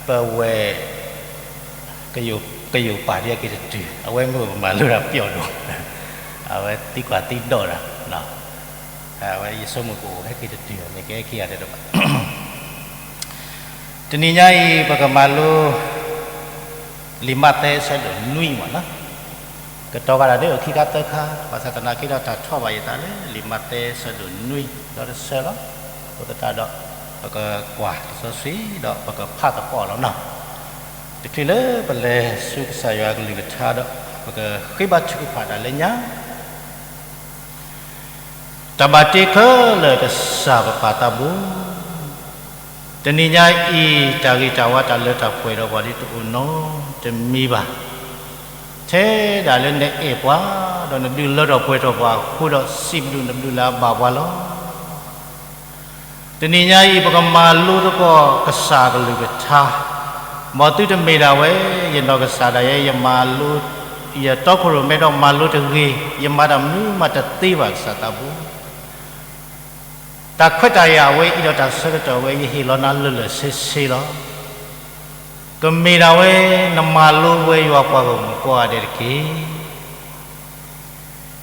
ပဝဲၢ် ကယိၤပာ်ဒ်အက့ၤတတုၤ အဝဲမ့ၢ်ပမၤလိတၢ်ပျီၣ်ဒိၣ်, အဝဲသံကွၢ်သံဒိးတၢ်, အဝဲယဆိကမိၣ်ကအိၣ်ဟဲက့ၤတတုၤန့ၣ် ကဟဲက့ၤဂၤတဘၣ်. တနံၤညါအံၤ ပကမၤလိ လံာ်မးသဲဆၢဒိၣ်နွံမးနီၤ, ကတီၤကဒီးဒ်အံၤခံခါသၢခါ, ဘၣ်ဆၣ်သနာ်က့ဒီးတၢ်ထီၣ်ဘၣ်ယသးလၢ လံာ်မးသဲဆၢဒိၣ်နွံ ဒီတဆၢလီၤ. အဃိသတးဒီး ပကကွၢ်လံာ်စီဆှံ ဒီးပကဖးသကိးလီၤနီၤ. တချုးလၢပလဲၤဆူကစၢ်ယွၤအကလုၢ်ကထါဒီး ပကဃ့ဘါထုကဖၣ်တၢ်လၢညါ တၢ်ဘၣ်တ့ခဲလၢာ်ကစၢ်ပပၢ်သးဘိ, တနံၤညါအံၤ တၢ်ဂ့ၤတၢ်ဝါတၢ်လၢတၢ်ပှဲၤဒီးပှၤဒ်တအိၣ်နီတမံၤဘၣ်. ထဲဒၣ်လၢနအဲၣ်ပှၤ ဒီးနဒုးလၢထီၣ်ပှဲၤထီၣ်ပှၤအဃိဒီး စံးဘျုးနဘျုးလၢအဘၣ်ပှၤလီၤ. တနံၤညါအံၤ ပကမၤလိသကိးကစၢ်အကလုၢ်ကထါ, မ်သုတမ့ၢ်ဒၣ်ဝဲ ယနီၢ်ကစၢ်ဒၣ်ယဲ ယမၤလိ ယတီခိၣ်ရိၣ်မဲဒီးမၤလိတဂ့ၤ, ယမၤတၢ်မနုၤမးတသ့ဘၣ်ကစၢ်သးဘိ. တၢ်ခွဲးတၢ်ယာ်ဝဲအံၤဒီးတၢ်ဆၢကတီၢ်ဝဲ ယဟ့ၣ်လီၤနၤလၢာ်လၢာ်ဆ့ဆ့လီၤ. ကမ့ၢ်ဒၣ်ဝဲ နမၤလိဝဲယွၤပှၤဂီၢ်မုၢ်ကိးဂၤဒဲးတက့ၢ်.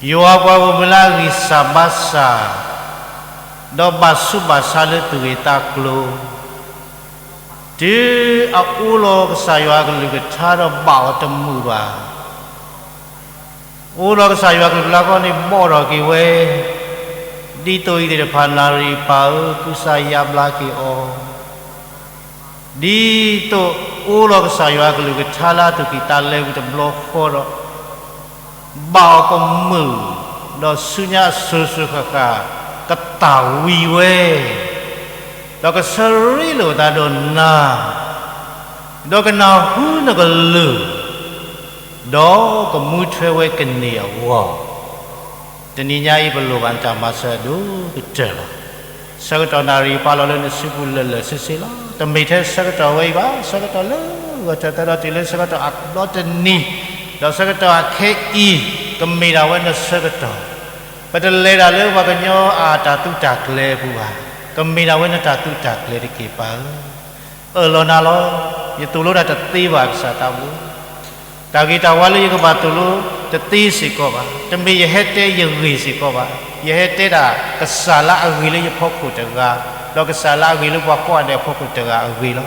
ယွၤပှၤဂီၢ်မုၢ်လၢအဂံၢ်စၢ်ဘါစၢ်, ဒီးဘၣ်ဆူးဘၣ်ဆါလၢသူၣ်ဂ့ၢ်သးကျိၤ, တုၤအအိးလီၤကစၢ်ယွၤအကလုၢ်ကထါဒီးဘၣ်အီၤတမုာ်ဘၣ်. အိးလီၤကစၢ်ယွၤအကလုၢ်ကထါခီန့ၣ် ဘီၣ်ထီၣ်က့ၤဝဲ, ဒ်သိးအံၤသ့ၣ်တဖၣ် နၣ်ရံၣ်ပၢ်ဧၢ ကုစၢ်ယါဘျါက့ၤအီၤ ဒ်သိးအိးလီၤကစၢ်ယွၤအကလုၢ်ကထါလၢအသူၣ်ကံၢ်သးလဲပူၤတဘျီဃီဒီး, ဘၣ်အီၤကမုာ်, ဒီးဆူညါအစိၤစိၤဃၣ်ဃၣ်, ကသၣ်ဝံၤဝဲ, ဒီးကဆၢရ့လိာ်သးဒီးနၤ, ဒီးကနၢ်ဟူနကလုၢ်, ဒီးကမူထွဲဝဲကန့ၢ်အဂီၢ် တနံၤညါအံၤ ပလိၣ်ဘၣ်နတၢ်မၤစၢၤအဒိၣ်ကတၢၢ်လီၤ. ဆၢကတီၢ်နၣ်ရံၣ်ပာ်လီၤလၢနစုပူၤလၢာ်လၢာ်ဆ့ဆ့လီၤ. တမ့ၢ်ထဲဆၢကတီၢ်ဝဲအံၤဘၣ်, ဆၢကတီၢ်လၢဂီၤထၢၣ်သၢဒီးတုၤလၢဆၢကတီၢ်အဘျီတနံၤ, ဒီးဆၢကတီၢ်အခဲအံၤ ကမ့ၢ်ဒၣ်ဝဲနဆၢကတီၢ်, ပတလဲၤဒၣ်လၢပှၤကညီအတၢ်သူတၢ်ကျဲၤအပူၤဘၣ်, ကမ့ၢ်ဒၣ်ဝဲနတၢ်သူတၢ်ကျဲၤတက့ၢ်ပၢ်ဧၢ. အၢၣ်လီၤနၤလီၤ. ယသိၣ်လိတၢ်တသ့ဘၣ်ကစၢ်သးဘိ. တၢ်ဂ့ၤတၢ်ဝါလၢယကဘၣ်သိၣ်လိတသ့စ့ၢ်ကီးဘၣ်. တမ့ၢ်ယဟဲတဲယဂ့ၢ်စ့ၢ်ကီးဘၣ်. ယဟဲတဲဒၣ်ကစၢ်လၢအဂ့ၤလၢယဖီခိၣ်တဂၤ, ဒီးကစၢ်လၢအဂ့ၤလၢပှၤကိးဂၤဒဲးအဖီခိၣ်တဂၤအဂ့ၢ်လီၤ.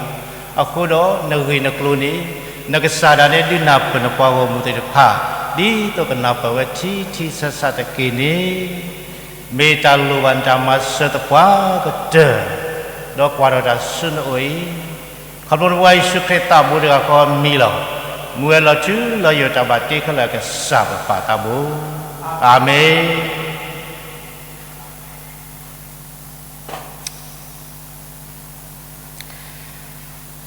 အဃိဒီးနဂ့ၢ်နကျိၤန့ၣ်, နကစၢ်ဒၣ်နဲဒုးနၢ်ပၢၢ်နပှၤဂီၢ်မုၢ်သ့ၣ်တဖၣ်, ဒ်သိးကနၢ်ပၢၢ်ဝဲထံထံဆးဆးတက့ၢ်န့ၣ် မ့ၢ်တၢ်လိၣ်ဘၣ်နတၢ်မၤစၢၤသပှၢ်ကတၢၢ်, ဒီးကွၢ်ထီၣ်တၢ်ဆူနအိၣ်အံၤ, ခီဖျိနဖိခွါယ့ၣ်ၡူးခရံာ်သးဘိတဂၤဃီအမံၤလီၤ. မူဝဲလီၤထူလီၤယိာ်တၢ်ဘၣ်တ့ခဲလၢာ်ကစၢ်ပပၢ်သးဘိ. အၤမ့ၣ်.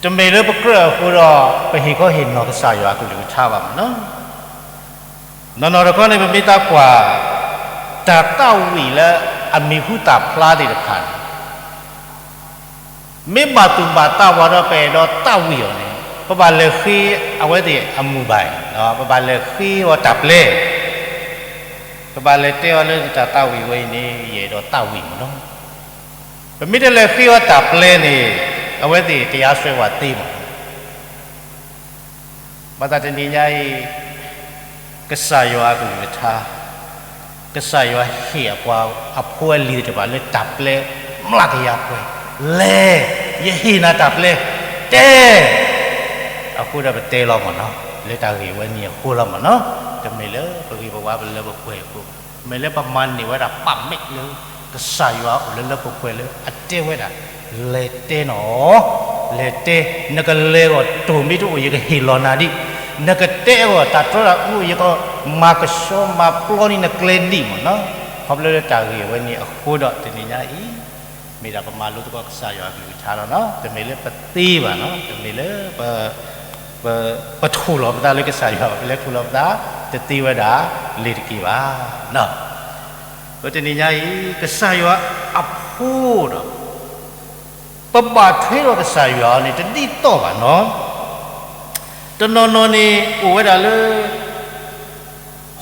တမ့ၢ်လၢပကြၢးအဃိဒီး ပဟ့ၣ်ခီဟ့ၣ်နီၤကစၢ်ယွၤအကလုၢ်ကထါဘၣ်မးနီၤ. နီၢ်နီၢ်တခီန့ၣ် ပမ့ၢ်သးကွၢ် တၢ်သးဝံၣ်လၢအမံၤဟူသၣ်ဖျါသ့ၣ်တဖၣ်န့ၣ် မ့ၢ်ဘၣ်သူၣ်ဘၣ်သးဝဲဒီးပအဲၣ်ဒိးသးဝံၣ်အီၤန့ၣ် ပဘၣ်လဲၤဃ့အဝဲသ့ၣ်အမူၢ်ဘၣ်အံၤ, ပဘၣ်လဲၤဃ့အီၤတၢ်ပျဲ, ပဘၣ်လဲၤတဲအီၤလၢနတၢ်သးဝံၣ်ဝဲအံၤန့ၣ် ယအဲၣ်ဒိးသးဝံၣ်မးနီၤ. ပမ့ၢ်တလဲၤဃ့အီၤတၢ်ပျဲန့ၣ် အဝဲသ့ၣ်တယါစွဲဝဲသ့မးနီၤ. ဘၣ်ဆၣ်တနံၤညါအံၤ ကစၢ်ယွၤအကလုၢ်ကထါ, ကစၢ်ယွၤဟ့ၣ်အပှၤအဖိအလံၤသ့ၣ်တဖၣ်လၢတၢ်ပျဲမျးကယၤပှဲၤ, လဲၤ, ယဟ့ၣ်နၤတၢ်ပျဲ, တဲ, အဃိဒီးပတဲလီၤမးနီၤ, လၢတၢ်ဂ့ၢ်ဝဲန့ၣ်အဃိလီၤမးနီၤ, တမ့ၢ်လၢပဂ့ၤပဝါပလၢပပှဲၤအဃိ, မ့ၢ်လၢပမၤန့ၢ်ဝဲဒၣ် permit လၢ ကစၢ်ယွၤအိၣ်လၢလၢပှဲၤပှဲၤလၢအတဲဝဲဒၣ်, လဲၤတဲနီၤ, လဲၤတဲ, နကလဲၤအဂီၢ်တိၢ်မ့ၢ်တအိၣ် ယကဟ့ၣ်လီၤနၤဒံး, နကတဲအဂီၢ်တၢ်တြီတၢ်အူ ယကမၤကဆှီမၤပျီန့ၢ်နကျဲဒံးမးနီၤ, ခီဖျိလၢတၢ်ဂ့ၢ်ဝဲန့ၣ်အဃိဒီးတနံၤညါအံၤ မ့ၢ်ဒၣ်ပမၤလိသကိးကစၢ်ယွၤအကလုၢ်ကထါလီၤနီၤ, တမ့ၢ်လၢပသ့ဘၣ်နီၤ, တမ့ၢ်လၢ ပ, ပထူၣ်လီၤပသးလၢကစၢ်ယွၤဘၣ်, ပလဲၤထူၣ်လီၤပသး တသ့ဝဲဒၣ်လ့ၤတက့ၢ်ဘၣ်. ဒီးတနံၤညါအံၤ ကစၢ်ယွၤအဖိဒီး ပဘၣ်ထွဲဒီးကစၢ်ယွၤအံၤန့ၣ် တဒ်သိးဘၣ်နီၤ. တနီၤနီၤန့ၣ် အိၣ်ဝဲဒၣ်လၢ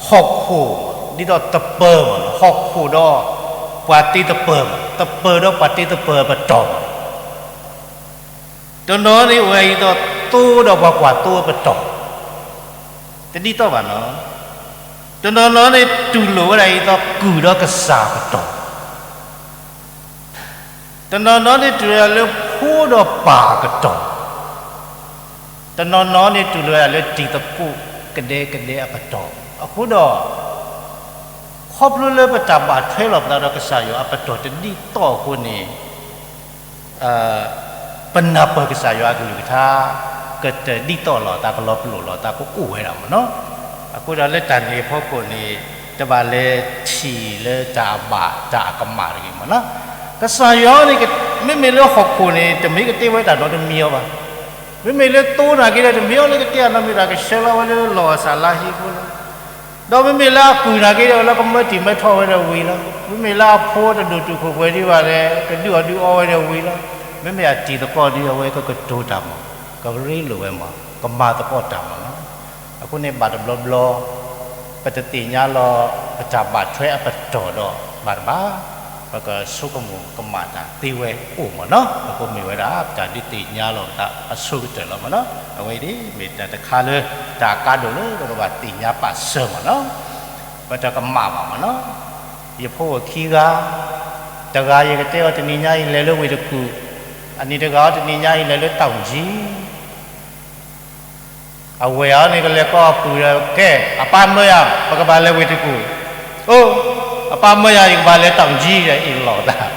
ဟီၣ်ခိၣ် ဒ်သိးသပၢၤမး, ဟီၣ်ခိၣ်ဒီးပှၤတ့သပၢၤမး, သပၢၤဒီးပှၤတ့သပၢၤပတီၢ်မး. တ တနီၤနီၤန့ၣ်အိၣ်ဝဲဒၣ်ဒ်သိးသိဒီးပှၤကွၢ်သိအပတီၢ်, တဒ်သိးဘၣ်နီၤ. တနီၤနီၤန့ၣ် တူၢ်လိာ်ဝဲဒၣ်ဒ်သိးကုၢ်ဒီးကစၢ်အပတီၢ်, တနီၤနီၤန့ၣ်တူၢ်လိာ်ဝဲဒၣ်လၢဖိဒီးပၢ်အကတီၢ်, တနီၤနီၤန့ၣ် တူၢ်လိာ်ဝဲဒၣ်လၢတံၤသကိးကဒဲကဒဲအပတီၢ်. အဃိဒီး ခီဖျိလၢပတၢ်ဘၣ်ထွဲလိာ်ပသးဒီးကစၢ်ယွၤအပတီၢ်တဒ်သိးအဃိန့ၣ် ပနၢ်ပၢၢ်ကစၢ်ယွၤအကလုၢ်ကထါ ကတဒ်သိးလိာ်သး ကလီၤပလိာ်လိာ်သး ကအိၣ်ဝဲဒၣ်မ့ၢ်နီၤ. အဃိဒီးလၢတၢ်န့ၣ်အဖီခိၣ်န့ၣ် တဘၣ်လဲၤထံၣ်လၢတၢ်အဘၣ်တၢ်အကမၣ်တဂ့ၤမ့ၢ်နီၤ. ကစၢ်ယွၤန့ၣ် မ့မ့ၢ်လၢဟီၣ်ခိၣ်န့ၣ် တမ့ၢ်ကတ့ဝဲတၢ်နီတမံၤအီၤဘၣ်. မ့မ့ၢ်လၢသိနာ်က့ဒီး တမ့ၢ်အီၤလၢကတ့အနီတမံၤ တၢ်ကဆှၢလီၤဝဲလၢလီၢ်အစၢ်လါဟ့အဃိလီၤ. ဒီးမ့မ့ၢ်လၢအကုၢ်နာ်က့ဒီး လၢကမၢတံၢ်မၢထီၣ်ဝဲဒီးဝံၤလီၤ. မ့မ့ၢ်လၢအဖိတဒိၣ်တုာ်ခိၣ်ပှဲၤဒံးဘၣ်ဒီး ကဒုးအီၣ်ဒုးအီဝဲဒီးဝံၤလီၤ. မ့မ့ၢ်အတံၤသကိးဒ်အဝဲကကတိၤတၢ်မး, ကရ့လိာ်ဝဲမး, ကမၤသကိးတၢ်မးနီၤ. အဃိန့ၣ်ဘၣ်တဘျီဘျီ ပတသ့ၣ်ညါလီၤ ပတၢ်ဘၣ်ထွဲအပတီၢ်ဒီးဘၣ်တဘၣ် ပကဆိကမိၣ်ကမၣ်တၢ်သ့ဝဲအိၣ်မ့ၢ်နီၤ. အဃိမ့ၢ်ဝဲဒၣ် ပတၢ်ဒုးသ့ၣ်ညါလီၤပသးအဆိကတၢၢ်လီၤမ့ၢ်နီၤ. အဝဲအံၤန့ၣ် မ့ၢ်တၢ်တခါလၢ တၢ်အကါဒိၣ်လၢပကဘၣ်သ့ၣ်ညါပာ်စၢၤမ့ၢ်နီၤ. ပတကမၣ်ဘၣ်မ့ၢ်နီၤ. ယဖိအိၣ်ခံဂၤ, တဂၤယကတဲအီၤတနံၤညါအံၤလဲၤလၢဝ့ၢ်တကူၣ်, အနံၤတဂၤအီၤတနံၤညါအံၤလဲၤလၢတၢ်အူၣ်ကၠံ အဝဲၢ်အီၤန့ၣ် ကလဲၤကိးအပုၢ်ဒီး ကဲ, အပၢ်မၢယၤ ပကဘၣ်လဲၤဝ့ၢ်တကူၣ်. အိ, အပၢ်မၢယၤ ယကဘၣ်လဲၤတၢ်အူၣ်ကၠံ ယအ့ၣ်လိာ်သး.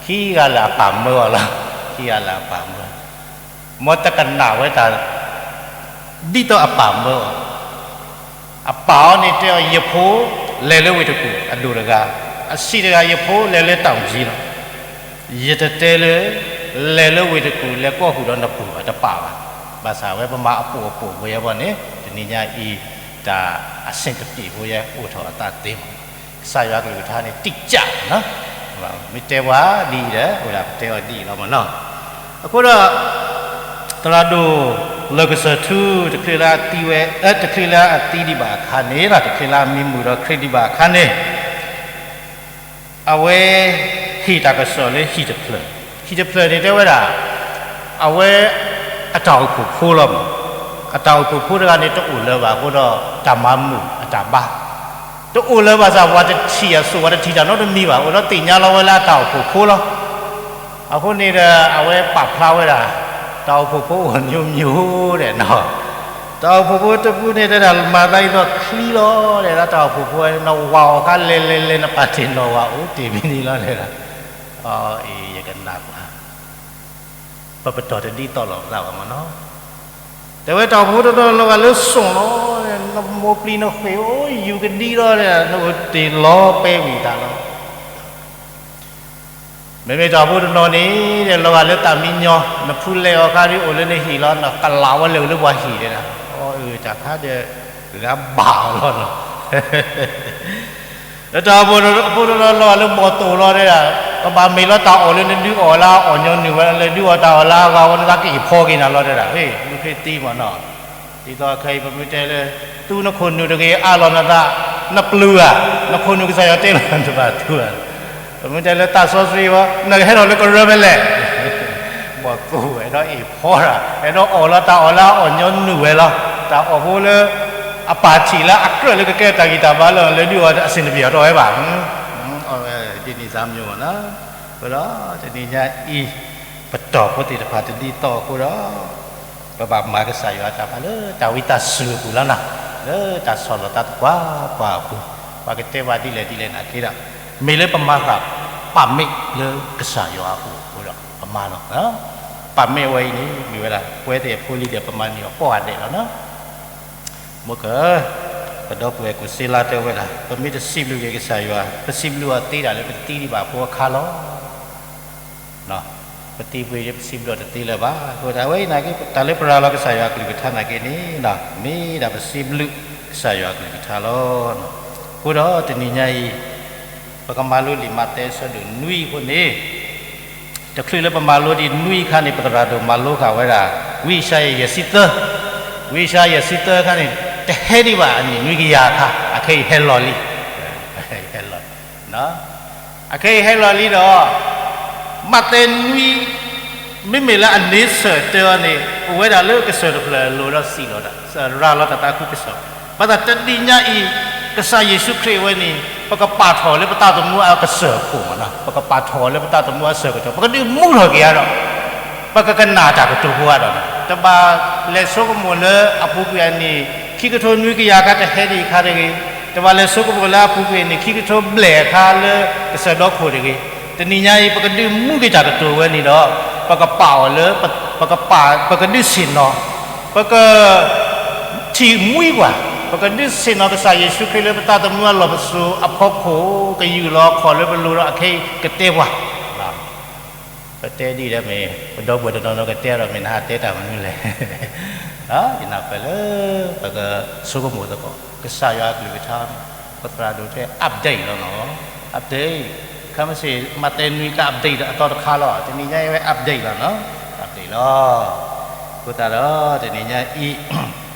ခံဂၤလၢအပၢ်မၢအီၤလီၤ. ခံဂၤလၢအပၢ်မၢ, မ်တကနၣ်ဝဲတၢ် ဒ်သိးအပၢ်မၢအီၤ. အပၢ်အီၤန့ၣ်တဲအီၤ ယဖိ လဲၤလၢဝ့ၢ်တကူၣ် အဒိၣ်တဂၤ, အဆံးတဂၤ ယဖိလဲၤလၢတၢ်အူၣ်ကၠံလီၤ. ယတတဲလၢ လဲၤလၢဝ့ၢ်တကူၣ် လဲၤကိးအပုၢ်ဒီးနပုၢ်ဘၣ်တပာ်ဘၣ်. ဘၣ်ဆၣ်ဝဲပမၤအပိာ်အပိာ်ဖိယဲဘီန့ၣ် တနံၤညါအံၤ တၢ်အဆင်တပြေဖိယဲအိၣ်ထီၣ်အသးသ့မး. ကစၢ်ယွၤကလုၢ်ကထါန့ၣ် တိစၢ်မးနီၤ. မ့ၢ်တဲပှၤဒ်အံၤဒီး အိၣ်ဒၣ်ပတဲအီၤဒ်အံၤလီၤမးနီၤ. အဃိဒီး သရၣ်ဒိၣ်လၢၢ်ကစၢၢ်ထူ တချုးလၢအသံဝဲ, တချုးလၢအသံဒံးဘၣ်အခါန့ၣ် တချုးလၢအမံမုာ်ဒီးခရံာ်ဒံးဘၣ်အခါန့ၣ် အဝဲဟ့ၣ်တၢ်ကစီၣ်လၢဟံၣ်တဖျၢၣ်, ဟံၣ်တဖျၢၣ်န့ၣ်တဲဝဲဒၣ် အဝဲအတၢ်အိၣ်ဖှိၣ်ဖိလီၤမး. အတၢ်အိၣ်ဖှိၣ်ဖိတဂၤန့ၣ် တအိၣ်လၢၤဘၣ်အဃိဒီး တၢ်မၤမုာ်အတၢ်ဘါ တအိၣ်လၢၤဘၣ်ဆၣ် ပှၤတထံၣ်အစိၣ် ပှၤတထံၣ်တၢ်နီတမံၤဘၣ် အိၣ်ဒီးသ့ၣ်ညါလီၤဝဲလၢအတၢ်အိၣ်ဖှိၣ်ဖိလီၤ. အဃိန့ၣ်ဒီး အဝဲပာ်ဖျါဝဲဒၣ် တၢ်အိၣ်ဖှိၣ်ဖိအိၣ် မျိုးမျိုး ဒီးနီၤ. တၢ်အိၣ်ဖှိၣ်ဖိတဖုန့ၣ်တဲဒၣ် မၤသးဒ်သိးချံလီၤ တဲဒၣ် တၢ်အိၣ်ဖှိၣ်ဖိ နဝၤအီၤအခါလဲၤလဲၤလဲၤ နပာ်တ့ၢ်နီၢ်ဝၤအိၣ်တ့ၢ်မံၤန့ၣ်လီၤ တဲဒၣ်. အအံၤ ယကနၣ်ပှၤ ပပတီၢ်တဒ်သိးလိာ်ပသးဘၣ်မးနီၤ. တဲဝဲတၢ်အိၣ်ဖှိၣ်ဖိတနီၤလီၤဂာ်လၢစိၣ်လီၤ, နမိၢ်ပျံၤနဃ့ၢ်အိၣ်ယူၤကဒံလီၤ တဲဒၣ် နအိၣ်တ့ၢ်လီၤပဲဝံၤတၢ်လီၤ. မ့မ့ၢ်တၢ်အိၣ်ဖှိၣ်ဖိတနီၤန့ၣ် လီၤဂာ်လၢသးမံညီ, နဖူလဲၤအီၤအခါဒ်အိၣ်လၢနဟံၣ်လီၤ နကလးဝဲလဲၤအိၣ်လၢပှၤဟံၣ်တဲဒၣ်. အအၢ တၢ်ခါဒီး ဂၤဘၣ်အီၤလီၤနီၤ. လၢတၢ်အိၣ်ဖှိၣ်ဖိတနီၤလီၤဂာ်လၢဘီၣ်သိၣ်လီၤတဲဒၣ်, ကဘၣ်မ့ၢ်လီၤတၢ်အီၣ်လၢနဒုးအီၣ်လၢအီၣ်ညီနုၢ်ဝဲ လဲၤဒုးအီၣ်တၢ်အီၣ်လၢအဂၤဝဲ နသးကအ့ၣ်ဖီက့ၤနၤလီၤတဲဒၣ်. ဟ့ၣ် မ့ၢ်ခရံာ်သံမးနီၤ. ဒ်သိးခဲအံၤ ပမ့ၢ်တဲလၢ သူနခိၣ်နူာ်တဂ့ၤ အးလီၤနသး, နပျုၤဧါ, နခိၣ်နူာ်ကစၢ်ယွၤတဲလီၤနတဘၣ်သူဧါ. ပမ့ၢ်တဲလၢသးစီဆှံဝဲ နကဟဲထီၣ်လၢကရၢဖဲလဲၣ်. ဘီၣ်သိၣ်ဝဲဒီးအ့ၣ်ဖီတၢ် အဲၣ်ဒိးအီၣ်လီၤတၢ်အီၣ်လၢအီၣ်ညီနုၢ်ဝဲလီၤ. တၢ်အိၣ်ဖှိၣ်ဖိလၢ အပၢ်ထံၣ်လၢအကြၢးလၢကကဲတၢ်ဂံၢ်တၢ်ဘါလၢ လဲၤဒုးအီၣ်အဆင်တပြေအီၤတအိၣ်ဝဲဘၣ်. အဝဲဒ်န့ၣ်သးမံမးနီၤ. အဃိဒီးတနံၤညါအံၤ ပတီၢ်ဖိသ့ၣ်တဖၣ်တဒ်သိးအဃိဒီး ပဘၣ်မၤကစၢ်ယွၤတၢ်ဖးလၢတၢ်ဝံသးစူၤအပူၤလီၤနီၤ, လၢတၢ်ဆီၣ်လီၤသးသပှၢ်ပှၢ်အပူၤ, ပှၤကတဲပှၤဒ်လဲၣ်ဒ်လဲၣ်နာ်က့ဒီး, မ့ၢ်လၢပမၤဃာ် ပာ်မ့ၢ်လၢကစၢ်ယွၤအအိၣ်အဃိဒီး ပမၤလီၤ. ပာ်မ့ၢ်ဝဲအံၤန့ၣ် မ့ၢ်ဝဲဒၣ် ပဝဲသ့ၣ်အဖိလံၤဒီး ပမၤန့ၢ်အီၤကိးဂၤဒဲးလီၤနီၤ. မ့ၢ်က ပဒီပုၢ်ဝဲၢ်ကိးစ့လါတဲဝဲဒၣ် ပမ့ၢ်တစံးဘျုးက့ၤကစၢ်ယွၤ ပစံးဘျုးအီၤသ့ဒၣ်လၢပတသံဒံးဘၣ်အဖိအခါလီၤ. ပသံပှ့ၤ ပစံးဘျုးအီၤတသ့လၢၤဘၣ်. အဃိဒၣ်ဝဲအံၤနာ်က့ တၢ်လၢပရၤလီၤကစၢ်ယွၤအကလုၢ်ကထါနာ်က့န့ၣ် မ့ၢ်ဒၣ်ပစံးဘျုးကစၢ်ယွၤအကလုၢ်ကထါလီၤ. အဃိဒီးတနံၤညါအံၤ ပကမၤလိလံာ်မးသဲအဆၢဒိၣ်နွံအဃိန့ၣ် တချုးလၢပမၤလိဒ်နွံအခါန့ၣ် ပသရၣ်ဒိၣ်မၤလိဃာ်ဝဲဒၣ် ဝံယၡါယၤယဲၢ်ဆံသၢ, ဝံယၡါယၤယဲၢ်ဆံသၢအခါန့ၣ် တဟဲဒံးဘၣ်အနံၣ်နွံကယၤအခါ အခဲအံၤဟဲလီၤလံ. ဟဲလီၤလံ. အခဲအံၤဟဲလီၤလံဒီး မးသဲနွံ မ့မ့ၢ်လၢအန့ဆၢၣ်တၢအီၤန့ၣ် အိၣ်ဝဲဒၣ်လၢကစၢၢ်တဖျၢၣ်အလိၤဒီးစံးလီၤတၢ်, ရၤလီၤတၢ်သးခုကစီၣ်, ဘၣ်ဆၣ်တနံၤညါအံၤ ကစၢ်ယ့ၣ်ၡူးခရံာ်အဝဲန့ၣ် ပကပာ်ထီၣ်လၢပသးသမူအကစၢၢ်ခိၣ်မးနီၤ, ပကပာ်ထီၣ်လၢပသးသမူအစၢၢ်ကတီၢ်, ပကဒုးမူထီၣ်က့ၤအါဒီး ပကကနၣ်တၢ်ကတိၤဖိအါဒီး, တဘၣ်လဲၤဆိကမိၣ်လၢအပူၤကွံာ်အနံၣ် ခံကထိနွံကယၤအခါတဟဲဒံးအခါတဂ့ၤ, တဘၣ်လဲၤဆိကမိၣ်လၢအပူၤကွံာ်အနံၣ် ခံကထိဘျဲၣ်အခါလၢကစၢၢ်ဒီခိၣ်တဂ့ၤ, တနံၤညါအံၤ ပကဒုးမူက့ၤတၢ်ကတိၤဝဲန့ၣ်ဒီး ပကပာ်အီၤလၢ ပကပာ် ပကဒုးဆ့ၣ်နီၤ ပက ထံၣ်မှံပှၤ, ပကဒုးဆ့ၣ်နီၤကစၢ်ယ့ၣ်ၡူးခရံာ်လၢပသးသမူအလီၢ်ပစိာ်အဖီခိၣ် ကယူၢ်လီၤအခီၣ်လၢပလိၤဒီးအခဲအံၤကတဲပှၤ, ပတဲဒ်ဒီးမ့ၢ် ပဒီပုၢ်ဝဲၢ်တနီၤနီၤကတဲဒီး မ့ၢ်နဟးတဲတၢ်မနုၤလဲၣ်, ယနၢ်ပၢၢ်လၢ ပကဆိကမိၣ်သကိး ကစၢ်ယွၤအကလုၢ်ကထါန့ၣ် ပသရၣ်ဒိၣ်တဲ update လီၤနီၤ, update, ခါမ့ၢ်စ့ၢ် မးသဲနွံက update ဒီးအသီတခါလီၤ, တနံၤညါအံၤဝဲ update လီၤနီၤ, update လီၤ, အဃိသတးဒီး တနံၤညါအံၤ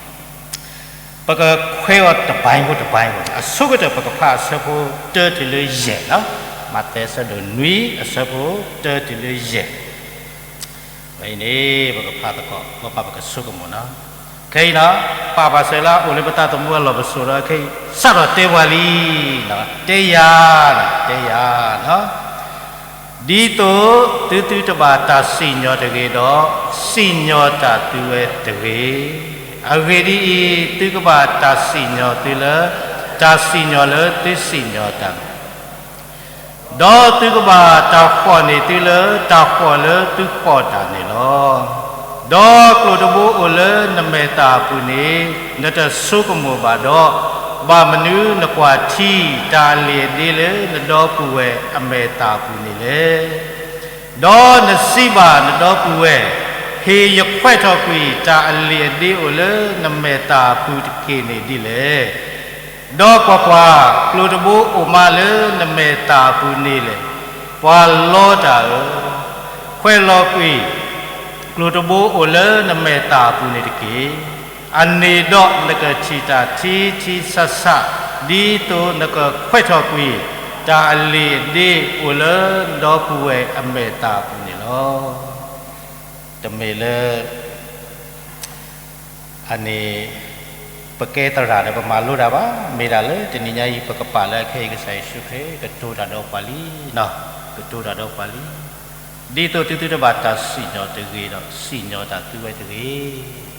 ပကခွဲးအီၤတပိုင်းဖိတပိုင်းဖိ, အဆိကတၢၢ် ပကဖးအဆၢဖိတၢတုၤလၢယဲၢ်နီၤ, မးသဲအဆၢဒိၣ်နွံ အဆၢဖိတၢတုၤလၢယဲၢ်, ဝဲအံၤန့ၣ် ပကဖးသကိး ပဘၣ်ပကဆိကမိၣ်နီၤ, ခဲအံၤနီၤ, ပာ်ပာ်စၢၤလၢအအိၣ်လၢပသးသမူအလီၢ်ပစိာ်ဒီးခဲအံၤ စးထီၣ်တဲပှၤလံ, တဲယၤ, တဲယၤနီၤ ဒ်သိးသုသုတဘၣ်တၢ်စံၣ်ညီၣ်တဂ့ၤဒီး, စံၣ်ညီၣ်တၢ်သုဝဲတဂ့ၤ. အဂ့ၢ်ဒ်အံၤ, သုကဘၣ်တၢ်စံၣ်ညီၣ်သုလၢ တၢ်စံၣ်ညီၣ်လၢသုစံၣ်ညီၣ်တၢ်, ဒီးသုကဘၣ်တၢ်ဃီၣ်န့ၢ်သုလၢ တၢ်ဃီၣ်လၢသုဃီၣ်တၢ်န့ၣ်လီၤ. ဒီးကျိာ်တဘိအိၣ်လၢနမဲာ်သၣ်အပူၤန့ၣ် နတဆိကမိၣ်ဘၣ်ဒီး, ဘၣ်မနုၤနကွၢ်ထံတၢ်အလံာ်အဒ့လၢနဒီပုၢ်ဝဲၢ်အမဲာ်သၣ်အပူၤန့ၣ်လဲၣ်. ဒီးနစံးဘၣ်နဒီပုၢ်ဝဲၢ်, ဟ့ၣ်ယခွဲးထီၣ်ကွံာ်တၢ်အလံာ်အဒ့အိၣ်လၢနမဲာ်သၣ်အပူၤတက့ၢ်န့ၣ်ဒ်လဲၣ်. ဒီးကွၢ်ကွၢ်, ကျိာ်တဘိအိၣ်မးလၢနမဲာ်သၣ်အပူၤန့ၣ်လဲၣ်. ပှၤလီတၢ်ဧၢ, ခွဲးလီၤကွံာ် ကျိာ်တဘိအိၣ်လၢနမဲာ်သၣ်အပူၤန့ၣ်တက့ၢ်. အန့ၣ်ဒီးနကထံၣ်တၢ်ထံထံဆးဆး, ဒ်သိးနကခွဲးထီၣ်ကွံာ် တၢ်အလံာ်အဒ့အိၣ်လၢနဒီပုၢ်ဝဲၢ်အမဲာ်သၣ်အပူၤန့ၣ်လီၤ. တမ့ၢ်လၢ အန့ၣ် ပကဲသရၣ်ဒီးပမၤလိတၢ်ဘၣ်, မ့ၢ်ဒၣ်လၢတနံၤညါအံၤ ပကပာ်လၢအခဲအံၤကစၢ်ယ့ၣ်ၡူးခရံာ် ကတိၤတၢ်ဒီးပှၤလံ, ကတိၤတၢ်ဒီးပှၤလံ, ဒ်သိးသုသုတဘၣ်တၢ်စံၣ်ညီၣ်တဂ့ၤဒီး စံၣ်ညီၣ်တၢ်သုဝဲတဂ့ၤ. ဒီး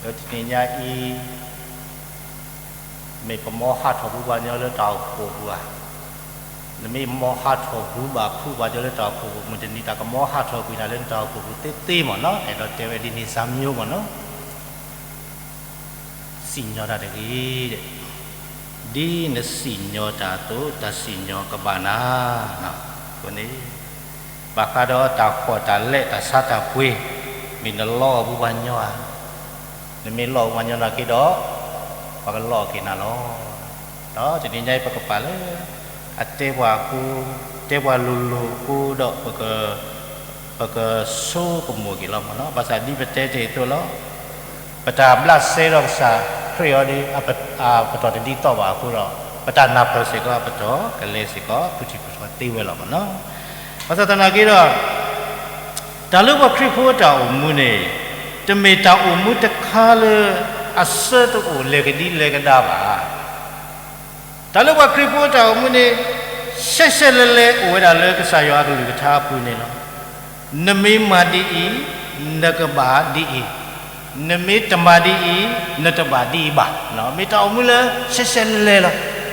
တနံၤညါအံၤ မ့ၢ်ပမ်ဟးထီၣ်ပူၤပှၤကညီလၢတၢ်အိၣ်ဖှိၣ်ပူၤဧါ, နမ့ၢ်မ်ဟးထီၣ်ပူၤဘၣ်ဖုးပှၤကညီလၢတၢ်အိၣ်ဖှိၣ်ပူၤ မုၢ်တနံၤတၢ်ကမ်ဟးထီၣ်ကွံာ်နၤလၢနတၢ်အိၣ်ဖှိၣ်ပူၤသ့သ့မ့ၢ်နီၤ, အဲၣ်ဒိးတဲဝဲဒ်န့ၣ် စၢ်မၠိမ့ၢ်နီၤ, စံၣ်ညီၣ်တၢ်တဂ့ၤ, ဒ်နစံၣ်ညီၣ်တၢ်အသိး တၢ်စံၣ်ညီၣ်ကဘၣ်နၤ, အဃိန့ၣ် ဘၣ်ဃးဒီးတၢ်ဃီၣ်တၢ်လဲၢ်တၢ်ဆါတၢ်ပှ့ၤ, မ့ၢ်နလီအီၤပူၤပှၤကညီဧါ, နမ့ၢ်လီအီၤပူၤပှၤကညီနာ်က့ဒီး ပှၤကလီအီၤက့ၤနၤလီၤ. ဒီးတနံၤညါအံၤပကပာ်လၢ အတဲပှၤအဃိ, တဲပှၤလိၤလိၤအဃိဒီး ပကဆိကမိၣ်က့ၤလီၤမ့ၢ်နီၤ, ဘၣ်ဆၣ်ဒ်ပတဲတ့ၢ်အသိးလီၤ, ပတၢ်ဘျးစဲဒီးကစၢ်ခရံာ်အီၤဒီး ပတီၢ်တဒ်သိးဘၣ်အဃိဒီး ပတၢ်နၢ်ပၢၢ်စ့ၢ်ကီး ပတီၢ်ကလဲၤစ့ၢ်ကီး ပထံၣ်ပတီၢ်သ့ဝဲလီၤမ့ၢ်နီၤ. ဘၣ်ဆၣ်သနာ်က့ဒီး တၢ်လၢပှၤခရံာ်ဖိအတၢ်အိၣ်မူန့ၣ် တမ့ၢ်တၢ်အိၣ်မူတခါလၢ အဆၢတအိၣ်လဲၤကဒံလဲၤကဒါဘၣ်. တၢ်လၢပှၤခရံာ်ဖိအတၢ်အိၣ်မူန့ၣ် ရှဲရှဲလဲၤလဲၤအိၣ်ဝဲဒၣ်လၢကစၢ်ယွၤအကလုၢ်ကထါအပူၤန့ၣ်လီၤ. နမ့ၢ်မၤဒ်အံၤ, နကဘၣ်ဒ်အံၤ, နမ့ၢ်တမၤဒ်အံၤ, နတဘၣ်ဒ်အံၤဘၣ်. မ့ၢ်တၢ်အိၣ်မူလၢရှဲရှဲလဲၤလဲၤလီ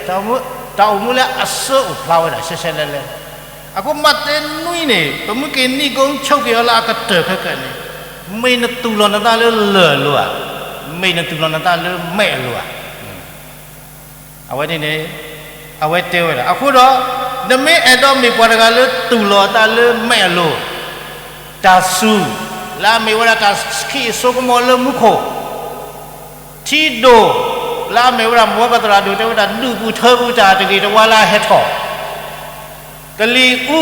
ၤ. တၢ်အိၣ်မူလၢအဆၢအိၣ်ဖျါဝဲဒၣ်ရှဲရှဲလဲၤလဲၤလီၤ. အဃိမးသဲနွံန့ၣ် ပမ့ၢ်က့ၤနံၣ်ကိဆိးက့ၤအီၤလၢအကတၢၢ်ခဲကနံၣ်န့ၣ်, မ့ၢ်နသူၣ်လီၤနသးလၢလၢၢ်အလိၤဧါ, မ့ၢ်နသူၣ်လီၤနသးလၢမဲာ်အလိၤဧါ. အဝဲန့ၣ်န့ၣ် အဝဲတဲဝဲဒၣ်. အဃိဒီး နမ့ၢ်အဲၣ်ဒိးမ့ၢ်ပှၤတဂၤလၢသူၣ်လီၤအသးလၢမဲာ်အလိၤ, တၢ်စူၤ လၢအမ့ၢ်ဝဲဒၣ်တၢ်ခံးအစိကမီၤလၢမူခိၣ်, ထံဒိၣ် လၢအမ့ၢ်ဝဲဒၣ်မ့ၢ်ဝဲပသရၣ်ဒိၣ်တဲဝဲဒၣ် ဒုးပူၤထၢပူၤတၢ်တဂ့ၤတဝါလၢအဟဲထီၣ် ကလံၤအူ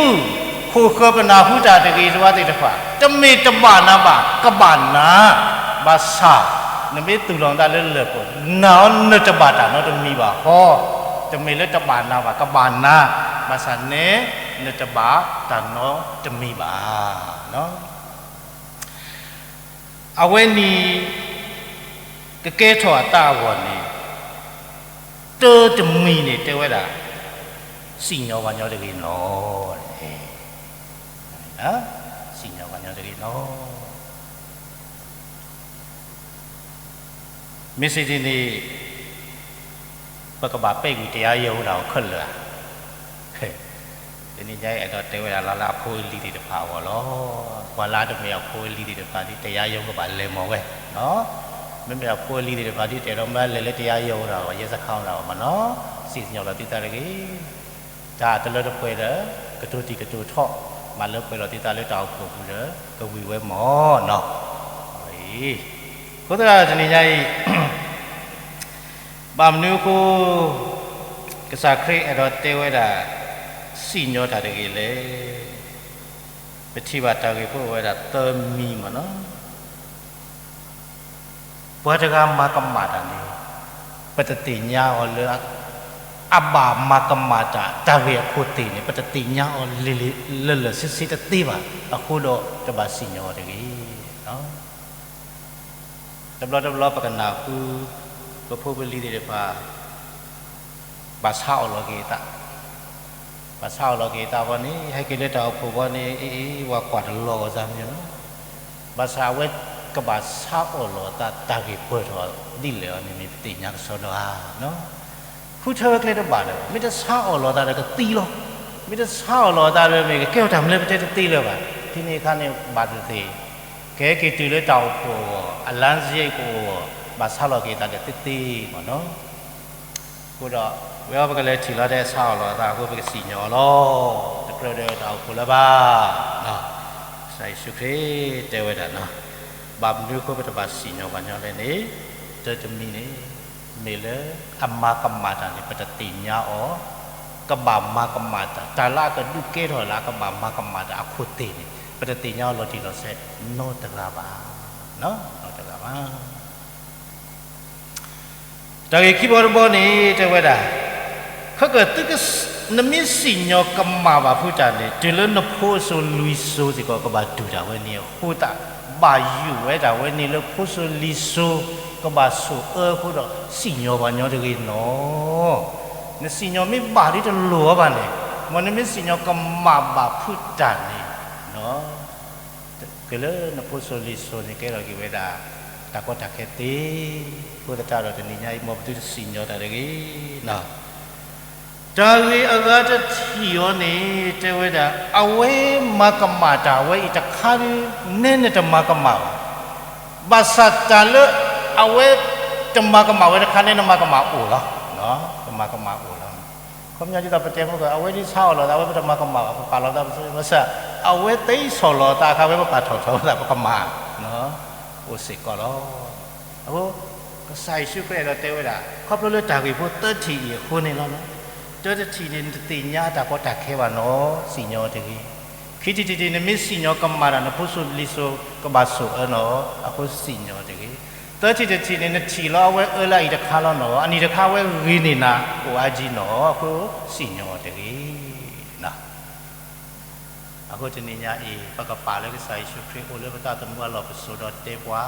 ခိၣ်ဃၢၤပနၢ်ဟူတၢ်တဂ့ၤတဝါသ့ၣ်တဖၣ် တမ့ၢ်တဘၣ်နၤဘၣ် ကဘၣ်နၤ, ဘၣ်ဆၣ် နမ့ၢ်သူၣ်လီၤနသးလၢလၢၢ်ခိၣ် နာ်အီၤနတဘၣ်တၢ်နီတမံၤဘၣ်ဟီ, တမ့ၢ်လၢတဘၣ်နၤဘၣ် ကဘၣ်နၤ, ဘၣ်ဆၣ်န့ၣ် နတဘၣ်တၢ်နီတမံၤဘၣ်. အဝဲန့ၣ် ကကဲထီၣ်အသးအဂီၢ်န့ၣ် တၢတမံၤန့ၣ် တဲဝဲဒၣ် စံၣ်ညီၣ်ပှၤညီတဂ့ၤနီၤ. စံၣ်ညီၣ်ပှၤညီတဂ့ၤနီၤ. မ့ၢ်စံးဒ်န့ၣ် ပကဘၣ်ပဲာ်ကွံာ် တရားရုံး တၢ်အီၤခဲလၢာ်ဧါ. တနံၤညါအံၤ အဲၣ်ဒိးတဲဝဲဒၣ်လၢ လၢအဖိအလံၤသ့ၣ်တဖၣ်အဂီၢ်လီၤ. ပှၤလၢအတမ့ၢ်အဖိအလံၤသ့ၣ်တဖၣ် ဒ် တရားရုံး ကဘၣ်လဲၤမၤဝဲ, မ့မ့ၢ်အဖိအလံၤသ့ၣ်တဖၣ် ဒ်တဲဒီး မ့ၢ်လဲၤလၢ တရားရုံး ဒၣ် ရဲစခန်း ဒၣ်မနီၤ, စံၣ်ညီၣ်လီၤသုသးတဂ့ၤ. တၢ်တလၢတပှဲၤဒီး ကတိၤတံၢ်ကတိၤထီၣ် မၤလၢပှဲၤလီၤသုသးလၢတၢ်အိၣ်ဖှိၣ်ပူၤဒီး ကဝံၤဝဲမၢ်နီၤ. အဃိသတးဒီးတနံၤညါအံၤ ဘၣ်မနုၤအဃိ ကစၢ်ခရံာ်အဲၣ်ဒိးတဲဝဲဒၣ် စံၣ်ညီၣ်တၢ်တဂ့ၤလဲၣ်. ပထံၣ်ဘၣ်တၢ်ဂ့ၢ်ဖိအိၣ်ဝဲဒၣ်သၢမံၤမၢ်နီၤ. ပှၤတဂၤမၤကမၣ်တၢ်န့ၣ် ပတသ့ၣ်ညါအီၤလၢ အဘၣ်မၤကမၣ်တၢ် တၢ်ဂ့ၢ်အခိၣ်သ့ၣ်န့ၣ် ပတသ့ၣ်ညါအီၤလၢာ်လၢာ်ဆ့ဆ့တသ့ဘၣ်. အဃိဒီးတဘၣ်စံၣ်ညီၣ်အီၤတဂ့ၤ. တဘျီတဘျီပကနၢ်ဟူ ပဖိပလံၤသ့ၣ်တဖၣ် ဘၣ်ဆါအီၣ်လီၤက့ၤအသး, ဘၣ်ဆါအီၣ်လီၤက့ၤအသးဘီန့ၣ် ဟဲက့ၤလၢတၢ်အိၣ်ဖှိၣ်ဘီန့ၣ် အ့ၣ်အ့ၣ် ပှၤကွၢ်တလီၤအသးမ့ၢ်နီၤ. ဘၣ်ဆၣ်အဝဲကဘၣ်ဆါအီၣ်လီၤအသး တၢ်ဂ့ၢ်ပှဲၤထီၣ်ဒ်လဲၣ်အီၤန့ၣ် မ့ၢ်ပသ့ၣ်ညါကစီဒီဧါ. ဃုထၢဝဲကျဲတဘၣ်လၢၤဘၣ်. မ့ၢ်တဆါအီၣ်လီၤအသးဒီးကသံလီၤ. မ့ၢ်တဆါအီၣ်လီၤအသးဒီးမ့ၢ်ကကဲထီၣ်တၢ်မနုၤလဲၣ် ပတဲတသ့လၢၤဘၣ်. ထံန့ၣ်အခါန့ၣ် ဘၣ်တသ့ၣ် ကဟဲက့ၤတုၤလၢတၢ်အိၣ်ဖှိၣ်အဂီၢ် အလါစ့ကအိၣ်အဂီၢ် ဘၣ်ဆါလီၤက့ၤသးဒီးသ့သ့မ့ၢ်နီၤ. အဃိဒီး ဝဲအံၤပကလဲၤထံၣ်လီၤတဲဆါအီၣ်လီၤအသးအဃိ ပကစံၣ်ညီၣ်အီၤလီၤ. တကြၢးဒီးတၢ်အိၣ်ဖှိၣ်လၢၤဘၣ်. ကစၢ်ယ့ၣ်ၡူးခရံာ်တဲဝဲဒၣ်နီၤ, ဘၣ်မနုၤအဃိပတဘၣ်စံၣ်ညီၣ်ပှၤညီလဲၣ်န့ၣ်, တၢတမံၤန့ၣ် မ့ၢ်လၢအမၤကမၣ်တၢ်န့ၣ် ပတသ့ၣ်ညါအီၤ, ကဘၣ်မၤကမၣ်တၢ်, တၢ်လၢအကဒုးကဲထီၣ်လၢအကဘၣ်မၤကမၣ်တၢ်အခိၣ်သ့ၣ်န့ၣ် ပတသ့ၣ်ညါအီၤလီၤတံၢ်လီၤဆဲးနီတဂၤဘၣ်. နီတဂၤဘၣ်. တၢ်ဂ့ၢ်ခံဘီတဘီန့ၣ် တဲဝဲဒၣ်, ခဲကၢ်သုက, နမ့ၢ်စံၣ်ညီၣ်ကမၣ်ဘၣ်ဖုတၢ်န့ၣ် တုၤလၢနဖိစိၤလံၤစိၤစ့ၢ်ကီး ကဘၣ်တူၢ်တၢ်ဝဲန့ၣ်အဃိသတး, ဘၣ်ယိၣ်ဝဲဒၣ်ဝဲန့ၣ်လၢဖိစိၤလံၤစိၤ ကဘၣ်ဆိၣ်အၢအဃိဒီး စံၣ်ညီၣ်ပှၤညီတဂ့ၤနီၤ. နစံၣ်ညီၣ်မ့ၢ်ဘၣ်ဒ်တလိၣ်အီၤဘၣ်န့ၣ်, မ်နမ့ၢ်စံၣ်ညီၣ်ကမၣ်ဘၣ်ဖုတၢ်န့ၣ် က့ၤလၢနဖိစိၤလံၤစိၤန့ၣ် ကဲထီၣ်က့ၤဝဲဒၣ် တၢ်ကီတၢ်ခဲသ့, အဃိသတးဒီးတနံၤညါအံၤ မ်ပသုတစံၣ်ညီၣ်တၢ်တဂ့ၤ. တၢ်ဂ့ၢ်အဂၤတထံၣ်အီၤန့ၣ် တဲဝဲဒၣ် အဝဲမၤကမၣ်တၢ်ဝဲအံၤတခါဒု နဲနတမၤကမၣ်ဘၣ်. ဘၣ်ဆၣ်တၢ်လၢအဝဲတမၤကမၣ်ဝဲတခါ နဲနမၤကမၣ်အိၣ်လီၤ. တမၤကမၣ်အိၣ်လီၤ. ခီပညီဒ်သိးပတဲမ့ၢ်က အဝဲဒ်ဆါအီၣ်လီၤသး အဝဲပတမၤကမၣ်ဘၣ် ပပာ်လီၤသးပစု ဘၣ်ဆၣ် အဝဲသ့ဆီၣ်လီၤသးအခါ အဝဲပပာ်ထီၣ်ထီသး ပကမၣ် အိၣ်စ့ၢ်ကီးလီၤ. အဃိ ကစၢ်ယ့ၣ်ၡူးခရံာ်အဲၣ်ဒိးတဲဝဲဒၣ် ခီဖျိလၢတၢ်ဂ့ၢ်ဖိသၢထံၣ်အံၤအဃိန့ၣ်လီၤ. တၢတထံၣ်န့ၣ် နတသ့ၣ်ညါတၢ်ကီတၢ်ခဲဘၣ်နီၤ စံၣ်ညီၣ်အီၤတဂ့ၤ. ခံထံၣ်တထံၣ် နမ့ၢ်စံၣ်ညီၣ်ကမၣ်တၢ် နဖိစိၤလံၤစိၤကဘၣ်ဆိၣ်အၢနီၤ အဃိစံၣ်ညီၣ်အီၤတဂ့ၤ. သၢထံၣ်တထံၣ်န့ၣ် နထံၣ်လီၤအဝဲအၢလၢအအံၤတခါလီၤနီၤ အနံၤတခါအဝဲဂ့ၤန့ၢ်နၤ အိၣ်အါကံနီၤ အဃိစံၣ်ညီၣ်အီၤတဂ့ၤ. အဃိတနံၤညါအံၤ ပကပာ်လၢကစၢ်ယ့ၣ်ၡူးခရံာ်အိၣ်လၢပသးသမူအလီၢ်ပစိာ်ဒီးတဲပှၤ,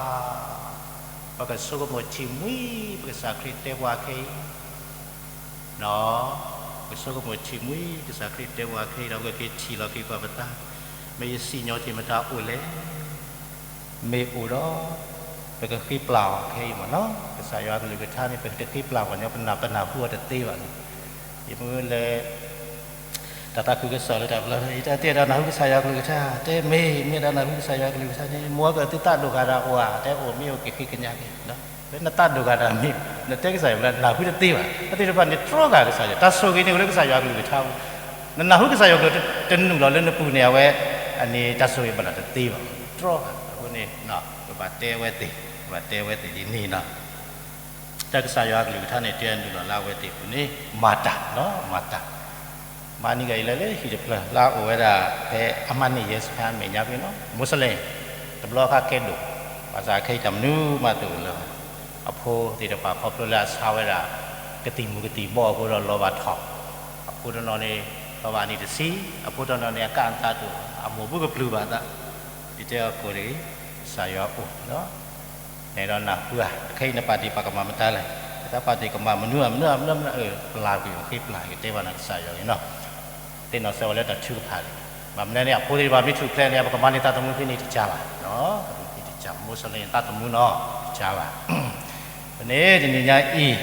ပကဆိကမိၣ်ထံၣ်မှံ ပကစၢ်ခရံာ်တဲပှၤခဲအံၤ ပကဆိကမိၣ်ထံၣ်မှံ ကစၢ်ခရံာ်တဲပှၤခဲအံၤဒီး ပကက့ၤထံၣ်လီၤက့ၤပှၤပသး, မ့ၢ်ယစံၣ်ညီၣ်တ့ၢ်မတၤအိၣ်လဲၣ်, မ့ၢ်အိၣ်ဒီး ပကဃ့ပျၢ်အီၤခဲအံၤမ့ၢ်နီၤ. ကစၢ်ယွၤကလုၢ်ကထါန့ၣ် ပတဃ့ပျၢ်ပှၤညီ ပနၢ်ပနၢ်ဟူအီၤတသ့ဘၣ်န့ၣ်, ယမ့ၢ်လဲၤ တၢ်သးခုကစီၣ်လၢတၢ်ဘျီ ယတၢ်တဲဒၣ်နၢ်ဟူကစၢ်ယွၤကလုၢ်ကထါ, တဲမ့ၢ်မ့ၢ်ဒၣ်နၢ်ဟူကစၢ်ယွၤကလုၢ်ကထါန့ၣ် မ်အကသုသးဒိၣ်ဂၤဒၣ်အိၣ်ဧါ, တဲအိၣ်မ့ၢ်အိၣ်က့ၤဃ့ကညးက့ၤ, လၢနသးဒိၣ်ဂၤဒၣ်မ့ၢ် နတဲကစၢ်ယွၤဘျီနၢ်ဟူတသ့ဘၣ်. အသ့ၣ်တဖၣ်န့ၣ်တြီဃာ်ကစၢ်ယွၤ, တၢ်ဆိၣ်ဂ့ၤန့ၣ်အိၣ်လၢကစၢ်ယွၤကလုၢ်ကထါပူၤ, နနၢ်ဟူကစၢ်ယွၤကလုၢ်တနုာ်လီၤလၢနပူၤန့ၣ် အဝဲ အန့ၣ်တၢ်ဆိၣ်ဂ့ၤဘၣ်ဒီးတသ့ဘၣ်, တြီဃာ်. အဃိန့ၣ် ပဘၣ်တဲဝဲသ့ၣ်, ပဘၣ်တဲဝဲသ့ၣ်ဒ်န့ၣ်နီၤ. တၢ်ကစၢ်ယွၤအကလုၢ်ကထါန့ၣ် တဲနုာ်လီၤလၢအဝဲသ့ၣ်အပူၤန့ၣ် မၤတၢ်နီၤ, မၤတၢ်. မၤနံၤဂၤအံၤလၢလၢဟံၣ်တဖျၢၣ် လၢအအိၣ်ဝဲဒၣ်ဖဲအမၤန့ၢ်ယဲစခါအမဲာ်ညါဖဲနီၤ, မိၤစလ့ၣ် တဘျီအခါကဲဒိၣ်, ဘၣ်ဆၣ်ခဲအံၤတၢ်မနုၤမးတအိၣ်လၢၤဘၣ်. အဖိသ့ၣ်တဖၣ်ခီဖျိလၢအဆါဝဲဒၣ် ကသံၣ်မူၤကသံၣ်ဘီအဃိဒီးလီၤဘၣ်ထီၣ်, အဖိတနီၤန့ၣ် လီၤဘၣ်အနံၣ်တဆံ, အဖိတနီၤန့ၣ် အကၣ်အသးဒိၣ်, အမိၢ်ဘူၣ်ကပျုၤဘၣ်အသး, ယတဲအီၤကိးတဂ့ၤ, ကစၢ်ယွၤအိၣ်, နဲဒီးနၢ်ဟူဧါ, အခဲအံၤနပာ်တ့ၢ်ပာ်ကမၣ်မတၤလဲၣ်, နတၢ်ပာ်တ့ၢ်ကမၣ်မနုၤဧါ, မနုၤဧါ, မနုၤဧါ, ပျၢ်ကွံာ် ပဃ့ပျၢ်ကွံာ် တဲဘၣ်နၤကစၢ်ယွၤအံၤနီၤ, သ့ၣ်နီၣ်စဲးဝဲလၢတၢ်ထုကဖၣ်လံ, ဘၣ်မနုၤန့ၣ် အဖိသ့ၣ်တဖၣ်မ့ၢ်ထူၣ်ဖျဲးန့ၣ် ပကမၤန့ၢ်သးသမူဖဲန့ၣ်တကးဘၣ်, ပမ့ၢ်ထူၣ်ဖျဲးန့ၣ် သးသမူနီၤ တကးဘၣ် ဖဲန့ၣ်တနံၤညါအံၤ,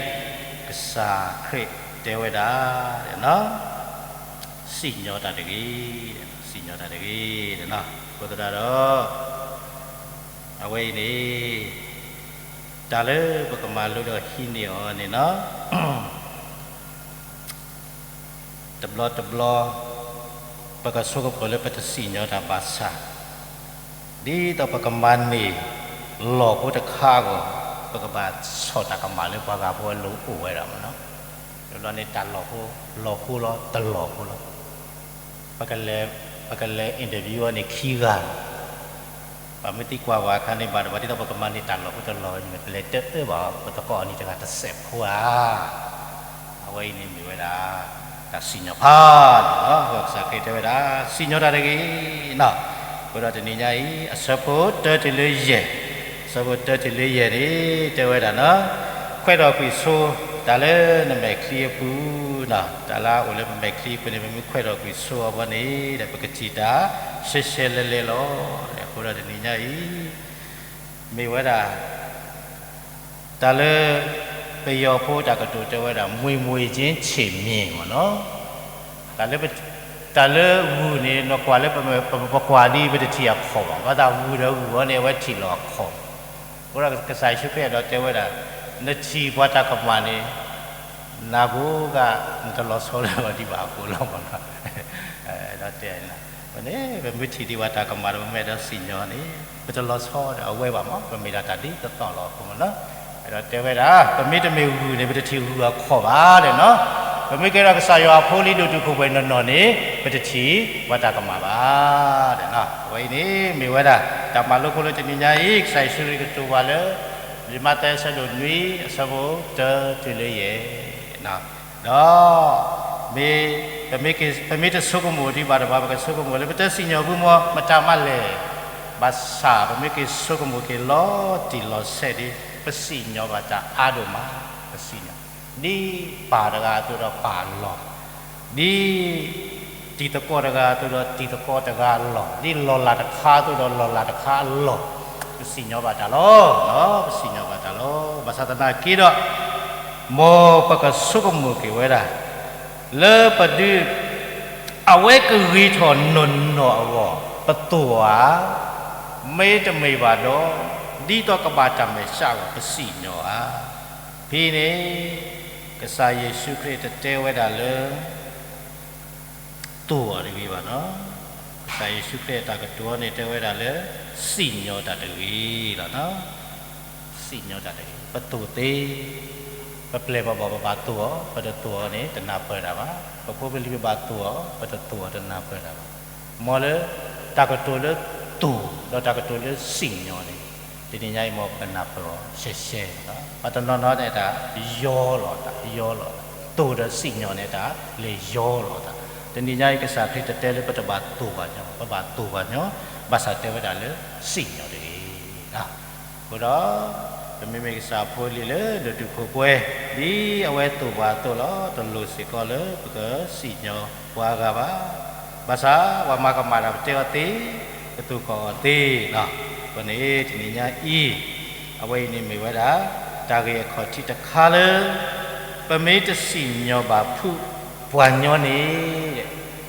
ကစၢ်ခရံာ်တဲဝဲဒၣ်, စံၣ်ညီၣ်တၢ်တဂ့ၤ, စံၣ်ညီၣ်တၢ်တဂ့ၤ, အဃိသတးဒီး, အဝဲအံၤန့ၣ်, တၢ်လၢပကမၤလိဒီးဟံးန့ၢ်အီၤန့ၣ်နီၤ တဘျီတဘျီ, ပကဆိကမိၣ်လၢပတစံၣ်ညီၣ်တၢ်ဘၣ်ဆၣ်, ဒ်သိးပကမၤန့ၢ်လီၢ်ဖိတခါအဂီၢ်, ပကဘၣ်ဆီၣ်တၢ်ကမၣ်လၢပှၤဂၤဖိအလိၤအိၣ်ဝဲဒၣ်မ့ၢ်နီၤ, တဘျီန့ၣ်တၢ်လီၢ်ဖိ, လီၢ်ဖိလီၤ, တလီၢ်ဖိလီၤ, ပကလဲၤ, ပကလဲၤ interview အီၤန့ၣ်ခံဂၤ ပမ့ၢ်သံကွၢ်ဘၣ်အခါန့ၣ် ဘၣ်တဘၣ်ဒ်သိးပကမၤန့ၢ်တၢ်လီၢ်ဖိတလီၢ်န့ၣ် ပလဲၤတအၢဘၣ်အီၤ ပသကိးအီၤန့ၣ်တဂၤတစဲးဖိဧါ. အဝဲအံၤန့ၣ်မ့ၢ်ဝဲဒၣ် တၢ်စံၣ်ညီၣ်ဖးဒိၣ်လီၤ. ကစၢ်ခရံာ်တဲဝဲဒၣ် စံၣ်ညီၣ်တၢ်တဂ့ၤနီၤ. အဃိဒီးတနံၤညါအံၤ အဆၢဖိတၢတုၤလၢယဲၢ်, အဆၢဖိတၢတုၤလၢယဲၢ်န့ၣ် တဲဝဲဒၣ်နီၤ, ခွဲးထီၣ်ကွံာ်ဆိ တၢ်လၢနမဲာ်ချံအပူၤနီၤ, တၢ်လၢအအိၣ်လၢပမဲာ်ချံအပူၤန့ၣ် ပမ့ၢ်ခွဲးထီၣ်ကွံာ်ဆိအီၤဘီန့ၣ် ပကထံၣ်တၢ်ရှဲရှဲလဲလဲလီၤ. အဃိဒီးတနံၤညါအံၤ မ့ၢ်ဝဲဒၣ် တၢ်လၢ ပယီၤဖိတၢ်ကတိၤတဲဝဲဒၣ် မှင်မှင်ချင်း ခြေမြင် မ့ၢ်နီၤ. တၢ်လၢ တၢ်လၢဂုၢ်န့ၣ် နကွၢ်လၢ ပကွၢ်ဒ်ပတထံၣ်အခီၣ်ဘၣ်. ဘၣ်ဆၣ်ဂုၢ်ဒီးဂုၢ်အီၤန့ၣ် အဝဲထံၣ်လီၤအခီၣ်. အဃိဒီးကစၢ်ယ့ၣ်ၡူးခရံာ်အဲၣ်ဒိးတဲဝဲဒၣ် နထံၣ်ပှၤတၢ်ကမၣ်န့ၣ် နၤကိးဂၤ နတလီၤဆီလၢၤဘၣ်ဒံးဘၣ်အဃိလီၤမ့ၢ်နီၤ. ဒီးတဲ ပမ့ၢ်ထံၣ်ဒံးပှၤတၢ်ကမၣ်ဒီး ပမ့ၢ်အဲၣ်ဒိးစံၣ်ညီၣ်န့ၣ် ပတလီၤဆီဒီးအဝဲဘၣ်မ့ၢ် ပမ့ၢ်ဒၣ်တၢ်ဒ်သိးသိးလီၤအဃိမ့ၢ်နီၤ. အဲၣ်ဒိးတဲဝဲဒၣ် ပမ့ၢ်တမ့ၢ်ဂုၢ်န့ၣ် ပတထံၣ်ဂုၢ်အခီၣ်ဘၣ်ဒီးနီၤ. ပမ့ၢ်ကဲထီၣ်ကစၢ်ယွၤအဖိလံ ဒိၣ်တုာ်ခိၣ်ပှဲၤနီၢ်နီၢ်န့ၣ် ပတထံၣ်ပှၤတၢ်ကမၣ်ဘၣ်ဒီးနီၤ. အဝဲအံၤန့ၣ် မ့ၢ်ဝဲဒၣ် တၢ်မၤလိခိၣ်လၢတနံၤညါအံၤ ကစၢ်ယ့ၣ်ၡူးခရံာ်ကတိၤပှၤလၢ လံာ်မးသဲအဆၢဒိၣ်နွံ အဆၢဖိတၢတုၤလၢယဲၢ် ဒီး မ့ၢ် ပမ့ၢ်တဆိကမိၣ်ဒံးဘၣ်တဘၣ် ပကဆိကမိၣ်လၢ ပတစံၣ်ညီၣ်ပူၤမ့ၢ် မတၤမးလဲၣ်. ဘၣ်ဆၣ် ပမ့ၢ်က့ၤဆိကမိၣ်က့ၤလီၤတံၢ်လီၤဆဲးဒ် ပစံၣ်ညီၣ်ဘၣ်တၢ်အါဒိၣ်မး, ပစံၣ်ညီၣ် ဒ်ပၢ်တဂၤအသိးဒီးပၢ်အလီၢ်, ဒ်တံၤသကိးတဂၤအသိးဒီးတံၤသကိးတဂၤအလီၢ်, ဒ်လီၢ်လၤတခါအသိးဒီးလီၢ်လၤတခါအလီၢ်, ပစံၣ်ညီၣ်ဘၣ်တၢ်လီၤ. ပစံၣ်ညီၣ်ဘၣ်တၢ်လီၤ. ဘၣ်ဆၣ်သနာ်က့ဒီး မ်ပကဆိကမိၣ်က့ၤဝဲဒၣ် လၢပဒုး အဝဲကဂ့ၤထီၣ်နီၢ်နီၢ်အဂီၢ် ပသိၣ်ဧါ, မ့တမ့ၢ်ဘၣ်ဒီး ဒ်သိးကဘၣ်တၢ်မဲာ်ဆှးအဂီၢ် ပစံၣ်ညီၣ်ဧါ. ဖဲန့ၣ် ကစၢ်ယ့ၣ်ၡူးခရံာ်တတဲဝဲဒၣ်လၢ သိၣ်အီၤတဂ့ၤဘၣ်နီၤ. ကစၢ်ယ့ၣ်ၡူးခရံာ်အတၢ်ကတိၤန့ၣ် တဲဝဲဒၣ်လၢ စံၣ်ညီၣ်တၢ်တဂ့ၤလီၤ. စံၣ်ညီၣ်တၢ်တဂ့ၤ, ပသိၣ်သ့, ပပျဲၢ်ပဘီၣ်ပဘၣ်သိၣ်အီၤ, ပတသိၣ်အီၤန့ၣ် တနၢ်ပၢၢ်တၢ်ဘၣ်. ပဖိပလံၤပဘၣ်သိၣ်အီၤ, ပတသိၣ်အီၤတနၢ်ပၢၢ်တၢ်ဘၣ်. မ်လၢ တၢ်ကတိၤလၢသိၣ် ဒီးတၢ်ကတိၤလၢစံၣ်ညီၣ်န့ၣ် တနံၤညါအံၤ မ်ပကနၢ်ပၢၢ်အီၤရှဲရှဲလီၤ. ပှၤတနီၤနီၤန့ၣ် တၢ်ယီလီၤသး, ယီလီၤသး, သိၣ်ဒီးစံၣ်ညီၣ်န့ၣ် တၢ်လဲၤယီလီၤသး. တနံၤညါအံၤ ကစၢ်ခရံာ်တတဲလၢပတဘၣ်သိၣ်ဘၣ်ညီ, ပဘၣ်သိၣ်ဘၣ်ညီ, ဘၣ်ဆၣ်တဲဝဲဒၣ်လၢစံၣ်ညီၣ်တဂ့ၤ. အဃိဒီး ပမ့မ့ၢ်ကစၢ်ဖိလံၤလၢဒိၣ်တုာ်ခိၣ်ပှဲၤ ဒ်အဝဲသိၣ်ပှၤအသိးလီၤ. တလိၣ်စ့ၢ်ကီးလၢပကစံၣ်ညီၣ်ပှၤဂၤဘၣ်. ဘၣ်ဆၣ် ပှၤမၤကမၣ်တၢ် ပတဲအီၤသ့, ပသူၣ်ကီၢ်အီၤသ့လီၤ. အဃိန့ၣ် တနံၤညါအံၤ အဝဲအံၤန့ၣ်မ့ၢ်ဝဲဒၣ် တၢ်ဂ့ၢ်အခီၣ်ထံးတခါလၢ ပမ့ၢ်တစံၣ်ညီၣ်ဘၣ်ဖုးပှၤညီန့ၣ်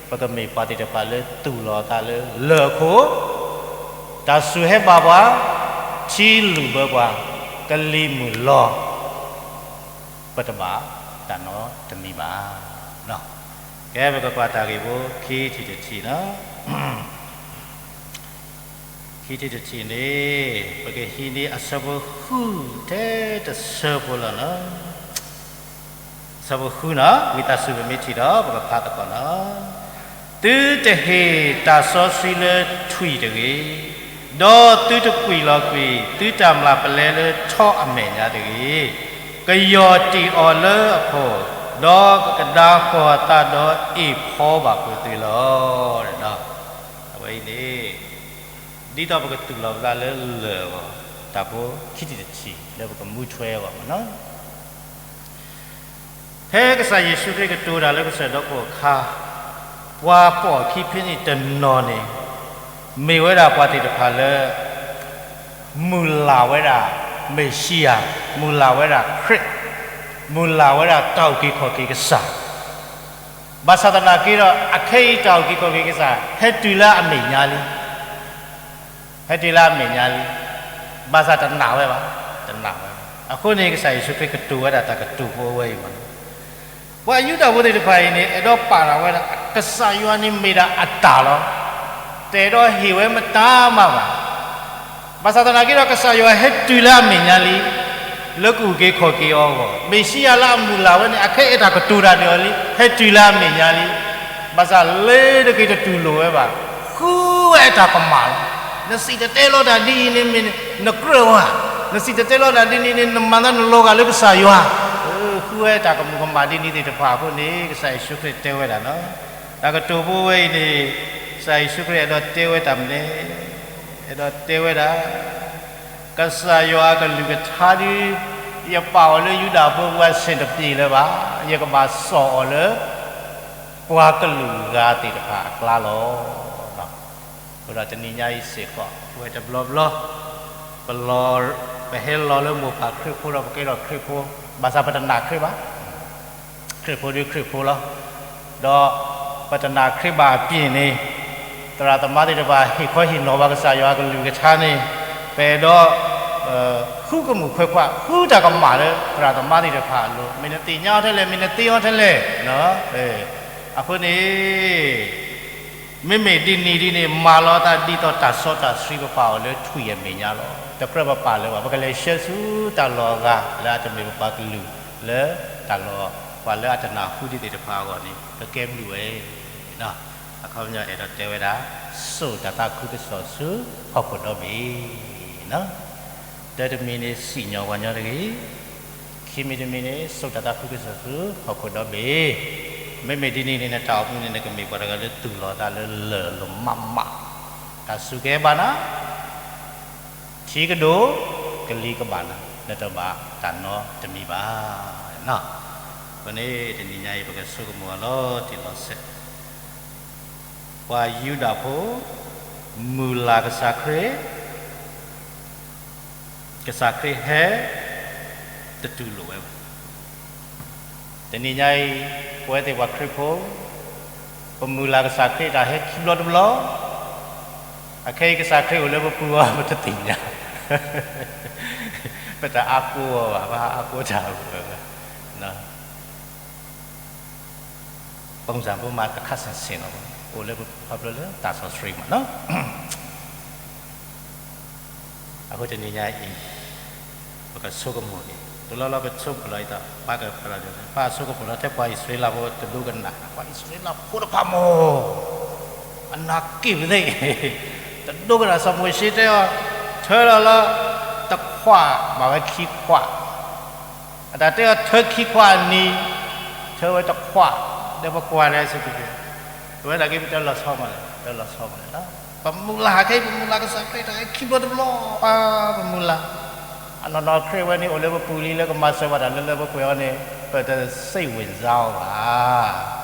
ပကမ့ၢ်ပှၤသ့ၣ်တဖၣ်လၢသူၣ်လီၤသးလၢလၢၢ်အခိၣ်, တၢ်စူၢ်ဟဲဘၣ်ပှၤ, ထံလုၢ်ဘၢပှၤ, ကလံၤမုၢ်လီၤ, ပတဘၣ်တၢ်နီတမံၤဘၣ်. ကဲ ပကကွၢ်တၢ်ဂ့ၢ်ဖိခံထံၣ်တထံၣ်လီၤ. ခံထံၣ်တထံၣ်န့ၣ် ပကဟံးန့ၢ်အဆၢဖိဃုထဲတဆၢဖိလီၤနီၤ. အဆၢဖိဃုနီၤ, ဝံသးစူၤပမ့ၢ်ထံၣ်ဒီး ပကဖးသကိးနီၤ. သုတဟ့ၣ်တၢ်စီဆှံလၢထွံၣ်တဂ့ၤ, ဒီးသုတကွံာ်လီၤကွံာ်သုတၢ်မျၢ်ပလဲလၢထီအမဲာ်ညါတဂ့ၤ. ကယီၢ်တံၢ်အီၤလၢအဖီၣ်, ဒီးကကဒါဃီၤအသးဒီးအ့ၣ်ဖီဘၣ်ပှၤသ့ၣ်လီၤ. အဝဲအံၤန့ၣ် ဒ်သိးပကတူၢ်လိာ်ပသးလၢလၢၢ်အဂီၢ် တၢ်ဖိခံထံၣ်တထံၣ်လၢပကမူထွဲအဂီၢ်မ့ၢ်နီၤ. ဖဲကစၢ်ယ့ၣ်ၡူးခရံာ်ကတိၤတၢ်လၢကစၢၢ်ဒီခိၣ်အခါ, ပှၤပိာ်အခံဖဲန့ၣ်တနီၤန့ၣ် မ့ၢ်ဝဲဒၣ်ပှၤသ့ၣ်တဖၣ်လၢ မုၢ်လၢ်ဝဲဒၣ်မ့ၣ်ၡံယၤ, မုၢ်လၢ်ဝဲဒၣ်ခရံာ်, မုၢ်လၢ်ဝဲဒၣ်တၢ်အုၣ်က့ၤခီၣ်က့ၤကစၢ်, ဘၣ်ဆၣ်သနာ်က့ဒီး အခဲအံၤတၢ်အုၣ်က့ၤခီၣ်က့ၤကစၢ် ဟဲတုၤလၢအမဲာ်ညါလံ ဟဲတုၤလၢအမဲာ်ညါလံ, ဘၣ်ဆၣ်တနာ်ဝဲဘၣ်, တနာ်ဝဲဘၣ်. အဃိန့ၣ် ကစၢ်ယ့ၣ်ၡူးခရံာ်ကတိၤဝဲဒၣ်တၢ်ကတိၤဖိအဝဲအံၤမ့ၢ်နီၤ. ပှၤယူဒၤဖိသ့ၣ်တဖၣ်အံၤန့ၣ် အဲၣ်ဒိးပာ်လီၤဝဲဒၣ် ကစၢ်ယွၤန့ၣ်မ့ၢ်ဒၣ်အတၢ်လီၤ. တအဲၣ်ဒိးဟ့ၣ်ဝဲမတၤမးဘၣ်. ဘၣ်ဆၣ်သနာ်က့ဒီး ကစၢ်ယွၤဟဲတုၤလၢအမဲာ်ညါလံ လၢကအုၣ်က့ၤခီၣ်က့ၤအီၤအဂီၢ်, မ့ၣ်ၡံယၤလၢအမုၢ်လၢ်ဝဲန့ၣ် အခဲအံၤတၢ်ကတိၤတၢ်န့ၣ်အီၤလံ ဟဲတုၤလၢအမဲာ်ညါလံ. ဘၣ်ဆၣ်လၢတဂ့ၤတတူၢ်လိာ်ဝဲဘၣ်, ဃုဝဲအတၢ်ကမၣ်လီၤ. နစံၣ်တဲၤတဲလီၤတၢ်ဒ်အံၤန့ၣ်မ့ၢ် နကြၢးဝဲ, နစံၣ်တဲၤတဲလီၤတၢ်ဒ်န့ၣ်န့ၣ် နမၤသးနလီၤဂာ်လၢကစၢ်ယွၤ, ဃုဝဲတၢ်ကမူၤကမၣ်ဒ်န့ၣ်သ့ၣ်တဖၣ်အဃိန့ၣ် ကစၢ်ယ့ၣ်ၡူးခရံာ်တဲဝဲဒၣ်လီၤ. တၢ်ကတိၤဖိဝဲအံၤန့ၣ် ကစၢ်ယ့ၣ်ၡူးခရံာ်အဲၣ်ဒိးတဲဝဲတၢ်မနုၤလဲၣ်, အဲၣ်ဒိးတဲဝဲဒၣ် ကစၢ်ယွၤအကလုၢ်ကထါဒ် ယပာ်အီၤလၢယူဒၤဖိပူၤအဆ့ၣ်တပျ့ၤလၢၤဘၣ်, ယကဘၣ်စိာ်အီၤလၢ ပှၤကလုာ်ဂၤသ့ၣ်တဖၣ်အကျါလီၤ. အဃိဒီးတနံၤညါအံၤစ့ၢ်ကီး ပဝဲတဘျီဘျီ ပလီၤ, ပဟဲလီၤလၢမိၢ်ပၢ်ခရံာ်ဖိဒီး ပကဲထီၣ်ခရံာ်ဖိ, ဘၣ်ဆၣ်ပတနာ်ခရံာ်ဘၣ်. ခရံာ်ဖိဒ်ခရံာ်ဖိလီၤ. ဒီးပတနာ်ခရံာ်ဘၣ်အပျ့ၤန့ၣ် သရၣ်သမါသ့ၣ်တဖၣ် ဟ့ၣ်ခီဟ့ၣ်နီၤဘၣ်ကစၢ်ယွၤအကလုၢ်ကထါန့ၣ် ပအဲၣ်ဒိး ဃုကမူၣ်ခွဲးခွါ ဃုတၢ်ကမၣ်လၢသရၣ်သမါသ့ၣ်တဖၣ်အလိၤ, မ့ၢ်နသ့ၣ်ညါအီၤထဲလဲၣ်, မ့ၢ်နသ့အီၤထဲလဲၣ်. အဃိန့ၣ် မ့မ့ၢ်ဒ်န့ၣ်ဒ်န့ၣ် မၤလီၤသးဒ်သိးတၢ်စီတၢ်ဆှံ ပပာ်အီၤလၢထွံၣ်အမဲာ်ညါလီၤ. တကြၢးပပာ်လၢၤဘၣ်, ပကလဲၤဆှၢဆူတၢ်လီၢ်အဂၤ လၢအတမ့ၢ်ပပှၤကလုာ် လၢတၢ်လီၢ် ပှၤလၢအတနၢ်ဟူဒံးသ့ၣ်တဖၣ်အဂီၢ်န့ၣ် ပကဲဘျုးဝဲ. အခီပညီအဲၣ်ဒိးတဲဝဲဒၣ် စိာ်တၢ်သးခုကစီၣ်ဆူဟီၣ်ခိၣ်ဒီဘ့ၣ် တၢတမံၤန့ၣ် စံၣ်ညီၣ်ပှၤညီတဂ့ၤ, ခံမံၤတမံၤန့ၣ် စိာ်တၢ်သးခုကစီၣ်ဆူဟီၣ်ခိၣ်ဒီဘ့ၣ်. မ့မ့ၢ်ဒ်န့ၣ်န့ၣ် နတၢ်အိၣ်မူန့ၣ် နကမ့ၢ်ပှၤတဂၤလၢတူၢ်လိာ်သးလၢလၢၢ်လိာ်မးမး, တၢ်စူၢ်ကဲဘၣ်နၤ ထံကဒိၣ် ကလံၤကဘၣ်နၤ, နတဘၣ်တၢ်နီတမံၤဘၣ်. အဃိန့ၣ် တနံၤညါအံၤ ပကဆိကမိၣ်အီၤလီၤတံၢ်လီၤဆဲး, ပှၤယူဒၤဖိ မုၢ်လၢ်ကစၢ်ခရံာ်, ကစၢ်ခရံာ်ဟဲ တတူၢ်လိာ်ဝဲဘၣ်. တနံၤညါအံၤ ပဝဲသ့ၣ်ပှၤခရံာ်ဖိ ပမုၢ်လၢ်ကစၢ်ခရံာ်တၢ်ဟဲခံဘျီတဘျီ, အခဲအံၤကစၢ်ခရံာ်အိၣ်လၢပပူၤအီၤ ပတသ့ၣ်ညါ, ပတအါကိးအီၤဘၣ်, ပအါကိးတၢ်အဂီၢ်ဘၣ်. ပစံးဘိမးတခါဆ့ၣ်ဆ့ၣ်နီၤ, အိၣ်လၢပပူၤခီဖျိလၢတၢ်စီဆှံမးနီၤ. အဃိတနံၤညါအံၤ ပကဆိကမိၣ်န့ၣ် တလီၢ်လီၢ်ပဆိကမိၣ်လီၤအံၤဒီး ပၢ်ကပလီၢ်, ပၢ်ဆိကမိၣ်လီၤထဲပှၤအံၣ်စရ့လးဖိတဒိကနၣ်, ပှၤအံၣ်စရ့လးဖိတဖၣ်မး အနၢ်က့ၣ်ပသ့ၣ် တဒိကနၣ်စီၤမိၤၡ့တဲအီၤ ထၢလီၤလၢ တခွး မၤဝဲခံခွး, အတၢ်တဲအီၤထၢခံခွးအနံၤ, ထၢဝဲတခွး, ဒီးပကွၢ်န့ၣ်စ့ၢ်ကီး, ပဝဲဒၣ်က့ၤပတလီၤဆီမးလဲၣ်, တလီၤဆီမးလဲၣ်. ပမုၢ်လၢ်ခဲအံၤ ပမုၢ်လၢ်ကစၢ်ခရံာ်တၢ်ဟဲခံဘျီတဘျီ, ပမုၢ်လၢ်, အနီၢ်နီၢ်ခရံာ်ဝဲန့ၣ် အိၣ်လၢပပူၤလံ လၢကမၤစၢၤဘၣ်တၢ်လၢလၢပှဲၤပှဲၤအီၤန့ၣ် ပတစိတ်ဝင်စားအီၤ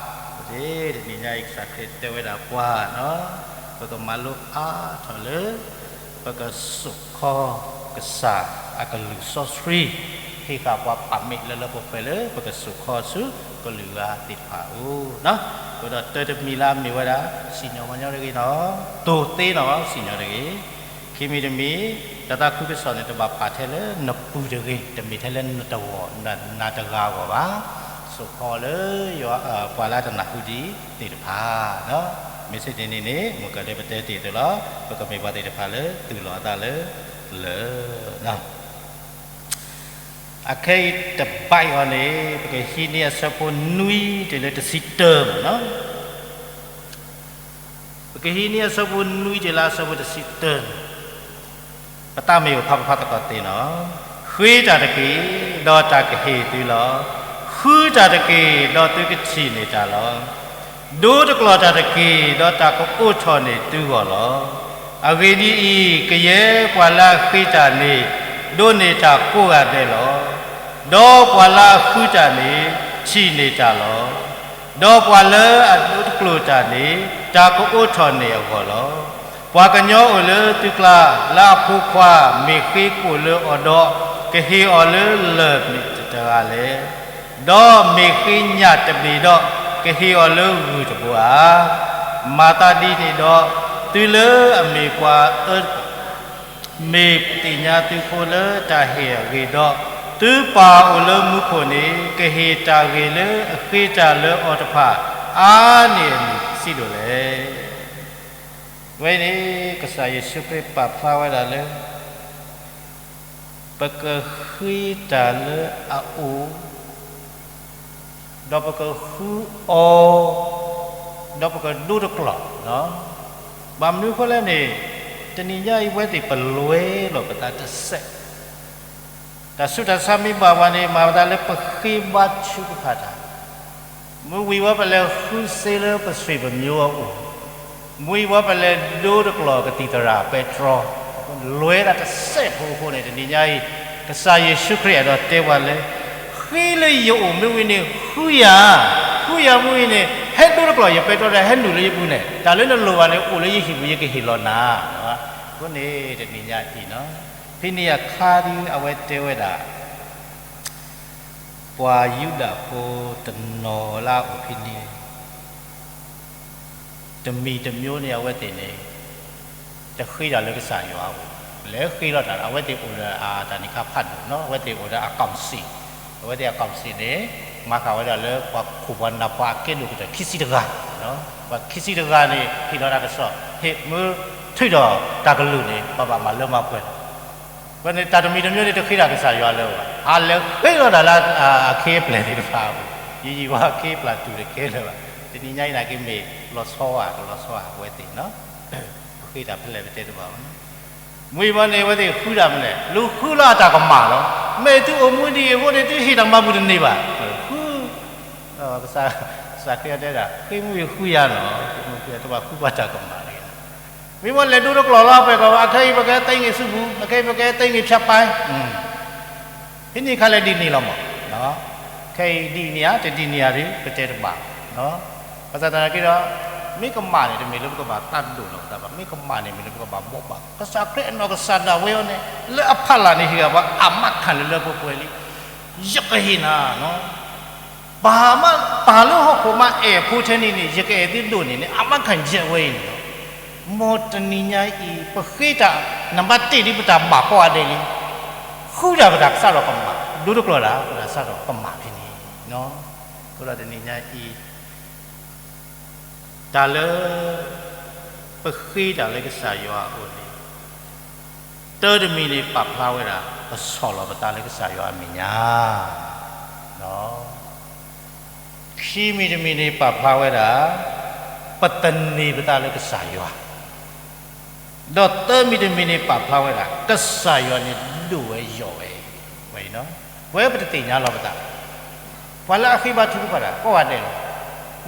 ဘၣ်. တနံၤညါအံၤ ကစၢ်ခရံာ်တဲဝဲဒၣ်ပှၤနီၤ, ပကမၤလိအါထီၣ်လၢ ပကစိာ်ခီကစၢ်အကလုၢ်စီဆှံ, ဟ့ၣ်ဃာ်ပှၤပာ်မ့ၢ်လၢလၢပှဲၤပှဲၤလၢ ပကစိာ်ခီဆူကလုာ်ဂၤသ့ၣ်တဖၣ်အအိၣ်နီၤ. အဃိဒီးတၢတမံၤလၢအမ့ၢ်ဝဲဒၣ် စံၣ်ညီၣ်ပှၤညီတဂ့ၤနီၤ, တိၢ်သ့နီၤ စံၣ်ညီၣ်တဂ့ၤ. ခံမံၤတမံၤ တၢ်သးခုကစီၣ်န့ၣ် တဘၣ်ပာ်ထဲလၢနပူၤတဂ့ၤ, တမ့ၢ်ထဲလၢနတဂီၢ် နတဂၤအဂီၢ်ဘၣ်. စိာ်ခီလၢ ပှၤလၢအတနၢ်ဟူဒံးသ့ၣ်တဖၣ်, မ့ၢ်စ့ၢ်န့ၣ်န့ၣ် မ့ၢ်ကဒဲပတဲတ့ၢ်အသိးလီၤ, ပကမ့ၢ်ပှၤသ့ၣ်တဖၣ်လၢ တူၢ်လိာ်အသးလၢ လၢၢ် အခဲအံၤတဘၣ်အံၤအီၤန့ၣ် ပကဟံးန့ၢ်အဆၢဖိနွံတုၤလၢတဆံတၢမးနီၤ. ပကဟံးန့ၢ်အဆၢဖိနွံတုၤလၢအဆၢဖိတဆံတၢန့ၣ်, ပတၢ်မ့ၢ်အိၣ်ဖးပဖးသကိးသ့နီၤ. ဃ့တၢ်တက့ၢ်, ဒီးတၢ်ကဟ့ၣ်သုလီၤ. ဃ ဃုတၢ်တက့ၢ်, ဒီးသုကထံၣ်န့ၢ်တၢ်လီၤ. ဒိတကျီၢ်တၢ်တက့ၢ်, ဒီးတၢ်ကအိးထီၣ်န့ၢ်သုဂီၢ်လီၤ. အဂ့ၢ်ဒ်အံၤ, ကယဲၢ်ပှၤလၢအဃ့တၢ်န့ၣ် ဒိးန့ၢ်တၢ်ကိးဂၤဒဲးလီၤ. ဒီးပှၤလၢအဃုတၢ်န့ၣ် ထံၣ်န့ၢ်တၢ်လီၤ. ဒီးပှၤလၢအဒိတကျိၢ်တၢ်န့ၣ် တၢ်ကအိးထီၣ်န့ၢ်အဂီၢ်လီၤ. ပှၤကညီအိၣ်လၢသုကျါ လၢအဖိခွါ မ့ၢ်ဃ့ကိၣ်လၢအီၤဒီး ကဟ့ၣ်အီၤလၢလၢၢ်မ့ၢ်တဂၤလဲၣ်. ဒီးမ့ၢ်ဃ့ညၣ်တဘ့ၣ်ဒီး ကဟ့ၣ်အီၤလၢဂုၢ်တဘိဧါ. မၤသးဒ်န့ၣ်ဒီး, သုလၢအမ့ၢ်ပှၤအၢ မ့ၢ်သ့ၣ်ညါသုဖိလၢတၢ်ဟ့ၣ်အဂ့ၢ်ဒီး, သုပၢ်အိၣ်လၢမူခိၣ်န့ၣ် ကဟ့ၣ်တၢ်ဂ့ၤလၢအဃ့တၢ်လၢအီၤတဖၣ် အါန့ၢ်အမံၤဆံးဒိၣ်လဲၣ်. ဝဲန့ၣ် ကစၢ်ယ့ၣ်ၡူးခရံာ်ပာ်ဖျါဝဲဒၣ်လၢ ပကဃ့တၢ်လၢအအိၣ် ဒီးပကဃုအီၤ, ဒီးပကဒိတကျီၢ်. ဘၣ်မနုၤအဃိလဲၣ်န့ၣ်, တနံၤညါအံၤ အဝဲသ့ၣ်ပလွဲလီၤပသးတစဲး, တၢ်ဆူးတၢ်ဆါမ့ၢ်ဘၣ်ပှၤန့ၣ် မၤပသးလၢပဃ့ဘါထုကဖၣ်တၢ် မ့ၢ်ဝံၤဝဲပလဲၤဃုစ့လၢပဆွေပမျိုးအအိၣ်, မ့ၢ်ဝံၤဝဲပလဲၤဒိတကျီၢ်ကသံၣ်သရၣ်ပဲတြီ, လွဲတၢ်တစဲးဖိအဃိန့ၣ် တနံၤညါအံၤ ကစၢ်ယ့ၣ်ၡူးခရံာ်အဲၣ်ဒိးတဲပှၤလၢ ဃ့လၢယအိၣ်မ့ၢ်ဝံၤန့ၣ် ဃုယၤ, ဃုယၤမ့ၢ်ဝံၤန့ၣ် ဟဲဒိတကျီၢ်ယပဲတြီဒီး ဟဲနုာ်လၢယပူၤန့ၣ် တၢ်လၢနလိၣ်ဘၣ်န့ၣ် အိၣ်လၢယဟံၣ်ပူၤ ယကဟ့ၣ်လီၤနၤ. အဃိန့ၣ်တနံၤညါအံၤ ဖဲန့ၣ်အခါဒီး အဝဲတဲဝဲဒၣ် ပှၤယူဒၤဖိတနီၤလၢအအိၣ်ဖဲန့ၣ် တမံၤတမံၤန့ၣ် အဝဲသ့ၣ်န့ၣ် တဃ့တၢ်လၢကစၢ်ယွၤအအိၣ်, လဲၤဃ့လီၤတၢ် အဝဲသ့ၣ်အိၣ်ဒီးအတၢ်နံၣ်ခါဖးဒိၣ်နီၤ, အဝဲသ့ၣ်အိၣ်ဒီးအ council, အဝဲသ့ၣ်အ council န့ၣ် မၤဃာ်ဝဲဒၣ်လၢပှၤခိၣ်ပှၤနၢ်ပှၤအကဲဒိၣ်ကတၢၢ်ခံဆံတဂၤ, ပှၤခံဆံတဂၤန့ၣ် ဟ့ၣ်လီၤတၢ်ကစီၣ် ဟ့ၣ်မ့ၢ်ထုးထီၣ်တၢ်ကလုၢ်န့ၣ် ပဘၣ်မၤလၢမၤပှဲၤလီၤ. အဃိန့ၣ် တၢ်တမံၤတမံၤန့ၣ် တဃ့တၢ်ကစၢ်ယွၤလၢၤဘၣ်, အလဲၤဃ့လီၤတၢ်လၢအခ့အပျဲၢ်သ့ၣ်တဖၣ်အပူၤ, ယံာ်ယံာ်ဝဲအခ့အပျဲၢ်တူၢ်တကဲလၢၤဘၣ်. တနံၤညါအံၤနာ်က့မ့ၢ်လီၤဆီဧါ တလီၤဆီဧါ အဝဲသ့ၣ်နီၤ ပဃ့တၢ်ဖဲလဲၣ်ပတဲတဘၣ်ဘၣ်. မ့ၢ်ဝံၤန့ၣ် အဝဲသ့ၣ်ဃုတၢ်ဖဲလဲၣ်, လူၤဃုလၢအတၢ်ကမၣ်လီၤ. မ့ၢ်သုအိၣ်မူဒ်အံၤအဃိန့ၣ် သုဟ့ၣ်တၢ်မၤပူၤတန့ၢ်ဘၣ်. ဃု ကစၢ်ခရံာ်တဲဒၣ် ဃ့မ့ၢ်ဝံၤဃုယၤနီၤ, ဃ့မ့ၢ်ဝံၤတဘၣ်ဃုပှၤတၢ်ကမၣ်တဂ့ၤ. မ့ၢ်ဝဲလဲၤဒိတကျီၢ်လီၤ ပှဲၤကီး အခဲအံၤပကဲသ့ၣ်ဂ့ၤဆူပူၤ, အခဲအံၤပကဲသ့ၣ်ဂ့ၤဖၠးပၢ်, ဖဲန့ၣ်ခါလဲၣ်ဒ်န့ၣ်လီၤမး. ခဲအံၤဒ်န့ၣ်ဧါ တဒ်န့ၣ်ဧါဒီး ပတဲတဘၣ်. ဘၣ်ဆၣ်သနာ်က့ဒီး မ့ၢ်ကမၣ်န့ၣ် တမ့ၢ်လၢပကဘၣ်သးဒိၣ်လီၤပသးဘၣ်, မ့ၢ်ကမၣ်န့ၣ် မ့ၢ်လၢပကဘၣ်ဘိးဘၣ်. ကစၢ်ခရံာ်အနီၢ်ကစၢ်ဒၣ်ဝဲအံၤန့ၣ် လၢအဖီလာ်န့ၣ် ဟ့ၣ်ဂ့ၤပှၤအမးခၣ်လၢလၢပှဲၤပှဲၤလံ. ယကဟ့ၣ်နၤ ပၢ်မး ပၢ်လၢဟီၣ်ခိၣ်မးအဲၣ်ဖိထဲန့ၣ်န့ၣ် ယကအဲၣ်သုဒိၣ်န့ၢ်န့ၣ် အမးခၣ်ယဲၢ်ဝဲအံၤန့ၣ်လီၤ. မ်တနံၤညါအံၤ ပဃ့တၢ် နံပါတ်တစ် ဒ်ပတၢ်ဘၣ်ကိးဂၤဒဲးလံ, ဃုတၢ်ပတၢ်ကစၢ်ဒီးကမၣ်, ဒိတကျီၢ်တၢ်ပတၢ်ကစၢ်ဒီးကမၣ်ဖဲန့ၣ်. အဃိဒီးတနံၤညါအံၤ တၢ်လၢ ပဃ့တၢ်လၢကစၢ်ယွၤအအိၣ်န့ၣ် တၢတမံၤန့ၣ်ပာ်ဖျါဝဲဒၣ် ပဆီၣ်လီၤပသးလၢကစၢ်ယွၤအမဲာ်ညါ, ခံမံၤတမံၤန့ၣ်ပာ်ဖျါဝဲဒၣ် ပသန့ၤပသးလၢကစၢ်ယွၤ, ဒီးသၢမံၤတမံၤန့ၣ်ပာ်ဖျါဝဲဒၣ် ကစၢ်ယွၤန့ၣ်ဒိၣ်ဝဲယိာ်ဝဲ, ဝဲအံၤ ပဝဲပတသ့ၣ်ညါလီၤပသး ပှၤလၢအဃ့ဘါထုကဖၣ်တၢ်ကိးဂၤဒဲးလီၤ.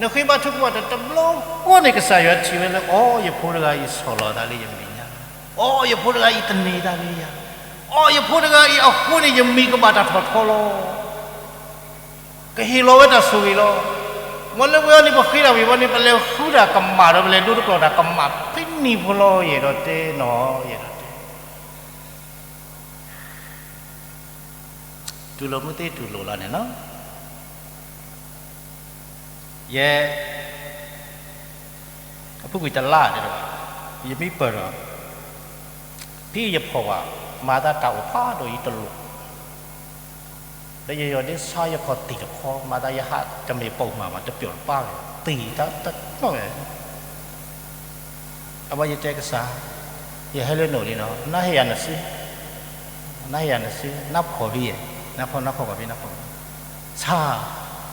နဃ့ဘါထုကဖၣ်တၢ်တဘျီဃီန့ၣ် ကစၢ်ယွၤထံၣ်ဝဲလၢ အိ ယဖိတဂၤအံၤဆီၣ်လီၤသးလၢယမဲာ်ညါ, အိ ယဖိတဂၤအံၤသန့ၤသးလၢယၤ, အိ ယဖိတဂၤအံၤအဃိန့ၣ် ယမံၤကဘၣ်တၢ်ထီၣ်ထီလီၤ. ကဟ့ၣ်လီၤဝဲတၢ်ဆိၣ်ဂ့ၤလီၤ. မ်လၢပဝဲန့ၣ် ပဃ့တၢ်ဝံၤဝဲန့ၣ် ပလဲၤဃုတၢ်ကမၣ်ဒီး ပလဲၤဒိတကျီၢ်တၢ်ကမၣ်ဖဲန့ၣ်ဖိလီၤ. ယအဲၣ်ဒိးတဲနီၤ, ယအဲၣ်ဒိးတဲ တူၢ်လိာ်မ့ၢ်သ့တူၢ်လိာ်လီၤန့ၣ်လီၤ. ယဲ အဖုကွံာ်တလါတဲတဘၣ်, ယမ့ၢ်ပၢၢ်ဒီး ဖဲယဖီၣ်ဘၣ် မၤသးတၢ်အိၣ်ဖးဒိၣ်အံၤတလိၣ်, ဒီးယယီၤဒ့ဆါယဖီၣ်သံၣ်တခီ မၤသးယဟးတမ့ၢ်ပိာ်မၤမး တပျီၢ်တပၢ်ဝဲ သံၣ်တၢ်တနီၣ်ဝဲ အဝဲယတဲကစၢ်, ယဟဲလၢနအိၣ်လံနီၤ, နဟ့ၣ်ယၤနစု, နဟ့ၣ်ယၤနစု, နဖီၣ်ဖဲယဲၢ်, နဖီၣ် နဖီၣ်ကွၢ်ဖဲ နဖီၣ်ကွၢ်, ဆၣ်,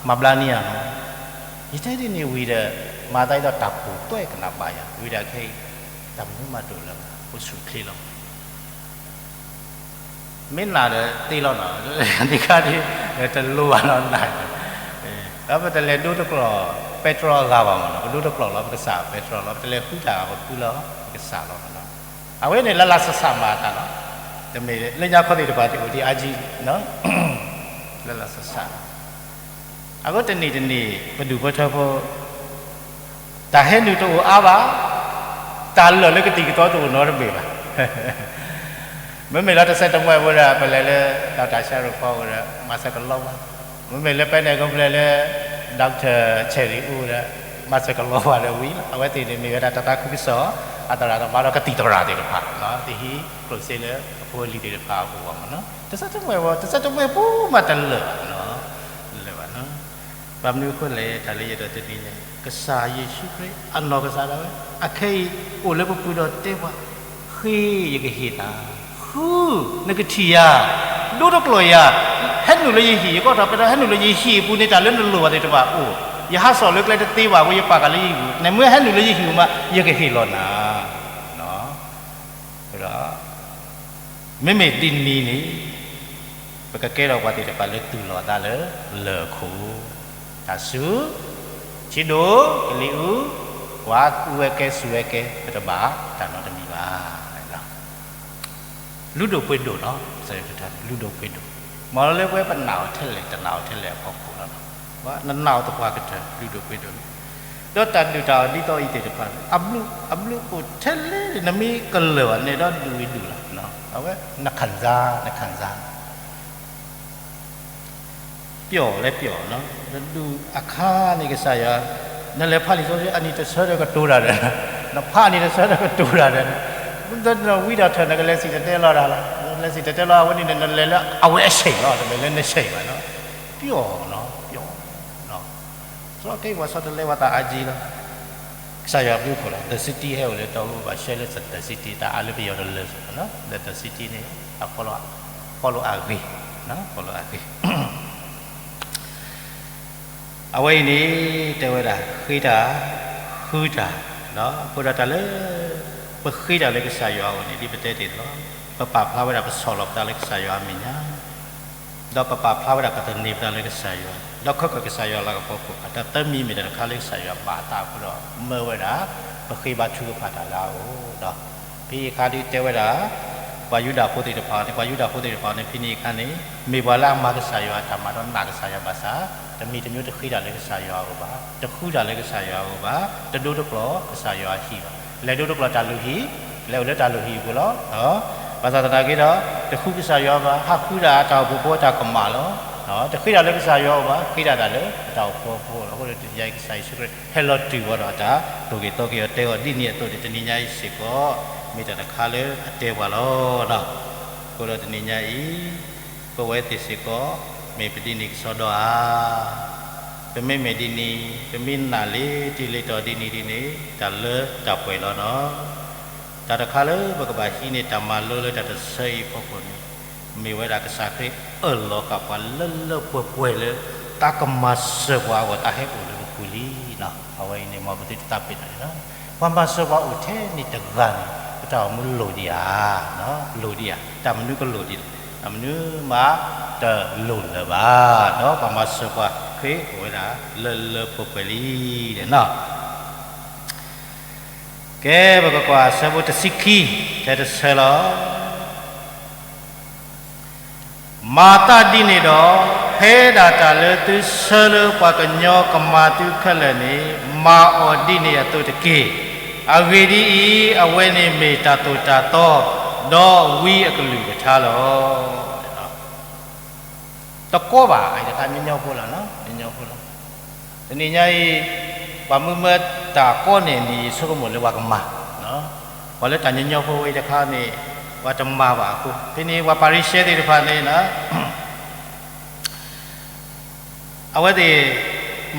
မၤဘျါန့ၢ်ယၤနီၤ. ယတဲဒ်န့ၣ်ဝံၤဒီး မၤသးဒ်သိးတၢ်ပူၤတွဲကနၣ်ဘၣ်ယၤ, ဝံၤဒီးခဲအံၤ တၢ်မနုၤမးတအိၣ်လၢၤဘၣ်, အိၣ်ဆူၣ်အိၣ်ချ့လီၤ. မ့ၢ်နာ်ဒီးသ့လီၤနီၤ, နံၤခါဒ် တလိၣ်ဘၣ်နီၤ နာ် ဒီးပတလဲၤဒိတကျိာ် ပဲတြီအဂၤဘၣ်မးနီၤ, ပဒိတကျိာ်လီၤ ပကစၢ် ပဲတြီလီၤ, ပတလဲၤဃုတၢ် ပဃုလီၤ ပကစၢ်လီၤမးနီၤ. အဝဲန့ၣ်လၢလၢ်ဆးဆးမၤအသးလီၤ. တမ့ၢ်လၢညါခီသ့ၣ်တဖၣ် တအိၣ်ဒံးအါကံ လၢလၢ်ဆးဆး အဃိတနံၤတနံၤ ပဒူၣ်ဖိထၢဖိ တၢ်ဟဲနုာ်တအိၣ်အါဘၣ်, တၢ်လၢာ်လၢကသံၣ်ကသီတအိၣ်နီတဘ့ၣ်ဘၣ်. မ့မ့ၢ်လၢတစဲးတမှဲၤဖိဒီး ပလဲၤလၢ doctor Sharon Paul ဒီး မၤစၢၤကလီဘၣ်, မ့မ့ၢ်လၢပဲနဲၣ်ကိးဖျဲၣ်လၢ doctor Cherry အိၣ်ဒီး မၤစၢၤကလီဘၣ်ဒီးဝံၤလီၤ. အဝဲသ့ၣ်န့ၣ်မ့ၢ်ဝဲဒၣ်တၢ်သးခုကစီၣ် အသရၣ်သမါဒီးကသံၣ်သရၣ်သ့ၣ်တဖၣ် တဟံးကျိၣ်စ့လၢအဖိအလံၤသ့ၣ်တဖၣ်အပူၤဘၣ်မးနီၤ. တစဲးတမှဲၤဖိ တစဲးတမှဲၤဖိမးတလၢာ်ဘၣ်နီၤ, တလၢာ်ဘၣ်နီၤ. ဘၣ်မနုၤအဃိလဲၣ် တၢ်လၢယအဲၣ်ဒိးတနံၤညါ ကစၢ်ယ့ၣ်ၡူးခရံာ် အနီၢ်ကစၢ်ဒၣ်ဝဲ အခဲအံၤ အိၣ်လၢပပူၤဒီးတဲပှၤ ဃ့ယကဟ့ၣ်နၤ, ဃု နကထံၣ်ယၤ, ဒိတကျိာ်ယၤ, ဟဲနုာ်လၢယဟံၣ်, ယကီၢ်ထီၣ်ပဲတြီ ဟဲနုာ်လၢယဟံၣ်အပူၤန့ၣ် တၢ်လၢနလိၣ်ဘၣ်သ့ၣ်တဖၣ်အိၣ်, ယဟးစီၣ်လၢကျဲတသ့ဘၣ်အဃိ ယပာ်ဃာ်လၢယဟံၣ်ပူၤ, နမ့ၢ်ဟဲနုာ်လၢယဟံၣ်ပူၤမး ယကဟ့ၣ်လီၤနၤ. ဒီး မ့မ့ၢ်ဒ်န့ၣ်န့ၣ် ပကကဲထီၣ်ပှၤသ့ၣ်တဖၣ်လၢသူၣ်လီၤအသးလၢလၢၢ်ခိၣ်, တၢ်စူၤ, ဆံးဒိၣ်, ကလံၤအူ, ပှၤကူဝဲကဲစူၤဝဲကဲ ပတဘၣ်တၢ်နီတမံၤဘၣ်. လုၢ်ဒိၣ်ပှ့ၤဒိၣ်နီၤ, လုၢ်ဒိၣ်ပှ့ၤဒိၣ်, မ်လၢပဝဲပနာ်အီၤထဲလဲၣ် တနာ်အီၤထဲလဲၣ်အဖီခိၣ်လီၤ. နနာ်အီၤသပှၢ်ကတၢၢ် လုၢ်ဒိၣ်ပှ့ၤဒိၣ်န့ၣ်, ဒီးတၢ်ဒုၣ်တၢ်အီၣ်ဒ်သိးအံၤသ့ၣ်တဖၣ်န့ၣ် အဘျုးအိၣ်ထဲလဲၣ် နမ့ၢ်ကလၢာ်ဘၣ်န့ၣ်ဒီးဒုၣ်ဝံၤဒုၣ်လီၤ. အဝဲ နခံစား, နခံစား ပျီၣ်လဲၣ်ပျီၣ်နီၤ, နဒုးအခါန့ၣ်ကစၢ်ယွၤ, နလဲၤဖးလံာ်စီဆှံအနံၣ်တဆၢဒီးကတိၤတၢ်ဒီး, နဖးအနံၣ်တဆၢဒီးကတိၤတၢ်ဒီး, နဝံဒၣ်ထၢၣ် နကလဲၤစံၣ်တဲၤတဲလီၤတၢ်လီၤ, နလဲၤစံၣ်တဲၤတဲလီၤ အဝဲန့ၣ်န့ၣ် နလဲၤလၢအဝဲအဆဲးလီၤ, တမ့ၢ်လၢနဆဲးဘၣ်နီၤ, ပျီၣ်နီၤ, ပျီၣ် စီၤကဲပှၤဆီတလဲပှၤသးအါကံလီၤ. ကစၢ်ယွၤဘျုးဖှိၣ်လီၤ. The City ဟဲအိၣ်လၢတီအူဘၣ် ရှဲလၢ The City တၢ်အါလၢပယီၤတလၢာ်စ့ၢ်ကီးနီၤ, လၢ The City န့ၣ် အဖီလိအဂ့ၤ, ဖီလိအဂ့ၤ. အဝဲအံၤန့ၣ် တဲဝဲဒၣ် ဃ့တၢ်, ဃုတၢ်, အဃိဒီးတၢ်လၢ ပဃ့တၢ်လၢကစၢ်ယွၤအအိၣ်န့ၣ် ဒ်ပတဲတ့ၢ်လီၤ, ပပာ်ဖျါဝဲဒၣ်ပဆီၣ်လီၤပသးလၢကစၢ်ယွၤအမဲာ်ညါ ဒီးပပာ်ဖျါဝဲဒၣ်ပသန့ၤပသးလၢကစၢ်ယွၤ, ဒီးခီဖျိကစၢ်ယွၤလၤကပီၤခိၣ်ဖး တၢ်သၢမံၤမ့ၢ်တၢ်တခါလၢကစၢ်ယွၤဘၣ်အသးအဃိဒီး မၢဝဲဒၣ် ပဃ့ဘါထုကဖၣ်တၢ်လၢအအိၣ်ဒီး ဖဲအံၤအခါဒ်တဲဝဲဒၣ် ပှၤယူဒၤဖိသ့ၣ်တဖၣ်န့ၣ် ပှၤယူဒၤဖိသ့ၣ်တဖၣ်န့ၣ် ဖဲန့ၣ်အခါန့ၣ် မ့ၢ်ပှၤလၢအမၤကစၢ်ယွၤအတၢ်မၤဒီးနာ်ကစၢ်ယွၤဘၣ်ဆၣ် တမံၤတမံၤတဃ့တၢ်လၢကစၢ်ယွၤအအိၣ်ဘၣ်, တဃုတၢ်လၢကစၢ်ယွၤအအိၣ်ဘၣ်, တဒိတကျိာ်ကစၢ်ယွၤအဟံၣ်ဘၣ်, လဲၤဒိတကျိာ်တၢ်လုၢ်ဟံၣ်, လဲၤအိၣ်လၢတၢ်လုၢ်ဟံၣ်အပူၤလီၤ. ဘၣ်ဆၣ်သနာ်က့ဒီး တဃုကစၢ်ယွၤဘၣ်, ဟးဃုဒၣ်တၢ်အိၣ်ဖှိၣ်ဖိအတၢ်ကမၣ်လီၤ. တဃ့တၢ်လၢကစၢ်ယွၤအအိၣ်ဘၣ်, ဃ့တၢ်တၢ်လၢ တၢ်အိၣ်ဖှိၣ်ဖိလီၤ. အဃိဒီးတနံၤညါအံၤ ကစၢ်ယ့ၣ်ၡူးခရံာ် ဟဲလီၤတူၢ်ဝဲဒီးတၢ် သိၣ်က့ၤသီက့ၤအီၤတဲအီၤဒ်န့ၣ်အသိးန့ၣ် တနံၤညါအံၤစ့ၢ်ကီး မ့ၢ်တၢ်တခါလၢအတဲပှၤလီၤ. အဃိဒီးတနံၤညါအံၤ ပဝဲသ့ၣ်စ့ၢ်ကီး မ့ၢ်ပဒ်န့ၣ်ကစီဒီဧါ. ပမ့မ့ၢ်ဒ်န့ၣ် ပမ့ၢ်နာ်လံတံၢ်လံတီၤဒ်န့ၣ်ဒ်န့ၣ် တၢ်လၢတၢ်ပှဲၤလီၤနီၤ. တၢ်တခါလၢပကဘၣ်ဟံးန့ၢ်တၢ်မၤလိလၢတၢ်တဆၢအံၤအဖီခိၣ်န့ၣ် မ့ၢ်ဝဲဒၣ်ကစၢ်ခရံာ်အၢၣ်လီၤဃာ်ပှၤလၢလၢပှဲၤပှဲၤလၢ တၢ်ကမၤစၢၤပှၤအဂီၢ် တၢ်ဟဲအိၣ်လၢပပူၤလံနီၤ. အဝဲအံၤန့ၣ် မ်ပသုတသးပ့ၤနီၣ်န့ၣ်လီၤ. ပှၤမၤစၢၤပှၤအိၣ်ထဲန့ၣ်တဂၤန့ၣ် ပတၢ်အိၣ်မူလိၣ်ဒံးဧါ, လိၣ်ဒံးဧါ, တၢ်မနုၤကလိၣ်ဒံးလဲၣ်, တၢ်မနုၤမးတလိၣ်လၢၤဘၣ်နီၤ. ပှၤမၤစၢၤပှၤခရံာ်အိၣ်ဝဲဒၣ်လၢလၢပှဲၤပှဲၤလံနီၤ. ကဲ ပကကွၢ်ဆၢဖိတဆံခံ ထဲတဆၢလီၤ. မၤသးဒ်န့ၣ်ဒီး, ဖဲဒၣ်တၢ်လၢသုဆၢလၢပှၤကညီကမၤသုခဲလၢာ်န့ၣ်, မၤအီၤဒ်န့ၣ်အသိးတက့ၢ်. အဂ့ၢ်ဒ်အံၤ, အဝဲန့ၣ်မ့ၢ်တၢ်သိၣ်တၢ်သီ, ဒီးဝံအကလုၢ်ကထါလီၤ. တကီဘၣ်, အတခါညီညီဖိလီၤ, ညီညီဖိလီၤ. တနံၤညါအံၤ ပှၤမုၢ်မၢတၢ်ကီန့ၣ် မ့ၢ်ယဆိကမိၣ်လၢပှၤကမၤ, ပှၤလၢတၢ်ညီညီဖိဝဲအံၤတခါန့ၣ် ပှၤတမၤဘၣ်အဃိ, ဖဲန့ၣ်ပှၤဖၤရံၤၡဲသ့ၣ်တဖၣ်န့ၣ် အဝဲသ့ၣ်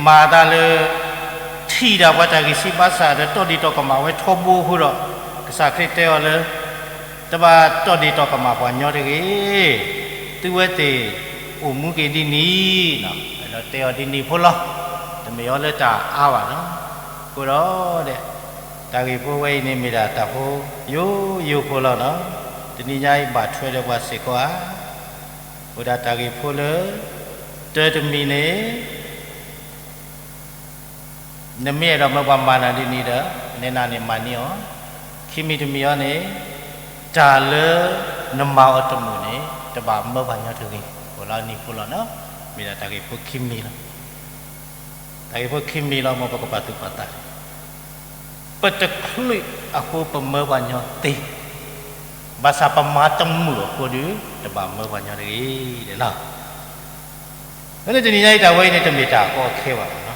မၤတၢ်လၢ ထံၣ်ဒၣ်ပှၤတၢ်ဂံၢ်စၢ်ဘါစၢ်ဒီး တီၢ်ဒ့ၣ်တီၢ်ကမၣ်ဝဲထီဘိအဃိဒီး, ကစၢ်ခရံာ်တဲအီၤလၢ တဘၣ်တီၢ်ဒ့ၣ်တီၢ်ကမၣ်ပှၤညီတဂ့ၤ, သုဝဲသ့ၣ်အိၣ်မူက့ၤဒ်န့ၣ်, ဒီးတဲအီၤဒ်န့ၣ်ဖိလီၤ. တမ့ၢ်အီၤလၢတၢ်အါဘၣ်နီၤ. အဃိဒီး တၢ်ဂ့ၢ်ဖိဝဲအံၤန့ၣ်မ့ၢ်ဒၣ်တၢ်ဖိယိယိဖိလီၤနီၤ. တနံၤညါအံၤဘၣ်ထွဲဒီးပှၤစ့ၢ်ကီးဧါ. အိၣ်ဒၣ်တၢ်ဂ့ၢ်ဖိလၢ တၢတမံၤန့ၣ် နမ့ၢ်အဲၣ်ဒိးမၢပှၤမၤနၤဒ်န့ၣ်ဒီး နဲနၤန့ၣ်မၤန့ၢ်အီၤ, ခံမံၤတမံၤအံၤန့ၣ် တၢ်လၢနမၤအီၤတမုာ်န့ၣ် တဘၣ်မၢပှၤညီတဂ့ၤ, အိၣ်လၢနံၤဖိလီၤနီၤ, မ့ၢ်ဒၣ်တၢ်ဂ့ၢ်ဖိခံမံၤလီၤ. တၢ်ဂ့ၢ်ဖိခံမံၤလီၤ မ်ပကပာ်သူၣ်ပာ်သး, ပတချုးအဃိပမၢပှၤညီသ့, ဘၣ်ဆၣ်ပမၤတမုာ်အဃိဒီး တဘၣ်မၢပှၤညီတဂ့ၤနီၤ. လၢတနံၤညါအံၤ တၢ်ဝဲအံၤန့ၣ် တမ့ၢ်တၢ်ကီအခဲဘၣ်နီၤ.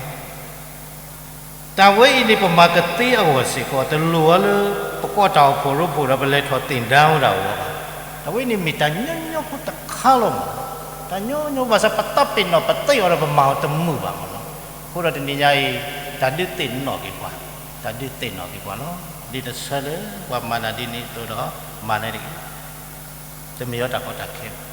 တၢ်ဝဲအံၤန့ၣ် ပမၤကသ့အဂီၢ်စ့ၢ်ကီး တလိၣ်ဝဲလၢ ပကိးတၢ်အိၣ်ဖှိၣ်ရိဖှိၣ်ဒီး ပလဲၤထီၣ်သ့ၣ်ဒၢဝဲဒၣ်အဂီၢ်ဘၣ်. တၢ်ဝဲအံၤန့ၣ်မ့ၢ်တၢ်ညီညီဖိတခါလီၤမး, တၢ်ညီညီ ဘၣ်ဆၣ်ပသးပ့ၤနီၣ်ပသ့အီၤဒီး ပမၤအီၤတမုာ်ဘၣ်မးနီၤ. အဃိဒီးတနံၤညါအံၤ တၢ်ဒုးသ့ၣ်နီၣ်က့ၤပှၤ, တၢ်ဒုးသ့ၣ်နီၣ်က့ၤပှၤလီၤ. ဒ်တဆၢလၢပှၤမၤနၤဒ်န့ၣ်အသိးဒီး မၤန့ၢ်တဂ့ၤ. တမ့ၢ်အီၤတၢ်ကီတၢ်ခဲဘၣ်.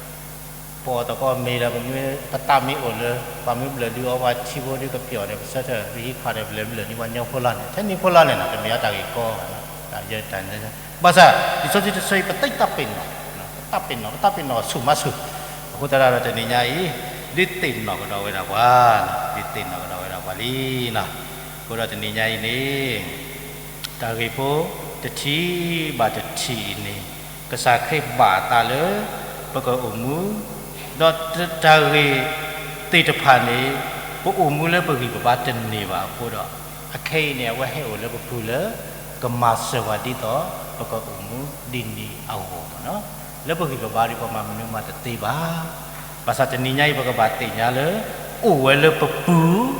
ပအီၣ်သကိးမ့ၤဒီး ပမ့ၢ်ပသးမ့ၢ်အိၣ်လၢ ပှၤမ့ၢ်ဘျၢၣ်ဒုးအီၤ ပှၤထံဖိဒုးကပျီၣ်ဒီး ပဆၢထၢၣ်ပဟံးခွါဒီး ပလဲၤဘျၢၣ်န့ၢ်ပှၤညီဖိလီၤန့ၣ် ထဲန့ၣ်ဖိလီၤန့ၣ်နီၤ တမ့ၢ်အီၤတၢ်ဂ့ၢ်ကီဘၣ်နီၤ. တၢ်ယဲတၢ်န့ၣ် ဘၣ်ဆၣ် လံာ်စီဆှံတဆၢအံၤ ပသ့တၢ်ပ့ၤနီၣ်, ပသးပ့ၤနီၣ် ပသးပ့ၤနီၣ်ဆူၣ်မးဆူၣ်, အဃိသတးဒီးတနံၤညါအံၤ ဒုးသ့ၣ်နီၣ်ကဒီးဝဲဒၣ်ပှၤ, ဒုးသ့ၣ်နီၣ်ကဒီးဝဲဒၣ်ပှၤလံနီၤ. အဃိဒီးတနံၤညါအံၤန့ၣ် တၢ်ဂ့ၢ်ဖိတထံၣ်ဘၣ်တထံၣ်အံၤန့ၣ် ကစၢ်ခရံာ်ဘၣ်အသးလၢ ပကအိၣ်မူ, ဒီးတၢ်ဂ့ၢ်သ့ၣ်တဖၣ်န့ၣ် ပအိၣ်မူလၢပဂံၢ်ပဘါတန့ၢ်ဘၣ်အဃိဒီး အခဲအံၤန့ၣ် အဝဲဟဲအိၣ်လၢပပူၤလၢ ကမၤစၢၤပှၤဒ်သိး ပကအိၣ်မူဒ်န့ၣ်အဂီၢ်မးနီၤ. လၢပဂံၢ်ပဘါဒီး ပမၤမနုၤမးတသ့ဘၣ်. ဘၣ်ဆၣ်တနံၤညါအံၤ ပကဘၣ်သ့ၣ်ညါလၢ အိၣ်ဝဲလၢပပူၤ ဒ်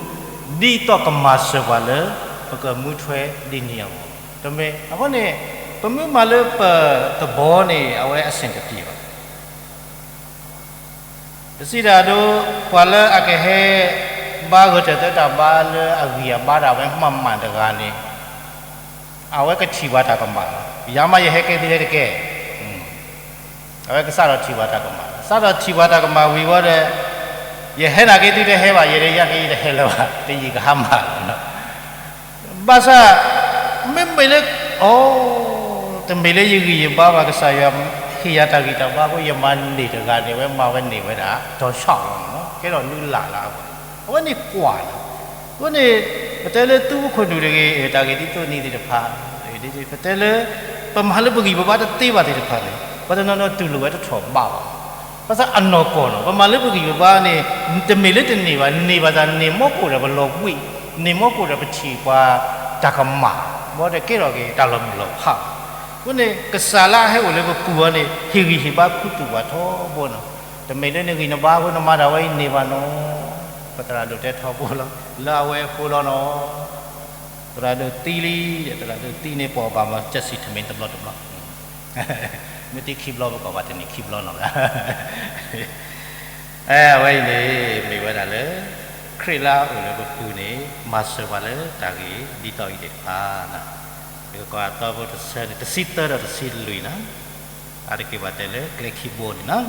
သိးကမၤစၢၤပှၤလၢ ပကမူထွဲဒ်န့ၣ်အဂီၢ်. တမ့ၢ်အဃိန့ၣ် ပမ့ၢ်မၤလၢပသဘီန့ၣ် အဝဲအဆင်တပြေဘၣ်. ပစံးတၢ်ဒိ ပှၤလၢအကဟဲ ဘါဂၢၢ်တၢ်သၢတၢ်ဘါလၢအဂံၢ်အဘါဒၣ်ဝဲမးမးတဂၤန့ၣ် အဝဲကထံၣ်ပှၤတၢ်ကမၣ်လီၤ. ယၤမးယဟဲကဲသုဟဲတကဲ, အဝဲကစးထီၣ်ထံၣ်ပှၤတၢ်ကမၣ်, စးထီၣ်ထံၣ်ပှၤတၢ်ကမၣ်ဝံၤဝဲဒီး ယဟဲနာ်က့သုတဟဲဘၣ်, ယဲဒၣ်ယၤက့ယတဟဲလၢၤဘၣ်, တယံာ်ကဟါမၢ်လီၤ. ဘၣ်ဆၣ် မ့မ့ၢ်လၢ အိ တမ့ၢ်လၢယဂံၢ်ယဘါဘၣ်, ကစၢ်ယွၤဟ့ၣ်ယၤတၢ်ဂံၢ်တၢ်ဘါအဃိ ယမၤန့ၢ်တဂၤန့ၣ် အဝဲမၤဝဲန့ၢ်ဝဲဒၣ် တီၤဆှီလီၤ, ကဲထီၣ်လုၢ်လၢ်လၢအဂီၢ်, အဝဲန့ၣ်ကွၢ်လီၤ. အဃိန့ၣ် ပတဲလၢသုအိၣ်ခိၣ်နူာ်တဂ့ၤ, တၢ်ဂ့ၢ်ဒ်သိးန့ၣ်သ့ၣ်တဖၣ်, ပတဲလၢ ပမၤလၢပဂံၢ်ပဘါတသ့ဘၣ်သ့ၣ်တဖၣ်န့ၣ် ပတနီၤနီၤတူၢ်လိာ်ဝဲတထီၣ်ဘးဘၣ်. ဘၣ်ဆၣ်အနီၢ်ကီၢ်နီၤ ပမၤလၢပဂံၢ်ပဘါန့ၣ် တမ့ၢ်လၢတန့ၢ်ဘၣ်, န့ၢ်ဘၣ်ဆၣ်န့ၢ်မီကိၣ်ဒီးပလီၤဘှံး, န့ၢ်မီကိၣ်ဒီးပထံၣ်ပှၤတၢ်ကမၣ်, ဘၣ်ဒီးကဲထီၣ်က့ၤတၢ်လီၤမုၢ်လီၤဖးဘၣ်. အဃိန့ၣ် ကစၢ်လၢအဟဲအိၣ်လၢပပူၤအီၤန့ၣ် ဟ့ၣ်ဂံၢ်ဟ့ၣ်ဘါခူသူၣ်ပှၤထီဘိနီၤ. တမ့ၢ်လၢနဂံၢ်နဘါအဃိ နမၤတၢ်ဝဲအံၤန့ၢ်ဘၣ်နီၤ. ပသရၣ်ဒိၣ်တဲထီဘိလီၤ, လၢအဝဲအဃိလီၤနီၤ. သရၣ်ဒိၣ်သံလံ, သရၣ်ဒိၣ်သံန့ၣ် ပှၤဘၣ်မၤကစံၣ်ထမ့ၢ်တဘျီတဘျီ, မ့ၢ်သံခံဘျီ ပကိးဘၣ်တနံၤခံဘျီနီၤ. အဝဲအံၤန့ၣ် မ့ၢ်ဝဲဒၣ်လၢ ခရံာ်လၢအအိၣ်လၢပပူၤန့ၣ် မၤစၢၤပှၤလၢတၢ်ဂ့ၢ်ဒ်သိးအံၤသ့ၣ်တဖၣ်, ပကကွၢ်အသီဖိတဆၢန့ၣ် တဆံသၢဒီးတဆံလွံၢ်နီၤ. အါတက့ၢ်ပှၤတဲလၢကျဲခံဘိန့ၣ်နီၤ.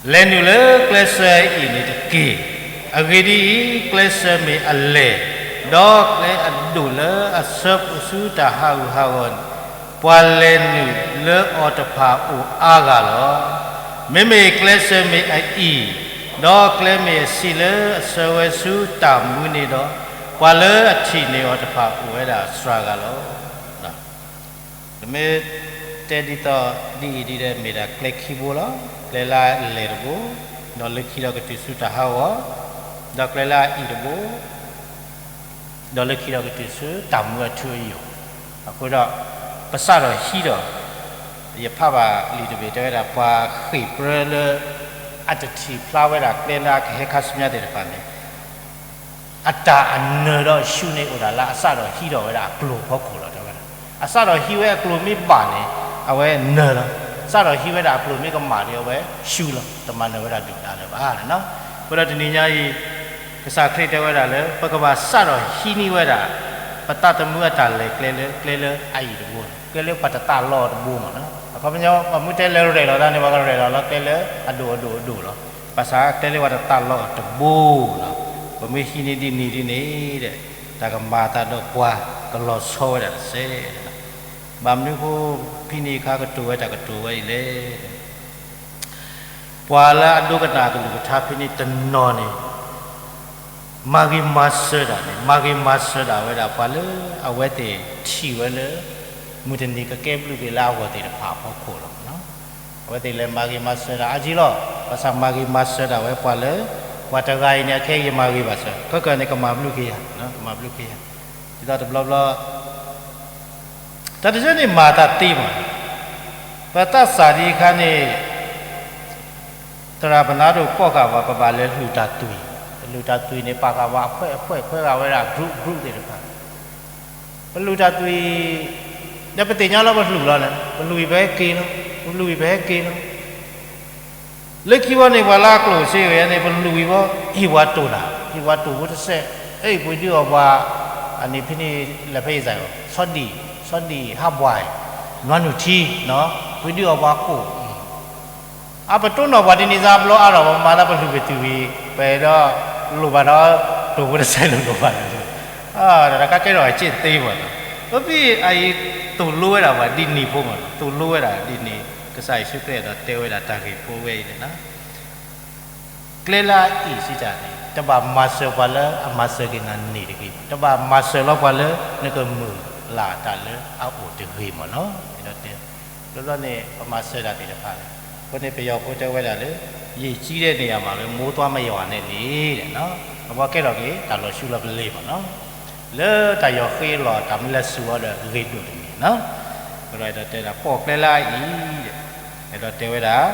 လဲၤနုာ်လၢကျဲစၢၤအံၤန့ၣ်တက့ၢ်. အဂ့ၢ်ဒ်အံၤ, ကျဲစၢၤမ့ၢ်အလဲၢ်, ဒီးကျဲအဒိၣ်လၢအဆၢပူၤဆူတၢ်ဟးဂူာ်ဟးဂီၤန့ၣ်, ပှၤလဲၤနုာ်လၢအီၤတဖၣ်အိၣ်အါဂၤလီၤ. မ့မ့ၢ်ကျဲစၢၤမ့ၢ်အအံၣ်, ဒီးကျဲမ့ၢ်အဆံးလၢအဆၢဝဲဆူတၢ်မူန့ၣ်ဒီး, ပှၤလၢအထံၣ်န့ၢ်အီၤတဖၣ်အိၣ်ဝဲဒၣ်အစှၤဂၤလီၤ. ပမ့ၢ်တဲဒ်သိးဒ်အံၤဒ်ဒီး မ့ၢ်ဒၣ်ကျဲခံဘိလီၤ. ကျဲလၢအလဲၢ်တဘိ, ဒီးလၢခံဒီးကတုၤဆူတၢ်ဟးဂီၤ, ဒီးကျဲလၢအအံၣ်တဘိ, ဒီးလၢခံဒီးကတုၤဆူတၢ်မူအထူအယိာ်. အဃိဒီး ပစးထီၣ်ဟံးဒီး ယဖးဘၣ်လံာ်တဘ့ၣ်တဲဝဲဒၣ် ပှၤဃ့ၢ်ပြၢလၢ အတထံၣ်ဖျါဝဲဒၣ်ကျဲလၢအကဟဲခါဆူညါသ့ၣ်တဖၣ်န့ၣ် အတၢ်အနၢၤဒီးအရှူန့ၣ်အိၣ်ဒၣ်လၢအစးထီၣ်ဟံးထီၣ်ဝဲဒၣ်အကျိၤဖီခိၣ်လီၤ တဲဝဲဒၣ်. အစးထီၣ်ဟံးဝဲအကျိၤမ့ၢ်ဘၣ်န့ၣ် အဝဲနၢၤလီၤ. စးထီၣ်ဟံးဝဲဒၣ်အကျိၤမ့ၢ်ကမၣ်ဒီး အဝဲရှူလီၤ. တမၤနၢၤဝဲဒၣ်ဒုၣ်ဒါလၢၤဘၣ်နီၤ. အဃိဒီးတနံၤညါအံၤ ကစၢ်ခရံာ်တဲဝဲဒၣ်လၢ ပကဘၣ်စးထီၣ်ဟံးန့ၢ်ဝဲဒၣ် ပသးသမူအတၢ်လဲၤကျဲလၢ ကျဲလၢအအံၣ်တဘိ, ကျဲလၢပှၤတသးလီအီၤတဘိမးနီၤ. အခီပညီ ပှၤမ့ၢ်တဲလၢရဲၣ်လီၤသးန့ၣ် ပှၤကရဲၣ်လီၤလၢကျဲလၢအဒိၣ်အဒိၣ်အဒိၣ်လီၤ. ဘၣ်ဆၣ်ကျဲလၢပှၤတသးလီအီၤတဘိလီၤ. ပမ့ၢ်ဟံးန့ၢ်ဒ်န့ၣ်ဒ်န့ၣ်ဒီး တၢ်ကမၤအသးဒီးပှၤကလီၤဆီဝဲဒၣ်တစဲး. ဘၣ်မနုၤအဃိ ဖဲန့ၣ်အခါကတိၤဝဲတၢ်ကတိၤဝဲအံၤလဲၣ်. ပှၤလၢအဒိကနၣ်အကလုၢ်ကထါဖဲန့ၣ်တနီၤန့ၣ် မၤဂ့ၤမၤစၢၤတၢ်န့ၣ် မၤဂ့ၤမၤစၢၤဒၣ်ဝဲဒၣ်ပှၤလၢအဝဲသ့ၣ်ထံၣ်ဝဲလၢ မုၢ်တနံၤကကဲဘျုးက့ၤလၢအဂီၢ်သ့ၣ်တဖၣ်အဖီခိၣ်လီၤ. အဝဲသ့ၣ်လဲၤမၤဂ့ၤမၤစၢၤဒၣ်အါကံလီၤ. ဘၣ်ဆၣ်မၤဂ့ၤမၤစၢၤဒၣ်ဝဲပှၤလၢ ပှၤတဂၤအံၤန့ၣ် အခဲအံၤယမၤဂ့ၤဘၣ်စၢၤ ခဲကၢန့ၣ် ကမၤဘျုးက့ၤယၤ ကမၤဘျုးက့ၤယၤ ဒ်သိးတဘျီဘျီ တၢ်တယၢန့ၣ်မၤတၢ်သ့မး, ပတၢ်စၢ်ဒ်အခါန့ၣ် သရၣ်ပနါဒိၣ်ကိးဃာ်ပှၤ ပဘၣ်လဲၤလူၤတၢ်သွံၣ်, ပလူၤတၢ်သွံၣ်န့ၣ် ပာ်ဃာ်ပှၤအဖှဲးအဖှဲး ခွဲးဃာ်ဝဲဒၣ် group group သ့ၣ်တဖၣ်, ပလူၤတၢ်သွံၣ် ဒီးပသ့ၣ်ညါလီၤပလူၤလီၤန့ၣ် ပလူၤအံၤပဟဲက့ၤလီၤ, ပလူၤအံၤပဟဲက့ၤလီၤ လၢခံဝဲန့ၣ် ပှၤလၢအကျိၣ်စ့ဝဲန့ၣ် ပလူၤအံၤဝဲ ဟ့ၣ်ပှၤတိၢ်နၤ, ဟ့ၣ်ပှၤတိၢ်ဖိတစဲး, အ့ၣ် ပှ့ၤဒုးအီၣ်ပှၤ, အန့ၣ်ဖဲန့ၣ် လဲၤဖဲယစၢ်အီၤ ဆီဒံၣ်, ဆီဒံၣ် ဟးဘှါ, နွါနုၢ်ထံ, ပှ့ၤဒုးအီၣ်ပှၤကိၣ်, အပတိၢ်နီၣ်ပှၤဒ်န့ၣ်စ့ၢ်ဘျီအါထီၣ် ပမၤလၢပလူၤက့ၤသွံၣ်ဝံၤ ပအဲၣ်ဒိးလိၣ်ဘၣ်ဒီး တိၢ်ဖိတစဲးလိၣ်လိၣ်ဘၣ်န့ၣ်, တၢ်ကါကဲထီၣ်အစ့ၣ်သ့မးနီၤ, အဖဲအအံၤ သိၣ်လိဝဲဒၣ်ပှၤဒ်န့ၣ်ဖိမးနီၤ, သိၣ်လိဝဲဒၣ်ဒ်န့ၣ် ကစၢ်ယ့ၣ်ၡူးခရံာ်အဲၣ်ဒိးတဲဝဲဒၣ်တၢ်ဂ့ၢ်ဖိဝဲအံၤန့ၣ်လီၤ. ကျဲလၢအအံၤစံးတၢ်န့ၣ် တဘၣ်မၤစၢၤပှၤလၢအမၤစၢၤက့ၤနၤန့ၣ်တဂ့ၤဘၣ်, တဘၣ်မၤစၢၤလီၤပှၤလၢနကမုာ်လၤတၢ်လၢအအိၣ်တဂ့ၤမးနီၤ, အဲၣ်ဒိးတဲ, ဘျီဘျီန့ၣ် ပမၤစၢၤတၢ်သ့ၣ်တဖၣ်, အဃိန့ၣ် ပယီၤဖိတဲဝဲဒၣ်လၢ ရေကြီးတဲ့နေရာမှာပဲ မိုးသွားမရွာနဲ့န့ၣ်, အဝဲကဲထီၣ်က့ၤ တၢ်လီၤဆူလီၤပလ့ၤမးနီၤ, လၢတၢ်ယီၤဃ့အလီၢ် တၢ်မ့ၢ်လဲၤဆူၣ်အီၤဒီးဂ့ၤဒိၣ်တမံၤနီၤ, အဃိဒီးအဲၣ်ဒိးတဲဒၣ် ပိာ်ကျဲလၢအအံၤ အဲၣ်ဒိးတဲဝဲဒၣ်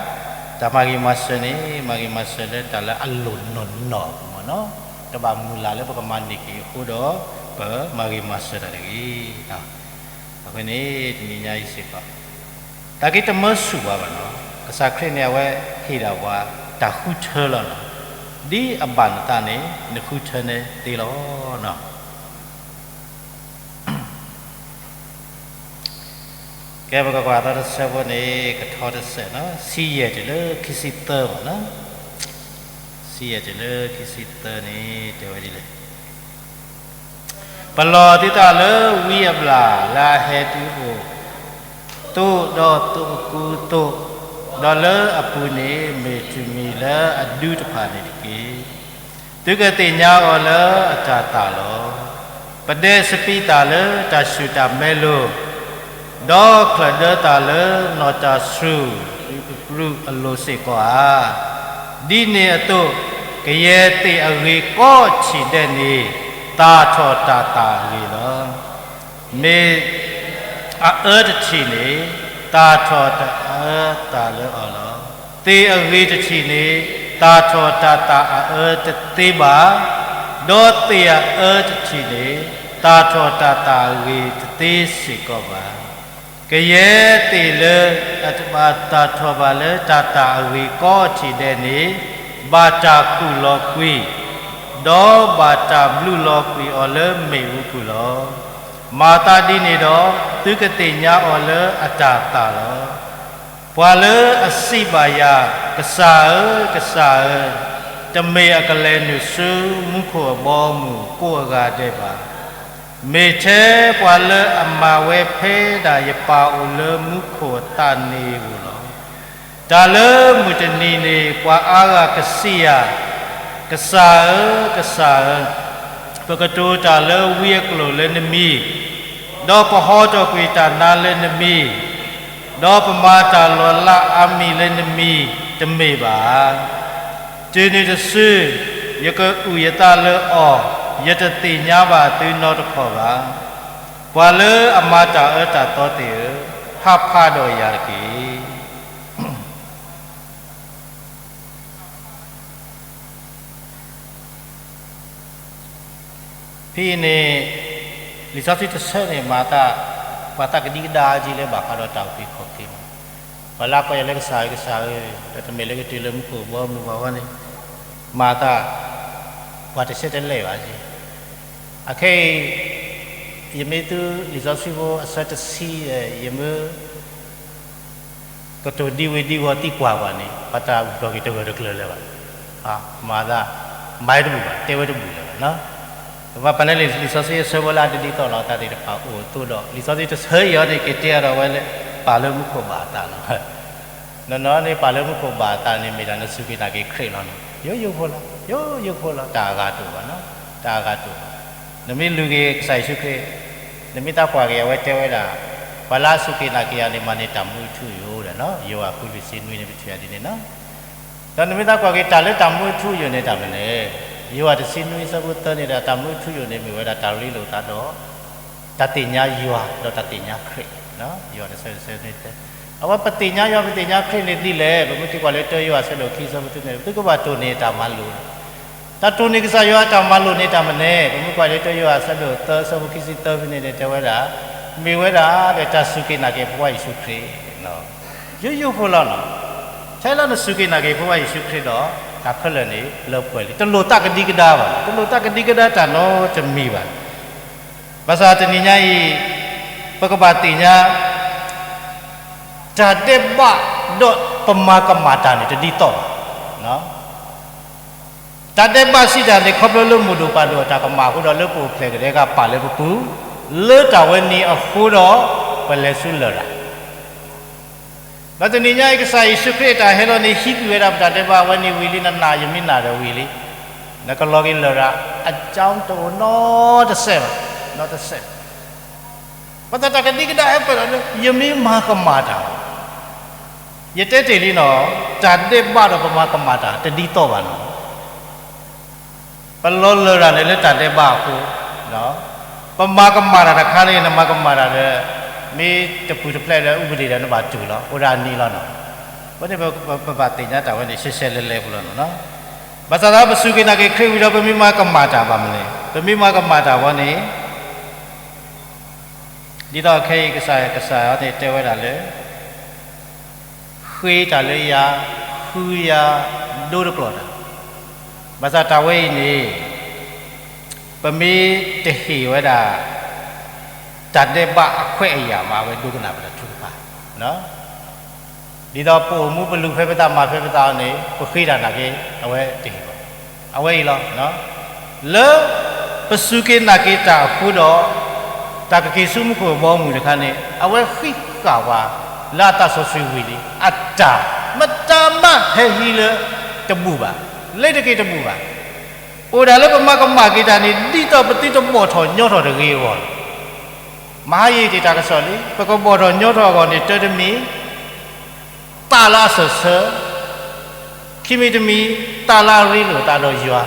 တၢ်မၤဂ့ၤမၤစၢၤန့ၣ် မၤဂ့ၤမၤစၢၤလၢတၢ်လၢအလိၣ်နီၢ်နီၢ်အပူၤမးနီၤ, တဘၣ်မုၢ်လၢ်လၢပကမၤန့ၢ်က့ၤအဃိဒီး ပမၤဂ့ၤမၤစၢၤတၢ်တဂ့ၤ. အဃိန့ၣ် တနံၤညါအံၤစ့ၢ်ကီး တၢ်က့ၤတမၢဆူၣ်ပှၤဘၣ်နီၤ, ကစၢ်ခရံာ်န့ၣ် အဝဲဟ့ၣ်ဒၣ်ပှၤတၢ်ဃုထၢလီၤနီၤ, ဒ်အဘၣ်နသးန့ၣ် နဃုထၢန့ၣ်သ့လီၤနီၤ. ကဲ ပကကွၢ်သီတဆၢဖိန့ၣ် ကထီတစဲးနီၤ, ဆံယဲၢ်တုၤလၢခံဆံသၢဘၣ်နီၤ, ဆံယဲၢ်တုၤလၢခံဆံသၢန့ၣ် တဲဝဲဒ်လဲၣ်, ပလီၢ်သုသးလၢဝံအဘျၣ်လၢအဟဲတုၤအိၣ်, သိးဒီးသိးအကူအသိး, ဒီးလၢအပူၤန့ၣ် မ့ၢ်တမံၤလၢအဒုတဖၣ်န့ၣ်တက့ၢ်. သုကသ့ၣ်ညါအီၤလၢအတၢ်သၣ်လီၤ. ပဒဲစပံးသၣ်လၢတၢ်ဆူၣ်တၢ်မဲလိၤ, ဒီးချၢၣ်ဒၢသၣ်လၢနီၢ်တၢ်ဆူၣ် အကပြုၢ်အလိၤစ့ၢ်ကီးဧါ. ဒ်န့ၣ်အသိး, ကယဲၢ်သ့ၣ်အဂ့ၤကိးထံၣ်ဒဲးန့ၣ် သၣ်ထီၣ်တၢ်သၣ်အဂ့ၤလီၤ. မ့ၢ်အအၢတထံၣ်န့ၣ် သၣ်ထီၣ်တၢ်အၢသၣ်လၢအီၤလီၤ. သ့ၣ်အဂ့ၤတထံၣ်န့ၣ် သၣ်ထီၣ်တၢ်သၣ်အအၢတသ့ဘၣ်, ဒီးသ့ၣ်အအၢတထံၣ်န့ၣ် သၣ်ထီၣ်တၢ်သၣ်အဂ့ၤတသ့စ့ၢ်ကီးဘၣ်. ကယဲၢ်သ့ၣ်လၢအတဘၣ်သၣ်ထီၣ်ဘၣ်လၢတၢ်သၣ်အဂ့ၤကိးထံၣ်ဒဲးန့ၣ် ဘၣ်တၢ်ကူၣ်လီၤကွံာ်, ဒီးဘၣ်တၢ်ဘျုးလီၤကွံာ်အီၤလၢမ့ၣ်အူပူၤလီၤ. မၤသးဒ်န့ၣ်ဒီး သုကသ့ၣ်ညါအီၤလၢအတၢ်သၣ်လီၤ. ပှၤလၢအစံးဘၣ်ယၤ, ကစၢ်ဧၢ, ကစၢ်ဧၢ, တမ့ၢ်အကလဲၤနုာ်ဆူမူခိၣ်အဘီအမုၢ်ကိးအဂၤဒဲးဘၣ်. မ့ၢ်ထဲပှၤလၢအမၤဝဲဖဲဒၣ်ယပၢ်အိၣ်လၢမူခိၣ်အသးန့ၣ်ဧိၤလီၤ. တၢ်လၢမုၢ်တနံၤန့ၣ် ပှၤအါဂၤကစံးယၤ, ကစၢ်ဧၢ, ကစၢ်ဧၢ, ပကတိၤတၢ်လၢဝံအကျိာ်လၢနမံၤ, ဒီးပဟီထီၣ်ကွံာ်တၢ်နါလၢနမံၤ, ဒီးပမၤတၢ်လီၤလးအါမံၤလၢနမံၤ, တမ့ၢ်ဘၣ်. တုၤနုၤတစု, ယကအုၣ်ယသးလၢအီၤ, ယတသ့ၣ်ညါဘၣ်သုနီတခီၣ်ဘၣ်. ပှၤလၢအမၤတၢ်အၢတၢ်သီသ့ၣ်ဧၢ, ဟးဖးဒီးယၤတက့ၢ်. ဖဲအံၤန့ၣ် လံာ်စီဆှံတဆၢန့ၣ် မၤသး ပှၤသးကဒံကဒါက့ၤလၢဘၣ်ဃးဒီးတၢ်အုၣ်က့ၤခီၣ်က့ၤမး, ပှၤလၢအကိးယၤလၢကစၢ်ဧၢ ကစၢ်ဧၢ, ဒီးတမ့ၢ်လၢကတုၤလၢမူခိၣ်ဘီမုၢ်ဘၣ်ဝဲန့ၣ်, မၤသး ပှၤတဆဲတလဲဘၣ်က့ၤ. အခဲအံၤ ယမ့ၢ်သုလံာ်စီဆှံဖိအဆၢတဆံ, ယမ့ၢ် ကတိၤဒံဝံၤဒံဝီၤသံကွၢ်ကွၢ်န့ၣ် ပတၢ်အုၣ်က့ၤခီၣ်က့ၤတဂၢၢ်တကျၢၤလၢၤဘၣ်. မၤသး မၤတဘူၣ်ဘၣ်, တဲဝဲတဘူၣ်လၢၤဘၣ်. ပဘၣ်ပာ်လၢလံာ်စီဆှံအဆၢဖိလၢအတဒ်သိးလိာ်သးသ့ၣ်တဖၣ်အိၣ်အသိးဒီး လံာ်စီဆှံတဆၢအံၤအီၤန့ၣ် က့ၤတဲအါထီၣ်ဝဲလၢ ပာ်လၢမူခိၣ်ဘၣ်အသးလီၤ. နီၢ်နီၢ်န့ၣ် ပာ်လၢမူခိၣ်ဘၣ်အသးန့ၣ် မ့ၢ်ဒၣ်နစူၢ်က့ၤနာ်က့ၤခရံာ်လီၤန့ၣ် ယိယိဖိလီၤ, ယိယိဖိလီၤ, တၢ်အဂၤတအိၣ်ဘၣ်နီၤ. တၢ်အဂၤတအိၣ်ဘၣ်. နမ့ၢ်လူၤက့ၤကစၢ်ယ့ၣ်ၡူးခရံာ်, နမ့ၢ်သးကွၢ်က့ၤအဝဲတဲဝဲဒၣ်, ပှၤလၢအစူၢ်က့ၤနာ်က့ၤယၤန့ၣ် မၤန့ၢ်တၢ်မူအထူအယိာ်ဒီး, ယိၤဟၣ်ဃုလွံၢ်ဆံနွံန့ၣ် ပထံၣ်ဒ်န့ၣ်လီၤ. ဒီးနမ့ၢ်သးကွၢ်က့ၤတၢ်လၢတၢ်မူအထူအယိာ်န့ၣ်တၢ်မနုၤလဲၣ်. ယိၤဟၣ်တဆံနွံဆၢဖိသၢန့ၣ်ဒီး တၢ်မူအထူအယိာ်န့ၣ်မ့ၢ်ဝဲဒၣ်တၢ်ရ့လိာ်သးဒီး တၢ်သ့ၣ်ညါယွၤဒီးတၢ်သ့ၣ်ညါခရံာ်, ယိၤဟၣ်တဆံနွံဆၢဖိသၢ. အဝဲပသ့ၣ်ညါယွၤ ပသ့ၣ်ညါခရံာ်န့ၣ်ဒ်လဲၣ်. ပမ့ၢ်က့ၤကွၢ်လၢတၢယိၤဟၣ်ဆၢဒိၣ်ခံဆၢဖိတၢန့ၣ် ပသုကဘၣ်တိၢ်န့ၢ်တၢ်မၤလိာ် တၢ်တိၢ်န့ၢ်ကစၢ်ယွၤအတၢ်မၤလိာ်န့ၣ်တၢ်မနုၤလဲၣ်. ပမ့ၢ်ကွၢ်လၢတၢယိၤဟၣ်ဆၢဒိၣ်သၢဆၢဖိခံဆံသၢဖဲန့ၣ်န့ၣ် တဲဝဲဒၣ်, မ့ၢ်ဝဲဒၣ်ဒီးတၢ်စူၢ်က့ၤနာ်က့ၤဖိခွါယ့ၣ်ၡူးခရံာ် ယိယိဖိလီၤနီၤ. ထဲလၢနစူၢ်က့ၤနာ်က့ၤဖိခွါယ့ၣ်ၡူးခရံာ်ဒီး တၢ်ခဲလၢာ်န့ၣ်လၢပှဲၤလံ. တလိၣ်သးကဒံကဒါဘၣ်, တလိၣ်သးကဒံကဒါတၢ်နီတမံၤဘၣ်. ဘၣ်ဆၣ်တနံၤညါအံၤ ပကဘၣ်သ့ၣ်ညါ တၢ်ဒဲးဘးဒီးပမၤကမၣ်တၢ်န့ၣ် တဒ်သိးဘၣ်. တၢ်ဒဲးဘးစံးတၢ်န့ၣ် ခီဖျိလၢမိၢ်ဒိၣ်ပၢ်ဒိၣ်အတၢ်ကမၣ်အဃိဒီး လၢပအိၣ်ဖျဲၣ်ကဒါက့ၤပာ်လၢပပူၤ, လၢတၢ်ဝဲန့ၣ်အဃိဒီး ပလဲၤဆူလရာ် ဒီးတနံၤညါအံၤ ကစၢ်ယ့ၣ်ၡူးခရံာ်အတၢ်ဟဲလီၤန့ၣ် ဟံးကွံာ်ဝဲဒၣ်ပတၢ်ဒဲးဘးဝဲန့ၣ်ဝံၤလံ, နနာ်ယမ့ၢ်နာ်ဒီးဝံၤလံ, နကလီၤက့ၤလရာ် အကၠီတအိၣ်နီတစဲးဘၣ်, နီတစဲး. ဘၣ်ဆၣ်တၢ်ကဒံကဒါဟဲပၢၢ်လီၤလၢ ယမ့ၢ်မၤကမၣ်တၢ်, ယတဲတ့ၢ်လံနီၤ, တၢ်ဒဲးဘးဒီးပမၤကမၣ်တၢ်တဒ်သိးဘၣ်နီၤ. ပလီၤလရာ်န့ၣ်လၢတၢ်ဒဲးဘးအဃိ, ပမၤကမၣ်တၢ်တခါန့ၣ် နမၤကမၣ်တၢ်ဒီး မ့ၢ်တပူၤတဖျဲးဒီး ဥပဒေဒီးနဘၣ်တူၢ်လီၤ, အိၣ်ဒၣ်အနံၤလီၤနီၤ. အဃိန့ၣ် ပဘၣ်သ့ၣ်ညါတၢ်ဝဲန့ၣ် ရှဲရှဲလဲလဲဖိလီၤနီၤ. ဘၣ်ဆၣ်သးပစူၢ်က့ၤနာ်က့ၤခရံာ်ဝံၤဒီး ပမ့ၢ်မၤကမၣ်တၢ်ဘၣ်မနုၤလဲၣ်, ပမ့ၢ်မၤကမၣ်တၢ်ဝဲန့ၣ် ဒ်သိးခဲအံၤကစၢ်ယွၤ ကစၢ်ယွၤန့ၣ်တဲဝဲဒၣ်လၢ ဃ့တၢ်လၢယၤ, ဃုယၤ, ဒိတကျိာ်တၢ်, ဘၣ်ဆၣ်တၢ်ဝဲအံၤန့ၣ် ပမ့ၢ်တဟ့ၣ်ဝဲဒၣ် တၢ်ဒဲးဘးအခွဲးအယာ်မး အဝဲဒိကနၣ်ပတၢ်ထုကဖၣ်, ဒ်သိးပအိၣ်မူပလူၤဖဲပသးမၤဖဲပသးအီၤန့ၣ် ပဃ့တၢ်နာ်က့ၤ အဝဲတဟ့ၣ်ဘၣ်. အဝဲအံၤလီၤ. လၢပစူၢ်က့ၤနာ်က့ၤတၢ်အဃိဒီး တၢ်ကက့ၤဆူမူခိၣ်ဘီမုၢ်တခါန့ၣ် အဝဲဃံးဃာ်ဝဲလၢအသးစီဆှံဝံၤလံ. အတၢ်မတၤမးဟဲဟံးလၢတဘူၣ်ဘၣ်, လၢတက့ၤတဘူၣ်ဘၣ်. အိၣ်ဒၣ်လၢပမၤကမၣ်က့ၤတၢ်န့ၣ် ဒ်သိးပသုတဘီၣ်ထီၣ်ညီထီၣ်တဂ့ၤအဂီၢ်လီၤ. မဟါယံာ်တ့ၢ်တၢ်ကစီၣ်လံ, ပကဘီၣ်ထီၣ်ညီထီၣ်အဂီၢ်န့ၣ် တၢတမံၤ သးလၢအစၢၢ်ဆၢ, ခံမံၤတမံၤ သးလၢအရ့လိာ်သးဒီးယွၤ,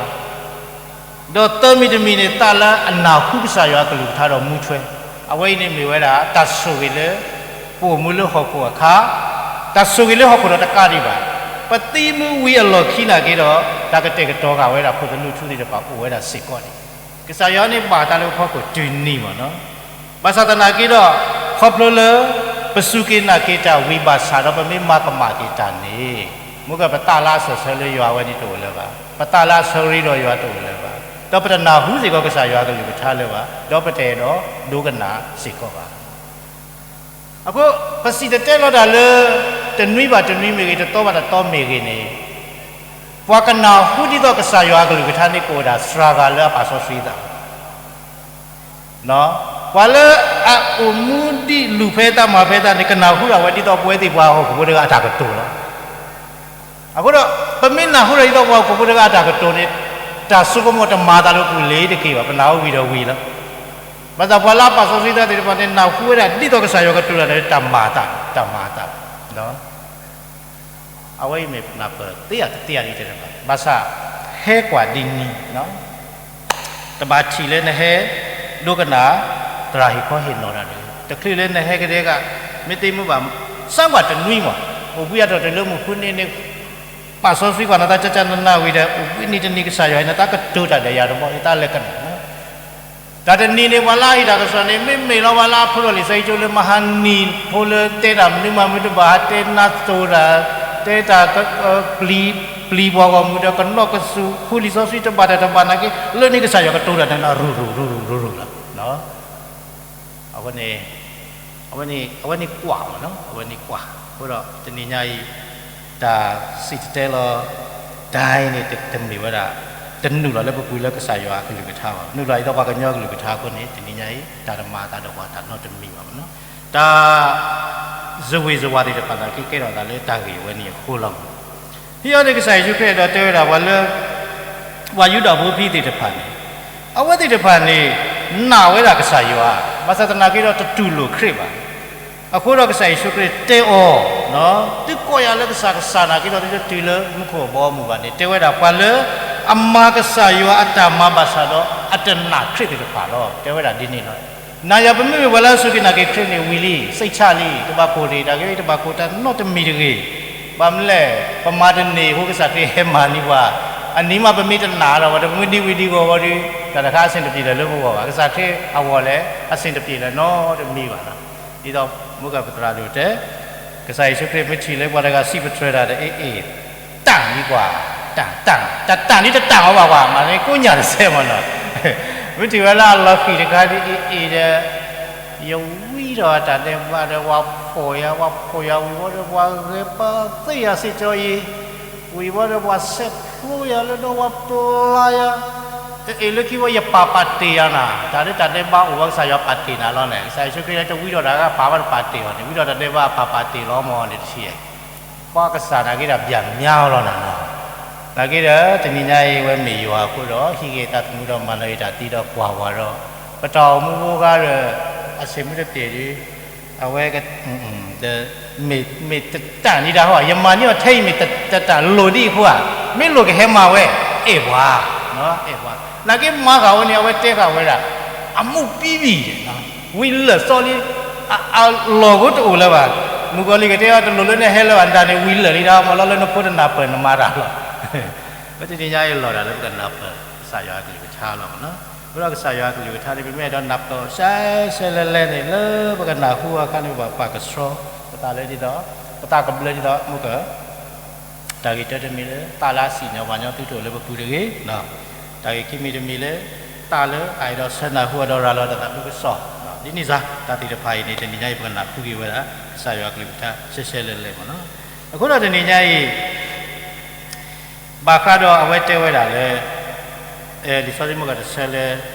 ဒီးသၢမံၤတမံၤန့ၣ် သးလၢအနၢ်ဟူကစၢ်ယွၤအကလုၢ်ကထါဒီးမူထွဲ, အဝဲအံၤန့ၣ်မ့ၢ်ဝဲဒၣ် တၢ်ဆိၣ်ဂ့ၤလၢ ပအိၣ်မူလၢဟီၣ်ခိၣ်အခါ, တၢ်ဆိၣ်ဂ့ၤလၢဟီၣ်ခိၣ်ဒီးတကးဒံးဘၣ်, ပသံမူဝံၤအလီၢ်ခံနာ်က့ၤဒီး တၢ်ကတဲာ်ကတီၤဃာ်ဝဲဒၣ်ခိၣ်သလုးထူသ့ၣ်တဖၣ်အိၣ်ဝဲဒၣ်စ့ၢ်ကီးန့ၣ် ကစၢ်ယွၤန့ၣ်ဘၣ်တၢ်လၢပဖီခိၣ်တုၤနံၤမးနီၤ. ဘၣ်ဆၣ်သနာ်က့ဒီး ခီဖျိလၢ ပစူၢ်က့ၤနာ်က့ၤတၢ်ဝံၤဘၣ်ဆၣ်ဒီး ပမ့ၢ်မၤကမၣ်က့ၤတၢ်န့ၣ် မ့ၢ်ကပသးလၢအစၢၢ်ဆၢလၢယွၤဝဲန့ၣ်တအိၣ်လၢၤဘၣ်, ပသးလၢအဆၢရ့ဒီးယွၤတအိၣ်လၢၤဘၣ်, ဒီးပတနၢ်ဟူစ့ၢ်ကီးကစၢ်ယွၤအကလုၢ်ကထါလၢၤဘၣ်, ဒီးပတအဲၣ်ဒိးဒိကနၣ်စ့ၢ်ကီးဘၣ်. အဃိ ပစံၣ်တဲၤတဲလီၤတၢ်လၢ တနွံဘၣ်တနွံမ့ၢ်ဂ့ၤ, တသီဘၣ်တသီမ့ၢ်ဂ့ၤန့ၣ်, ပှၤကနၢ်ဟူဒ်သိးကစၢ်ယွၤအကလုၢ်ကထါန့ၣ် ကအိၣ်ဒၣ်စှၤဂၤလၢအပာ်စီဆှံသး ပှၤလၢအအိၣ်မူဒံးလူၤဖဲသးမၤဖဲသးန့ၣ် ကနၢ်ဟူဒၣ်ဝဲဒ်သိးပဝဲသ့ၣ်ပှၤဟီၣ်ခိၣ်ဖိတဂၤအတၢ်ကတိၤလီၤ. အဃိဒီး ပမ့ၢ်နၢ်ဟူဒၣ်ဒ်သိးပှၤဟီၣ်ခိၣ်ဖိတဂၤအတၢ်ကတိၤန့ၣ် တၢ်စိကမီၤတမၤသးလၢပူၤလ့ၤတက့ၢ်ဘၣ်, ပနၢ်ဟူဝံၤဒီးဝံၤလီၤ. ဘၣ်ဆၣ်ပှၤလၢအပာ်စီဆှံသးသ့ၣ်တဖၣ်န့ၣ် နၢ်ဟူဝဲဒၣ်ဒ်သိးကစၢ်ယွၤကတိၤတၢ်န့ၣ် တၢ်မၤအသး, တၢ်မၤအသး အဝဲအံၤမ့ၢ်ပနၢ်ပၢၢ်သ့အါတသ့အါဒ်တဲတဘၣ်, ဘၣ်ဆၣ်ဟဲကွၢ်ဒ်နံၤ တဘၣ်ထံၣ်လၢနဟဲဒိကနၣ် သရၣ်ဟ့ၣ်ခီဟ့ၣ်နီၤတၢ်ဒီး တချုးလၢနဟဲကဒဲက မ့ၢ်သ့မ့ၢ်ဘၣ် စၢ်ကွၢ်တနွံမး, အိၣ်ဘှံးအါထီၣ်တလၢမုၢ်ဃုနံၤန့ၣ် ပာ်စီဆှံကွၢ်နသး ကၢ်ကၢ်နးနးဝံၤဒီး အိၣ်ဘှံးနံၤတနံၤကစၢ်ယွၤ နသးကတိၤတၢ်ဒီးယၤတဘီ ယသးလဲၤကနၣ် တၢ်တနံၤန့ၣ် ပှၤလၢအဟ့ၣ်တၢ်ကစီၣ်န့ၣ် မ့မ့ၢ်လီၤပှၤလၢအဖျိထီၣ်လံာ်စီဆှံကၠိလၢမဟါနံၤဖိလၢတဲတၢ်မနုၤမးမနုၤတဘၣ် ဟးတဲနါသိၣ်တၢ် တဲတၢ် ပျံၤပှၤဂီၢ်မုၢ်ဒီးကနီၣ်ကစူၣ် ဃုလံာ်စီဆှံတဘၣ်တၢ်တဘၣ်နာ်က့ လၢန့ၣ်ကစၢ်ယွၤကတိၤတၢ်န့ၣ် ရူၤရူၤရူၤရူၤရူၤလီၤ. အဝဲန့ၣ် အဝဲန့ၣ်ကွၢ်မးနီၤ အဝဲန့ၣ်ကွၢ် အဃိဒီးတနံၤညါအံၤ တၢ်စံၣ်တဲၤတဲလီၤ တၢ်အံၤန့ၣ် တမ့ၢ်ဝဲဒၣ် တနုာ်လီၤလၢပပူၤလၢကစၢ်ယွၤအကလုၢ်ကထါဘၣ်. နုာ်လီၤဒ်သိးပှၤကညီအကလုၢ်ကထါအဃိန့ၣ် တနံၤညါအံၤ တၢ်တမၤအသးဒီးပှၤတၢ်နီတမံၤဘၣ်မးနီၤ. တၢ် စဝ့ၤစဝါသ့ၣ်တဖၣ်နာ်က့ ကဲထီၣ်သးလၢတၢ်ဂ့ၢ်ဝဲန့ၣ်အဃိလီၤမး. ဟံးအီၤန့ၣ် ကစၢ်ယ့ၣ်ၡူးခရံာ်အဲၣ်ဒိးတဲဝဲဒၣ်ပှၤလၢ ပှၤယူဒၤဖိဖံသ့ၣ်တဖၣ်န့ၣ် အဝဲသ့ၣ်တဖၣ်န့ၣ် နာ်ဝဲဒၣ်ကစၢ်ယွၤ, ဘၣ်ဆၣ်သနာ်က့ဒီးတတူၢ်လိာ်ခရံာ်ဘၣ်. အဃိဒီးကစၢ်ယ့ၣ်ၡူးခရံာ်တဲအီၤ, သုကိးယၤလၢကစၢ်ကစၢ်နာ်က့ဒီး သုတတုၤလၢမူခိၣ်အဘီအမုၢ်ဘၣ်န့ၣ် တဲဝဲဒၣ်ပှၤလၢအမၤကစၢ်ယွၤအတၢ်မၤဘၣ်ဆၣ်ဒီး အတနာ်ခရံာ်သ့ၣ်တဖၣ်လီၤ. တဲဝဲဒၣ်ဒ်န့ၣ်လီၤ. နၤယၤပမ့ၢ်ဝဲလၢအစူၢ်က့ၤနာ်က့ၤခရံာ်န့ၣ် ဝံၤလံ, စိတ်ချလံ, တဘၣ်ကိၢ်တ့ၢ်တၢ်ဂ့ၢ်, တဘၣ်ကိၢ်တၢ်နီတမံၤတဂ့ၤ. ဘၣ်မနုၤလဲၣ်, ပမၤတန့ၢ်အဃိကစၢ်ခရံာ်ဟဲမၤန့ၢ်ပှၤ, အနံၤမးပမ့ၢ်တနာ်ဒီး ပှၤတမုၢ်ဒံဝံၤဒံဂီၢ်ဝီဒီး တၢ်တခါအဆင်တပြေလၢၤလၢပဂီၢ်ဘၣ်. ကစၢ်ခရံာ်အဂီၢ်လဲၣ် အဆင်တပြေလၢၤနီတမံၤဘၣ်လီၤ. ဒ်သိးမုၢ်ကပသရၣ်ဒိၣ်တဲ ကစၢ်ယ့ၣ်ၡူးခရံာ်မ့ၢ်ထံၣ်လၢပှၤတဂၤစံးပတြၢၤတၢ်ဒီး အ့ၣ်အ့ၣ် တၢ်န့ၢ်ပှၤ, တၢ်, တၢ်, တၢ်, တၢ်န့ၢ်တၢ်အီၤဘၣ်ပှၤ, မၤန့ၣ်ကိးညၣ်တစဲးမၢ်နီၤ. မ့ၢ်ထံၣ်ဝဲလၢအလီၤဃံၤတခါဒ်အ့ၣ်အ့ၣ်ဒီး ယဝံဒီးတၢ်ဒဲးဘးဒီး ပှၤဖှီၣ်ယၤ, ပှၤဖှီၣ်ယၤဝံၤဝီဒီး ပှၤဂဲၤပာ်သ့ယၤစ့ၢ်ကီးအံၤ, ဝံၤဝီဒီး ပှၤဆဲးဖျိယၤလၢဒီး ပှၤပျါယၤ, အ့ၣ်လၢခံဝဲယပာ်ပာ်တ့ၢ်ယၤနၤ, တၢ်လၢတၢ်ဒဲးဘးအိၣ်ဝဲ ကစၢ်ယွၤပာ်တ့ၢ်နၤလီၤန့ၣ်, ကစၢ်ယ့ၣ်ၡူးခရံာ်လၢတဝံဒီးတၢ်ဂၤပာ်ဝဲတပာ်တ့ၢ်အီၤန့ၣ်, ဝံဒီးတၢ်ဒဲးဘးပာ်ပာ်တ့ၢ်လီၤမၢ်န့ၣ်တထံၣ် ပှၤကစၢ်နာ်က့ဒီးဘၣ်မၤလီၤနၤနီၤ. နာ်က့ဒီး တနံၤညါအံၤ အဝဲမ့ၢ်ယွၤအဃိဒီး ဟံးက့ၤအသးသမူဒီးမၤနၢၤအံၤတၢ်သံဒီးကွၢ်ဝဲဒီး ပတၢ်အိၣ်မူဖိဂၤဒီး အဆ့ၣ်မူတပျဲၢ်ဒီး အဝဲ မ့ၢ်တတၢ်န့ၢ်တၢ်ဟီ, ယမၤန့ၢ်အီၤထဲအံၤမ့ၢ်တတၢ်လိၣ်ဒံးအဃိဧါ, မ့ၢ်လိၣ်ကဟဲမၤဝဲ, အဲၣ်ပှၤ, အဲၣ်ပှၤ, နာ်က့မၤဃာ်ဝဲန့ၣ် အဝဲတဲဃာ်ဝဲဒၣ်, အမူးပံဘံၣ် ဝံၤလၢာ်စီလံ, အလီၢ်ကိတအိၣ်လၢၤဘၣ်. မုၣ်ကီၤလံၢ်ကတဲအီၤ တလိၣ်လၢနဟဲလၢၤဘၣ်, နတၢ်န့ၣ်ဝံၤလၢာ်လံဒၣ်, မ့ၢ်လီၤလၢနဖိတနၢ်ပၢၢ်နမၤတၢ်လီၤ. ပတနံၤညါအံၤလီၤဒၣ်လၢပကနၢ်ပၢၢ် ကစၢ်ယွၤအကလုၢ်ကထါလီၤမၢ်နီၤ. အဃိဒီးကစၢ်ယွၤအကလုၢ်ကထါန့ၣ် ပမ့ၢ်အဲၣ်ဒိးနၢ်ပၢၢ်အီၤ ရှဲရှဲလဲလဲန့ၣ် လၢပကနၢ်ဟူအခါန့ၣ် ပဘၣ်ပာ်ကဆှီ ပသးလၢဒ်သိး ပသးကဘျၢဒ်သိး မုၢ်က တၢ်ဂ့ၢ်တၢတမံၤလၢ သးလၢအစံၣ်ညီၣ်ပှၤညီသုတအိၣ်လၢပပူၤတဂ့ၤ. တၢ်ဂ့ၢ်ခံမံၤတမံၤလၢ သးလၢအအဲၣ်ဒိးဆၢနၢ်ဟူအီၤဒီးရၤလီၤတၢ်သးခုကစီၣ်, ဒ်န့ၣ်စ့ၢ် တၢ်သ့ၣ်တဖၣ်အံၤန့ၣ် တနံၤညါအံၤ ပကနၢ်ဟူက့ၤဝဲဒၣ် ကစၢ်ယွၤအကလုၢ်ကထါ ရှဲရှဲလဲလဲမၢ်နီၤ. အဃိဒီးတနံၤညါအံၤ ဘၣ်ဃးဒီးအဝဲတဲဝဲဒၣ်လၢ လံာ်စီဆှံမုၢ်ကတဆၢလၢ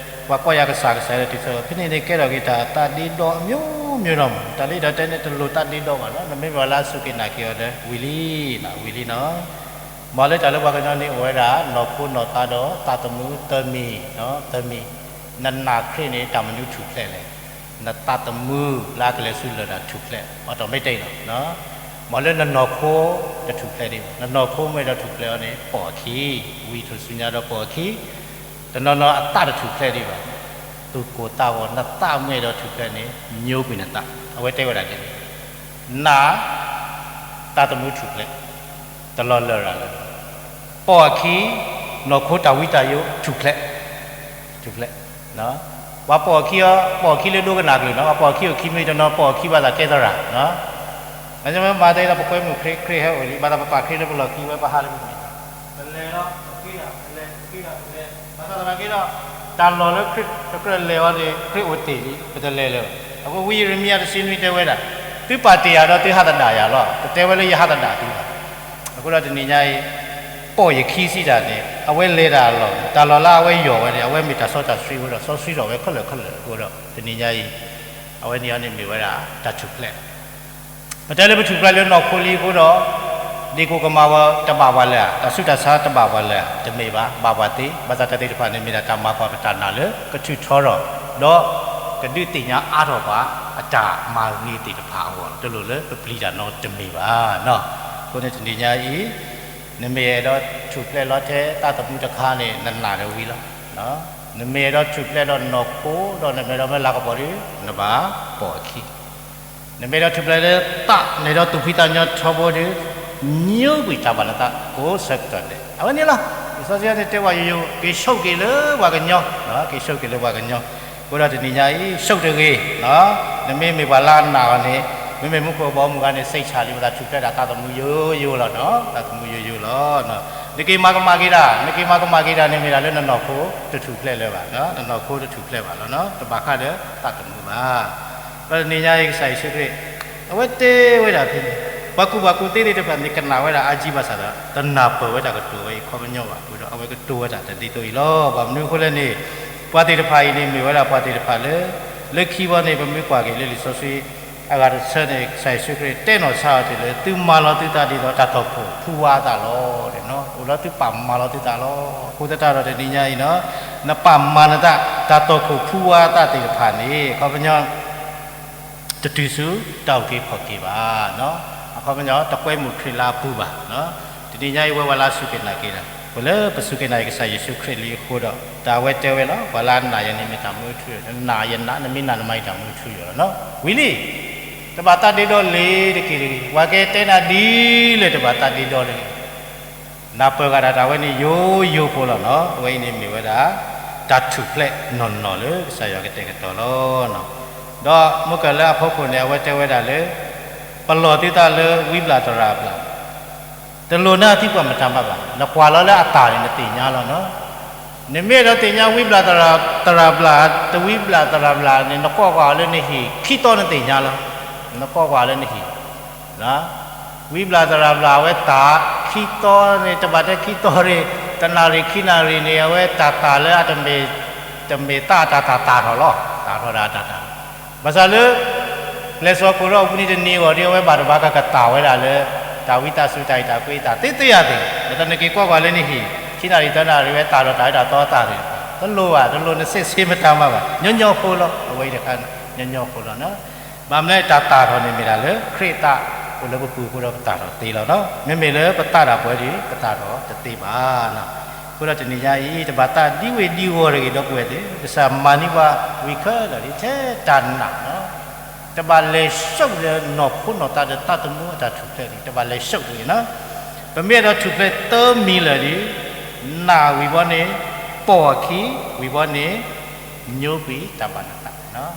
ပှၤကိးယၤကစၢ်ကစၢ်လၢတုၤဆၢ ဖဲန့ၣ်န့ၣ် ကဲထီၣ်က့ၤတၢ်သးဒ့ဒီ မျိုးမျိုးနီၤမၢ်. တၢ်လၢယအဲၣ်ဒိးတဲန့ၣ် တလိၣ်သးဒ့ဒီဘၣ်နီၤ, နမ့ၢ်မ့ၢ်ဝဲလၢအစူၢ်က့ၤနာ်က့ၤအီၤဒီး ဝံၤလံ, ဝံၤလံနီၤ. မ်လၢတၢ်လၢပှၤကညီန့ၣ်အိၣ်ဝဲဒၣ် နီၢ်ခိနီၢ်သးဒီးသးသမူသၢမံၤ, သၢမံၤ, နနာ်ခရံာ်န့ၣ် တၢ်မနုၤထူၣ်ဖျဲးလဲၣ်, နသးသမူလၢအကလဲၤဆူလၢၢ်တၢ်ထူၣ်ဖျဲး automatic လီၤ. မ်လၢနနီၢ်ခိ တထူၣ်ဖျဲးဒံးဘၣ်, နနီၢ်ခိမ့ၢ်အဲၣ်ဒိးထူၣ်ဖျဲးအီၤန့ၣ် ပိာ်အခံ, ဝံထူၣ်စုညါဒီးပိာ်အခံ, တနီၤနီၤအသးတထူၣ်ဖျဲးဒံးဘၣ်, သူၣ်ကိၢ်သးဂီၤ နသးမ့ၢ်အဲၣ်ဒိးထူၣ်ဖျဲးန့ၣ် မျိုးကွံာ်နသး, အဝဲတဲဝဲဒၣ်ဒ်န့ၣ်, နာ် သးသမူထူၣ်ဖျဲး, တလီၤလၢာ်ရၤလၢာ်, ပိာ်အခံ နီၢ်ခိတၢ်ဝံတၢ်ယိာ်ထူၣ်ဖျဲး, ထူၣ်ဖျဲး, ပှၤပိာ်အခံအီၤ ပိာ်အခံလၢဒိကနၣ်ကလုၢ်နီၤ, ပှၤပိာ်အခံအိၣ်ခံမံၤတနီၤ ပိာ်အခံဘၣ်သးကဲသရၣ်, မၤသးဒ်သိးပကွဲမုာ်ခရံာ် ခရံာ်ဟဲအိၣ်လံ ဘၣ်သးပပာ်ခရံာ်လၢပလီၢ်ခံ ဝဲပဟးလၢပမဲာ်, ပလဲၤလီၤ ပဃ့ဒၣ် ပလဲၤဃ့ဒၣ် ပလဲၤ, ဘၣ်ဆၣ်သနာ်က့ဒီး တၢ်လီၢ်လၢခရံာ်တကြၢးလဲၤအီၤန့ၣ် ခရံာ်အိၣ်တ့ၢ်လံ ပတလဲၤလၢၤ, အဃိဝံယံးရမံယၤတဆံနွံတဲဝဲဒၣ်, သုပာ်တ့ၢ်ယၤဒီးသုဟးသဒၣ်ယၤလီၤ, ပတဲဝဲလၢယဟးသဒၣ်သုလီၤ. အဃိဒီးတနံၤညါအံၤ ပိာ်ယခံစံးတၢ်န့ၣ် အဝဲလဲၤတၢ်အလီၢ် တၢ်လီၢ်လၢအဝဲယီၢ်ဝဲန့ၣ် အဝဲမ့ၢ်တၢ်စီတၢ်ဆှံအဃိဒီး စီဆှံထီၣ်ဝဲခဲလၢာ်ခဲလၢာ်အဃိဒီး တနံၤညါအံၤ အဝဲန့ၣ်အီၤန့ၣ်မ့ၢ်ဝဲဒၣ်တၢ်ထူၣ်ဖျဲး, ပတဲလၢပထူၣ်ဖျဲးလၢနီၢ်ခိလံအဃိဒီး ဒ့ၣ်ကိၣ်ကမၣ်ဝဲတဘၣ်ပှၤလၢၤဧါ, တၢ်ဆူးတၢ်ဆါတဘၣ်ပှၤလၢၤဧါ, တမ့ၢ်ဘၣ်, ဘၣ်ပှၤသ့, ဘၣ်ဆၣ်တၢ်သ့ၣ်တဖၣ်န့ၣ်မ့ၢ်ဒၣ်တၢ်မၤကွၢ်ပတၢ်နာ်လၢကထုးထီထီၣ်, ဒီးကဒုးသ့ၣ်ညါအါထီၣ်ပှၤ အတၢ်မၤဂ့ၤသ့ၣ်တဖၣ်အဂီၢ် တလိၣ်လၢပပျံၤတၢ်နီတမံၤဘၣ်နီၤ. အဃိန့ၣ်တနံၤညါအံၤ နမ့ၢ်အဲၣ်ဒိးထူၣ်ဖျဲးလီၤထဲသးသမူတခါန့ၣ် နနာ်ဒီးဝံၤလီၤ. နမ့ၢ်အဲၣ်ဒိးထူၣ်ဖျဲးဒီးနီၢ်ခိ ဒီးနမ့ၢ်အဲၣ်ဒိးမ့ၢ်လၤကပီၤဒီး နဘၣ်ပိာ်အခံ နမ့ၢ်အဲၣ်ဒိးထူၣ်ဖျဲးလၢသး နအဲၣ်ဒိးသူၣ်ဖှံသးညီထီဘိဒီး မျိုးကွံာ်တၢ်ဘၣ်နသးကိးဆၢကတီၢ်ဒဲး အဝဲန့ၣ်လီၤ. လံာ်စီဆှံန့ၣ်တဲဝဲယိယိ က့ၤဆိၣ်က့ၤလၢပှၤကညီ, က့ၤဆိၣ်က့ၤလၢပှၤကညီ, အဃိဒီးတနံၤညါအံၤ ဆိၣ်တဂ့ၤ, နမ့ၢ်မ့ၢ်ပှၤလၢအနာ်အီၤန့ၣ် မ့မ့ၢ်မူခိၣ်အဘီအမုၢ်ဂၤန့ၣ် စံးဆၣ်လံ ပသးထူၣ်ဖျဲးဒၣ်သးသမူယိယိလီၤနီၤ, သးသမူယိယိလီၤ. နက့ၤမၤကမၣ်က့ၤတၢ်, နက့ၤမၤကမၣ်က့ၤတၢ်န့ၣ် မ့ၢ်ဒၣ်လၢနနီၢ်ခိတထူၣ်ဖျဲးလၢၤဘၣ်နီၤ, နနီၢ်ခိတထူၣ်ဖျဲးဘၣ်လီၤနီၤ, တဘၣ်ဃးဒီးသးသမူဘၣ်. ဒီးတနံၤညါအံၤ ကစၢ်ယ့ၣ်ၡူးခရံာ် အဝဲတဲဝဲဒၣ်ဖဲန့ၣ်, ပှၤကူၣ်ဘၣ်ကူၣ်သ့သ့ၣ်တဖၣ်န့ၣ် ကနၣ်ဝဲဒၣ်အါကံဘၣ်ဆၣ်ဒီး တနၢ်ပၢၢ်ဝဲတၢ်ကတိၤဝဲအံၤခီပညီဘၣ်အဃိဒီး အဝဲကတိၤဝဲဒၣ်တၢ်ဒ်သိးအံၤလီၤ. ဘၣ်မနုၤအဃိလဲၣ်န့ၣ်, ပှၤသ့ၣ်တဖၣ်အံၤန့ၣ် မ့ၢ်ဝဲဒၣ်ပှၤသ့ၣ်တဖၣ်လၢ လၢခံဘီန့ၣ် ပမ့ၢ်ကွၢ်က့ၤလၢလံာ်စီဆှံ အဂၤတဆၢန့ၣ် ကစၢ်ယ့ၣ်ၡူးခရံာ်တဲနီၢ်ဆါအီၤတုၤလၢ သုမၤလီၤသုသးဒ်သိးတၢ်တီၢ်ဖှိၣ် ဖူဝါအသးလီၤ. အိၣ်လၢသုပာ်မၤလီၤသုသးလီၤ. အဃိသတးဒီးတနံၤညါအံၤနီၤ, နပာ်မၤနသး တၢ်တီၢ်ခိၣ်ဖူဝါအသးသ့ၣ်တဖၣ်န့ၣ် အခီပညီ တတုၤဆူတၢ်အုၣ်က့ၤခီၣ်က့ၤဘၣ်. အခီပညီ တကွဲမုာ်ခရံာ်လၢအပူၤဘၣ်. တနံၤညါအံၤ ဝဲဝဲလၢစူၢ်က့ၤနာ်က့ၤတၢ်, ပလၢပစူၢ်က့ၤနာ်က့ၤကစၢ်ယ့ၣ်ၡူးခရံာ်လံအဃိဒီး တၢ်အဝဲတဲဝဲလီၤ, ပှၤလၢအနာ်ယၤန့ၣ်မ့ၢ်တၢ်မူထူယိာ်, နနာ်ယနာ် နမ့ၢ်နာ်နမၤယတၢ်မူထူယိာ်လီၤ. ဝံၤလံ တဘၣ်သးဒ့ဒီလ့ၤတက့ၢ်တဂ့ၤ. ပှၤကတဲနၤဒ်လဲၣ်တဘၣ်သးဒ့ဒီလ့ၤ နၢ်ပၢၢ်ဂၤဒၣ်တၢ်ဝဲန့ၣ်ယိယိဖိလီၤနီၤ. အဝဲအံၤန့ၣ်မ့ၢ်ဝဲဒၣ် တၢ်ထူၣ်ဖျဲးနီၢ်နီၢ်လၢကစၢ်ယွၤကတဲာ်ကတီၤလီၤ. ဒီးမုၢ်ကၢၢ်လၢအဖီခိၣ်န့ၣ် အဝဲတဲဝဲဒၣ်လၢ ပလီၢ်သုသးလၢဝံဘျၣ်သရၣ်ဘျၣ် တလိၣ်နၢ်သံကွၢ်မတၤမးဘၣ်. နကွၢ်လီၤလၢအတၢ်န့ၣ် နသ့ၣ်ညါလီၤနီၤ. နမ့ၢ်အဲၣ်ဒိးသ့ၣ်ညါဝံဘျၣ်သရၣ်ဘျၣ် တဝံဘျၣ်သရၣ်ဘျၣ်န့ၣ် နကိးကွၢ်အီၤလၢနဟံၣ် ခံသီနသ့ၣ်ညါလီၤ. နကိးကွၢ်အီၤလၢနဟံၣ် ဝံဘျၣ်သရၣ်ဘျၣ်အဝဲတၢ် ခံသီန့ၣ် တဘၣ်တဲခံသီန့ၣ် တနၣ်ရံၣ်ခံနၣ်ရံၣ်န့ၣ် အဝဲတၢ်တၢ်လၢအတမ့ၢ် တမ့ၢ်သးအတၢ်တၢ်တၢ်ထီၣ်လီၤ. တၢ်ထီၣ်ဒၣ်တၢ်တၢ် ဘၣ်ဆၣ်လၢ ပျဲၢ်စီၤခိၣ်ဒီးအပူၤန့ၣ်တနံၤအဂီၢ်ဒီး အဝဲဘၣ်တဘၣ်ကကတၢၢ်ဝဲဒၣ်လၢ တၢ်ဝံသးစူၤတၢ်အံၤတၢ်ကွံအသးသ့သ့ယၤသ့ၣ် လၢတၢ်နက့ၤကွၢ်ကွၢ်လၢနဟံၣ် ခံနၣ်ရံၣ်သၢနၣ်ရံၣ်ဝဲ တၢ်ထီၣ်တၢ်ဝဲတၢ်သီအသးသ့ၣ်တဖၣ် တလိၣ်ဘၣ် တလိၣ်နစ့ၣ်ဆ့မတၤမးဘၣ် ညီညီဖိလီၤ. အဝဲအံၤတခါ ညီညီဖိလီၤ. ဘၣ်မနုၤတၢ်တၢ်ထီၣ်န့ၣ်မ့ၢ်ဒၣ်လၢ ခရံာ်အသးအိၣ်လၢပပူၤအဃိဒီးပတၢ်ထီၣ်သ့လီၤနီၤ. မ့မ့ၢ်လၢပသးဒၣ်ပဝဲဒီး ပတၢ်ထီၣ်တသ့ဘၣ်. အဃိဒီးတနံၤညါအံၤ တဘၣ်သးဒ်ဝ့ၢ်ဒ်ဝီၤတဂ့ၤ ဒီပုၢ်ဝဲၢ်သ့ၣ် ကစၢ်မၤန့ၢ်ပှၤဝံၤခဲလၢာ်လံ ထဲတၢ်နာ်နီၤ တဘၣ်လဲၤဆှုၣ်လၢနီၢ်ခိနီၢ်သးဒီးသးသမူအတၢ်ထူၣ်ဖျဲးန့ၣ် တဘၣ်လဲၤဆှုၣ်တဂ့ၤနီၤ. ပမ့ၢ်အဲၣ်ဒိးထူၣ်ဖျဲးသၢမံၤလၢာ်ဒီး နာ်ဝံၤဘီန့ၣ် ပိာ်အခံ ဝံၤဘီန့ၣ် ညိကွံာ်တၢ်ဘၣ်နသး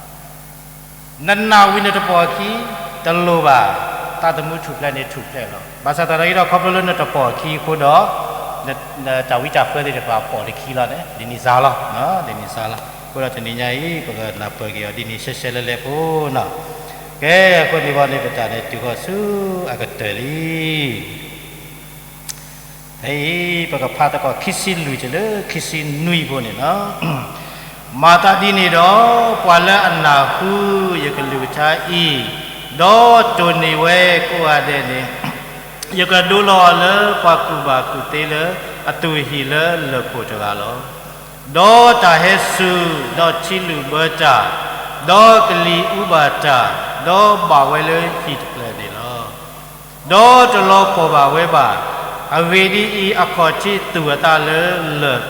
နနာ်ဝံၤနတပိာ်အခံ တလိၣ်ဘၣ် သးသမူထူၣ်ဖျဲးန့ၣ်ထူၣ်ဖျဲးလီၤ. ဘၣ်ဆၣ်သနာ်က့ဒီး ခီဖျိလၢနတပိာ်အခံအဃိဒီး တၢ်ဝံတၢ်ဖၢသ့ၣ်တဖၣ်ပိာ်တခံလီၤန့ၣ် ဒ်န့ၣ်စ့ၢ်လီၤ ဒ်န့ၣ်စ့ၢ်လီၤ. အဃိဒီးတနံၤညါအံၤ ပကနၢ်ပၢၢ်က့ၤအီၤဒ်န့ၣ်ရှဲရှဲလဲလဲဖိနီၤ. ကဲ အဃိန့ၣ်ဘီန့ၣ် ပတၢ်န့ၣ်တုၤဃီၤဆူအကတၢၢ်လံ. ဖဲအံၤ ပကဖးသကိးခံဆံလွံၢ်တုၤလၢခံဆံနွံဖိန့ၣ်လီၤ. မၤသးဒ်န့ၣ်ဒီး ပှၤလၢအနၢ်ဟူယကလုၢ်ကထါအံၤ, ဒီးတိၢ်န့ၢ်ဝဲကိးဂၤဒဲးန့ၣ်, ယကဒိလီၤအီၤလၢပှၤကူၣ်ဘၣ်ကူၣ်သ့လၢအသူၣ်ဟံၣ်လၢလၢၢ်ခိၣ်တဂၤလီၤ. ဒီးတၢ်ဟဲစူၤ, ဒီးထံလုၣ်ဘၢတၢ်, ဒီးကလံၤအူဘၣ်တၢ်, ဒီးဘၣ်ဝဲလၢဟံၣ်တဖျၢၣ်န့ၣ်လီၤ. ဒီးတလီၤပှီၢ်ဘၣ်ဝဲဘၣ်. အဂ့ၢ်ဒ်အံၤ, အခီၣ်ထံးသူၣ်အသးလၢလၢၢ်,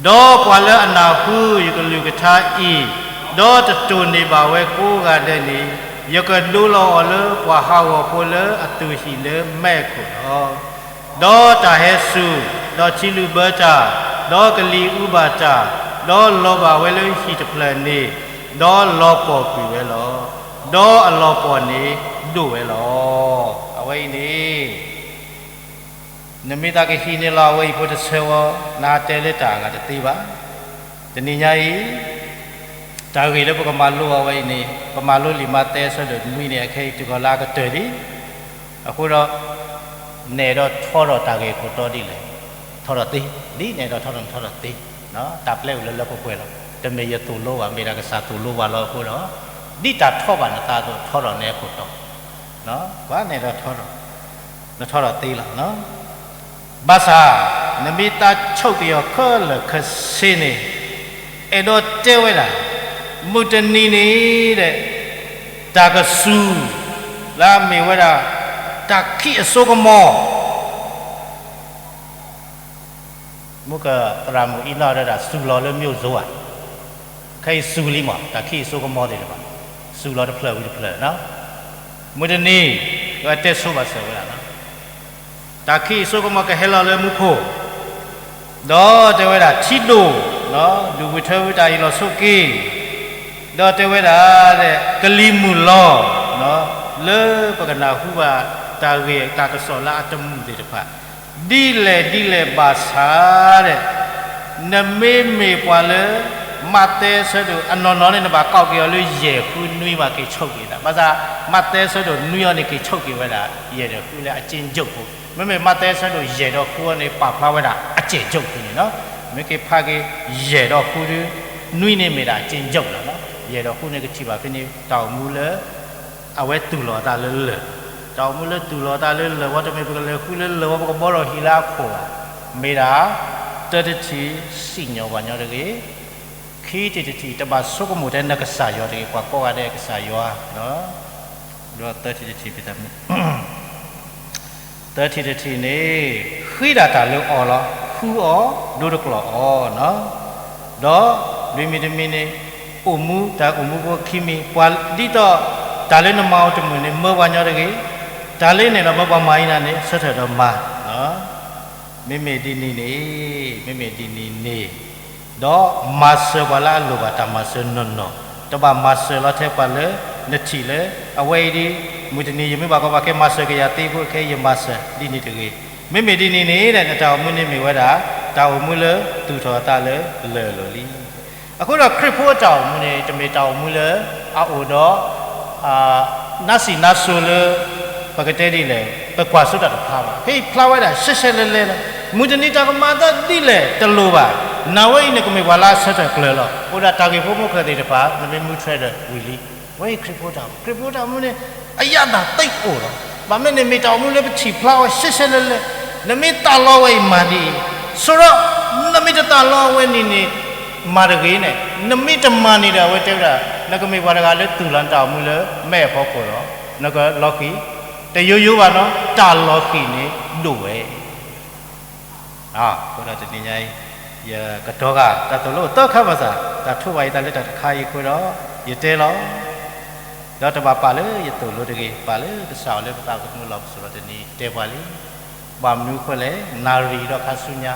ဒီးပှၤလၢအနၢ်ဟူယကလုၢ်ကထါအံၤ, ဒီးတတိၢ်န့ၢ်ဘၣ်ဝဲကိးဂၤဒဲးန့ၣ်, ယကဒိလီၤအီၤလၢပှၤဟးဂီၤဖိလၢအသူၣ်ဟံၣ်လၢမဲးခိၣ်လီၤ. ဒီးတၢ်ဟဲစူၤ, ဒီးထံလုၣ်ဘၢတၢ်, ဒီးကလံၤအူဘၣ်တၢ်, ဒီးလီၤဘၣ်ဝဲလၢဟံၣ်တဖျၢၣ်န့ၣ်, ဒီးလီၤပှီၢ်ကွံာ်ဝဲလီၤ. ဒီးအလီၤပှီၢ်န့ၣ်ဒိၣ်ဝဲလီၤ. အဝဲအံၤန့ၣ် နမ့ၢ်သးကဟံးန့ၢ်လီၤအဝဲအံၤဖိတဆၢဝီ, နတဲလၢတၢ်အဂၤတသ့ဘၣ်. တနံၤညါအံၤ တၢ်ဂ့ၢ်လၢပကမၤလိအီၤဝဲအံၤန့ၣ် ပမၤလိလံာ်မးသဲအဆၢဒိၣ်နွံန့ၣ် အခဲအံၤတုၤဃီၤလၢအကတၢၢ်လံ. အဃိဒီး နအဲၣ်ဒိးထီထီၣ်တၢ်ဂ့ၢ်အခိၣ်တီဒ်လဲၣ်, ထီထီၣ်သ့, ဒ်နအဲၣ်ဒိးထီထီၣ်နထီထီၣ်သ့, တၢ်ပျဲအိၣ်လၢလၢပှဲၤပှဲၤလီၤ. တမ့ၢ်ယသိၣ်လိဘၣ်, မ့ၢ်ဒၣ်ကစၢ်သိၣ်လိဘၣ်လီၤအဃိဒီး ဒ်တၢ်ထီၣ်ဘၣ်နသးအသိး ထီထီၣ်နအခိၣ်တီ, ပှၤနအဲၣ်ဒိးထီထီၣ်, နထီထီၣ်သ့လီၤ. ဘၣ်ဆၣ် နမ့ၢ်သးဆိၣ်က့ၤအီၤခဲလၢာ်ခဲဆ့န့ၣ် အဲၣ်ဒိးတဲဝဲဒၣ် မုၢ်တနံၤန့ၣ်ဒီး တၢ်ကစူၤ လၢအမ့ၢ်ဝဲဒၣ် တၢ်ခံးအစိကမီၤ မုၢ်ကသရၣ်မုၣ်အံၤနီၢ်ဒၣ် စူၤလီၤလၢမ့ၢ်အိၣ်စိဧါ, ခဲအံၤစူၤလံမး တၢ်ခံးအစိကမီၤသ့ၣ်တဖၣ်, စူၤလီၤတဖျၢၣ်ဝံၤတဖျၢၣ်, မုၢ်တနံၤ ကတဲဆိဘၣ်စၢၤဝဲဒၣ် တၢ်ခံးအစိကမီၤကဟဲလီၤလၢမူခိၣ်, ဒီးတဲဝဲဒၣ် ထံဒိၣ်, ဒုၣ်ဝံၤထၢဝံၤတၢ်အံၤလီၤဆိက့ၤ, ဒီးတဲဝဲဒၣ် ကလံၤမုၢ်လီၤ, လၢပကနၢ်ဟူဘၣ် တၢ်ဂ့ၢ်တၢ်ကစီၣ်လၢအတမုာ်သ့ၣ်တဖၣ်, ဒ်လဲၣ်ဒ်လဲၣ်ဘၣ်ဆၣ်ဒီး နမ့မ့ၢ်ပှၤလၢ မးသဲအဆၢဒိၣ် အနီၢ်နီၢ်န့ၣ် နဘၣ်ကိးက့ၤအီၤလၢယဲၢ်ဃုနွံမး က့ၤဆိက့ၤသး, ဘၣ်ဆၣ် မးသဲအဆၢဒိၣ်နွံအံၤန့ၣ် က့ၤဆိက့ၤဝဲဒၣ် ယဲၢ်ဒီးဃုလၢအက့ၣ်ကၠိၣ်ဖိ, မ့မ့ၢ်မးသဲအဆၢဒိၣ်ယဲၢ်ဒီးဃုအံၤန့ၣ် ပာ်ဖျါဝဲဒၣ်အက့ၣ်ကၠိၣ်ဖိန့ၣ်လီၤ. မ့ၢ်က့ၤဖးက့ၤ ယဲၢ်ဒီးဃုဒီး နွံန့ၣ်မ့ၢ်ဒၣ်အက့ၣ်ကၠိၣ်လီၤ. ယဲၢ်ဒီးဃုန့ၣ် ကထံၣ်ဘၣ်ဖဲန့ၣ် တၢ်အိၣ်မူလၢ အဝဲတူၢ်လိာ်အသးလၢလၢၢ် တၢ်အိၣ်မူလၢသူၣ်လီၤသးလၢလၢၢ်ဝီ တမ့ၢ်ပကလဲၤဃုလၢလၢၢ်ဝီ ပကဘီထီၣ်ဟံၣ်လၢအခိၣ်ဘၣ်. မ့ၢ်ဒၣ် တၢတထံၣ် စံၣ်ညီၣ်ပှၤညီတဂ့ၤ, ခံထံၣ်တထံၣ် တဘၣ်ဆိကမိၣ်ထဲနကစၢ်ယွၤတဂ့ၤ, ပှၤကိးဂၤဒဲးကစၢ်ယွၤ, ဒီးသၢထံၣ်တထံၣ် သၢထံၣ်တထံၣ်န့ၣ် ဃ့ဒၣ်တၢ်လၢအီၤလီၤ. ဃုအီၤ, ဒိတကျီၢ်အီၤ, ဒီးလွံၢ်မံၤတမံၤန့ၣ် အိၣ်မူ, တၢ်အိၣ်မူဖိခံမံၤ, ပှၤဒ်သိး တၢ်လၢနမၤအီၤတမုာ်န့ၣ် မၢပှၤညီတဂ့ၤ, တၢ်လၢနဲၣ်လီၤမၢပှၤမၤအံၤန့ၣ် ဆၢထၢၣ်ဒီးမၤ မ့မ့ၢ်ဒ်န့ၣ်န့ၣ်, မ့မ့ၢ်ဒ်န့ၣ်န့ၣ်, ဒီးမၤစၢၤပှၤလၢအလိၣ်ဘၣ်တၢ်မၤစၢၤနီၢ်နီၢ်, တဘၣ်မၤစၢၤလီၤထဲပှၤလၢ နထံၣ်လၢ အဝဲအံၤဒ် မုၢ်တနံၤယမ့ၢ်ဘၣ်ကီဘၣ်ခဲမၤစၢၤကယၤသ့ဖိခဲ ယမၤစၢၤဒ်န့ၣ်တဂ့ၤ. မ့မ့ၢ်ဒ်န့ၣ်န့ၣ် နတၢ်အိၣ်မူန့ၣ်မ့ၢ်ဝဲဒၣ် တၢ်အိၣ်မူလၢသူၣ်ထီၣ်အသးလၢလၢၢ်လီၤလံ. အဃိဒီးခရံာ်ဖိအတၢ်အိၣ်မူန့ၣ် တမ့ၢ်တၢ်အိၣ်မူလၢအအိၣ်ဒီး နါစံၣ်နါစိၤလၢ ပကတဲဒ်လဲၣ် ပကွၢ်စိတၢ်တဖျါဘၣ်. ဖဲအံၤဖျါဝဲဒၣ်ရှဲရှဲလဲလဲလီၤ. မုၢ်တနံၤတၢ်ကမၤအသးဒ်လဲၣ်တလိၣ်ဘၣ်. နၤဝဲအံၤန့ၣ် ကမ့ၢ်ပှၤလၢအဆၢထၢၣ်ကျၢၤလီၤ. အိၣ်ဒၣ်တၢ်ဂ့ၢ်ဖိမုၢ်ခၢၣ်သ့ၣ်တဖၣ် နမ့ၢ်မူထွဲဒီးဝံၤလံ. အဝဲအံၤခရံာ်ဖိတၢ်အိၣ်မူ, ခရံာ်ဖိတၢ်အိၣ်မူန့ၣ် အရသာသိပ်အိၣ်လီၤ. ဘၣ်မနုၤန့ၣ် မ့ၢ်တၢ်အိၣ်မူလၢပထံၣ်ဖျါဝဲရှဲရှဲလဲလဲ, နမ့ၢ်သးလီဝဲအံၤမၤဒ်အံၤ, ဆိဒီး နမ့ၢ်တသးလီအဝဲန့ၣ်န့ၣ် မၤတဂ့ၤန့ၣ်, နမ့ၢ်တမၤန့ၣ်ဒီး အဝဲတဲဝဲဒၣ် နကမ့ၢ်ပှၤတဂၤလၢသူၣ်လီၤနတၢ်အိၣ်မူလၢမဲာ်အဖီခိၣ်လီၤ. နကလီၤဃံၤ, တယိယိဘၣ်နီၤ, တၢ်လီၤဃံၤန့ၣ်ဒိၣ်ဝဲ အဃိဒီးတနံၤညါအံၤ ယကတီၤဃာ်တၢ်သိၣ်လိသၢခါဘၣ်ဆၣ်, တၢ်ထိးဘၣ်ယသးလၢတၢ်တခါအံၤအဃိဒီး ယတဲလီၤ. ဒီးတဘၣ်ပာ်လၢယသိၣ်လိတဂ့ၤ, ပာ်လၢကစၢ်အီၤလၢပသးသမူလီၤပစိာ်လီၤတနံၤတဲပှၤလံ. ဘၣ်မနုၤအဃိလဲၣ်, နၣ်ရံၣ်ဒီးခါဆူညါ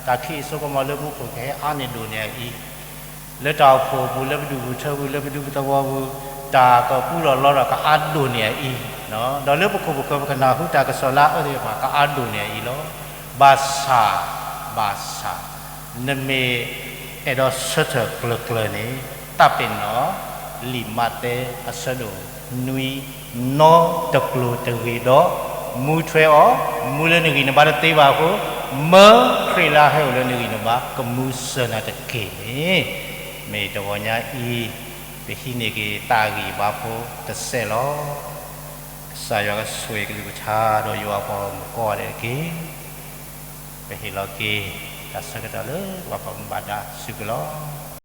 တၢ်ခံးအစိကမီၤလၢမူခိၣ်ကဟဲအါန့ၢ်ဒိၣ်န့ၢ်အအံၤ လၢတၢ်အိၣ်ဖှိၣ်အပူၤ လၢပဒူၣ်ပူၤထၢပူၤ လၢပဒူပသဝီပူၤ တၢ်ကပူထီၣ်လီထီၣ်ကအါဒိၣ်န့ၢ်အအံၤ, ဒီးလၢပခိၣ်ပဃၢၤပကနၢ်ဟူတၢ်ကစီၣ်လၢအအၢသ့ၣ်တဖၣ်ကအါဒိၣ်န့ၢ်အအံၤလီၤ. ဘၣ်ဆၣ်, ဘၣ်ဆၣ်, နမ့ၢ်အဲၣ်ဒိးဆၢထၢၣ်ကျၢၤကျၢၤန့ၣ် သးပ့ၤနီၣ် လံာ်မးသဲအဆၢဒိၣ်နွံ နီတကျိၤတဂ့ၤဒီး မူထွဲအီၤ, မူလၢနဂံၢ်နဘါတသ့ဘၣ်အဃိ, မၢခရံာ်လၢအဟဲအိၣ်လၢနဂံၢ်နဘါ ကမူစၢၤနၤတက့ၢ်န့ၣ်, မ့ၢ်တဂီၤညါအံၤ ပဟံးန့ၢ်က့ၤတၢ်ဂံၢ်ဘါဖိတစဲးလီၤ. ကစၢ်ယွၤကဆိၣ်ဂ့ၤကလုၢ်ကထါဒီးယွၤအပှၤဂီၢ်မုၢ်ကိးဂၤဒဲးတက့ၢ်. ပဟ့ၣ်လီၤက့ၤတၢ်ဆၢကတီၢ်လၢပှၤဘၣ်မူဘၣ်ဒါစုပူၤလီၤ.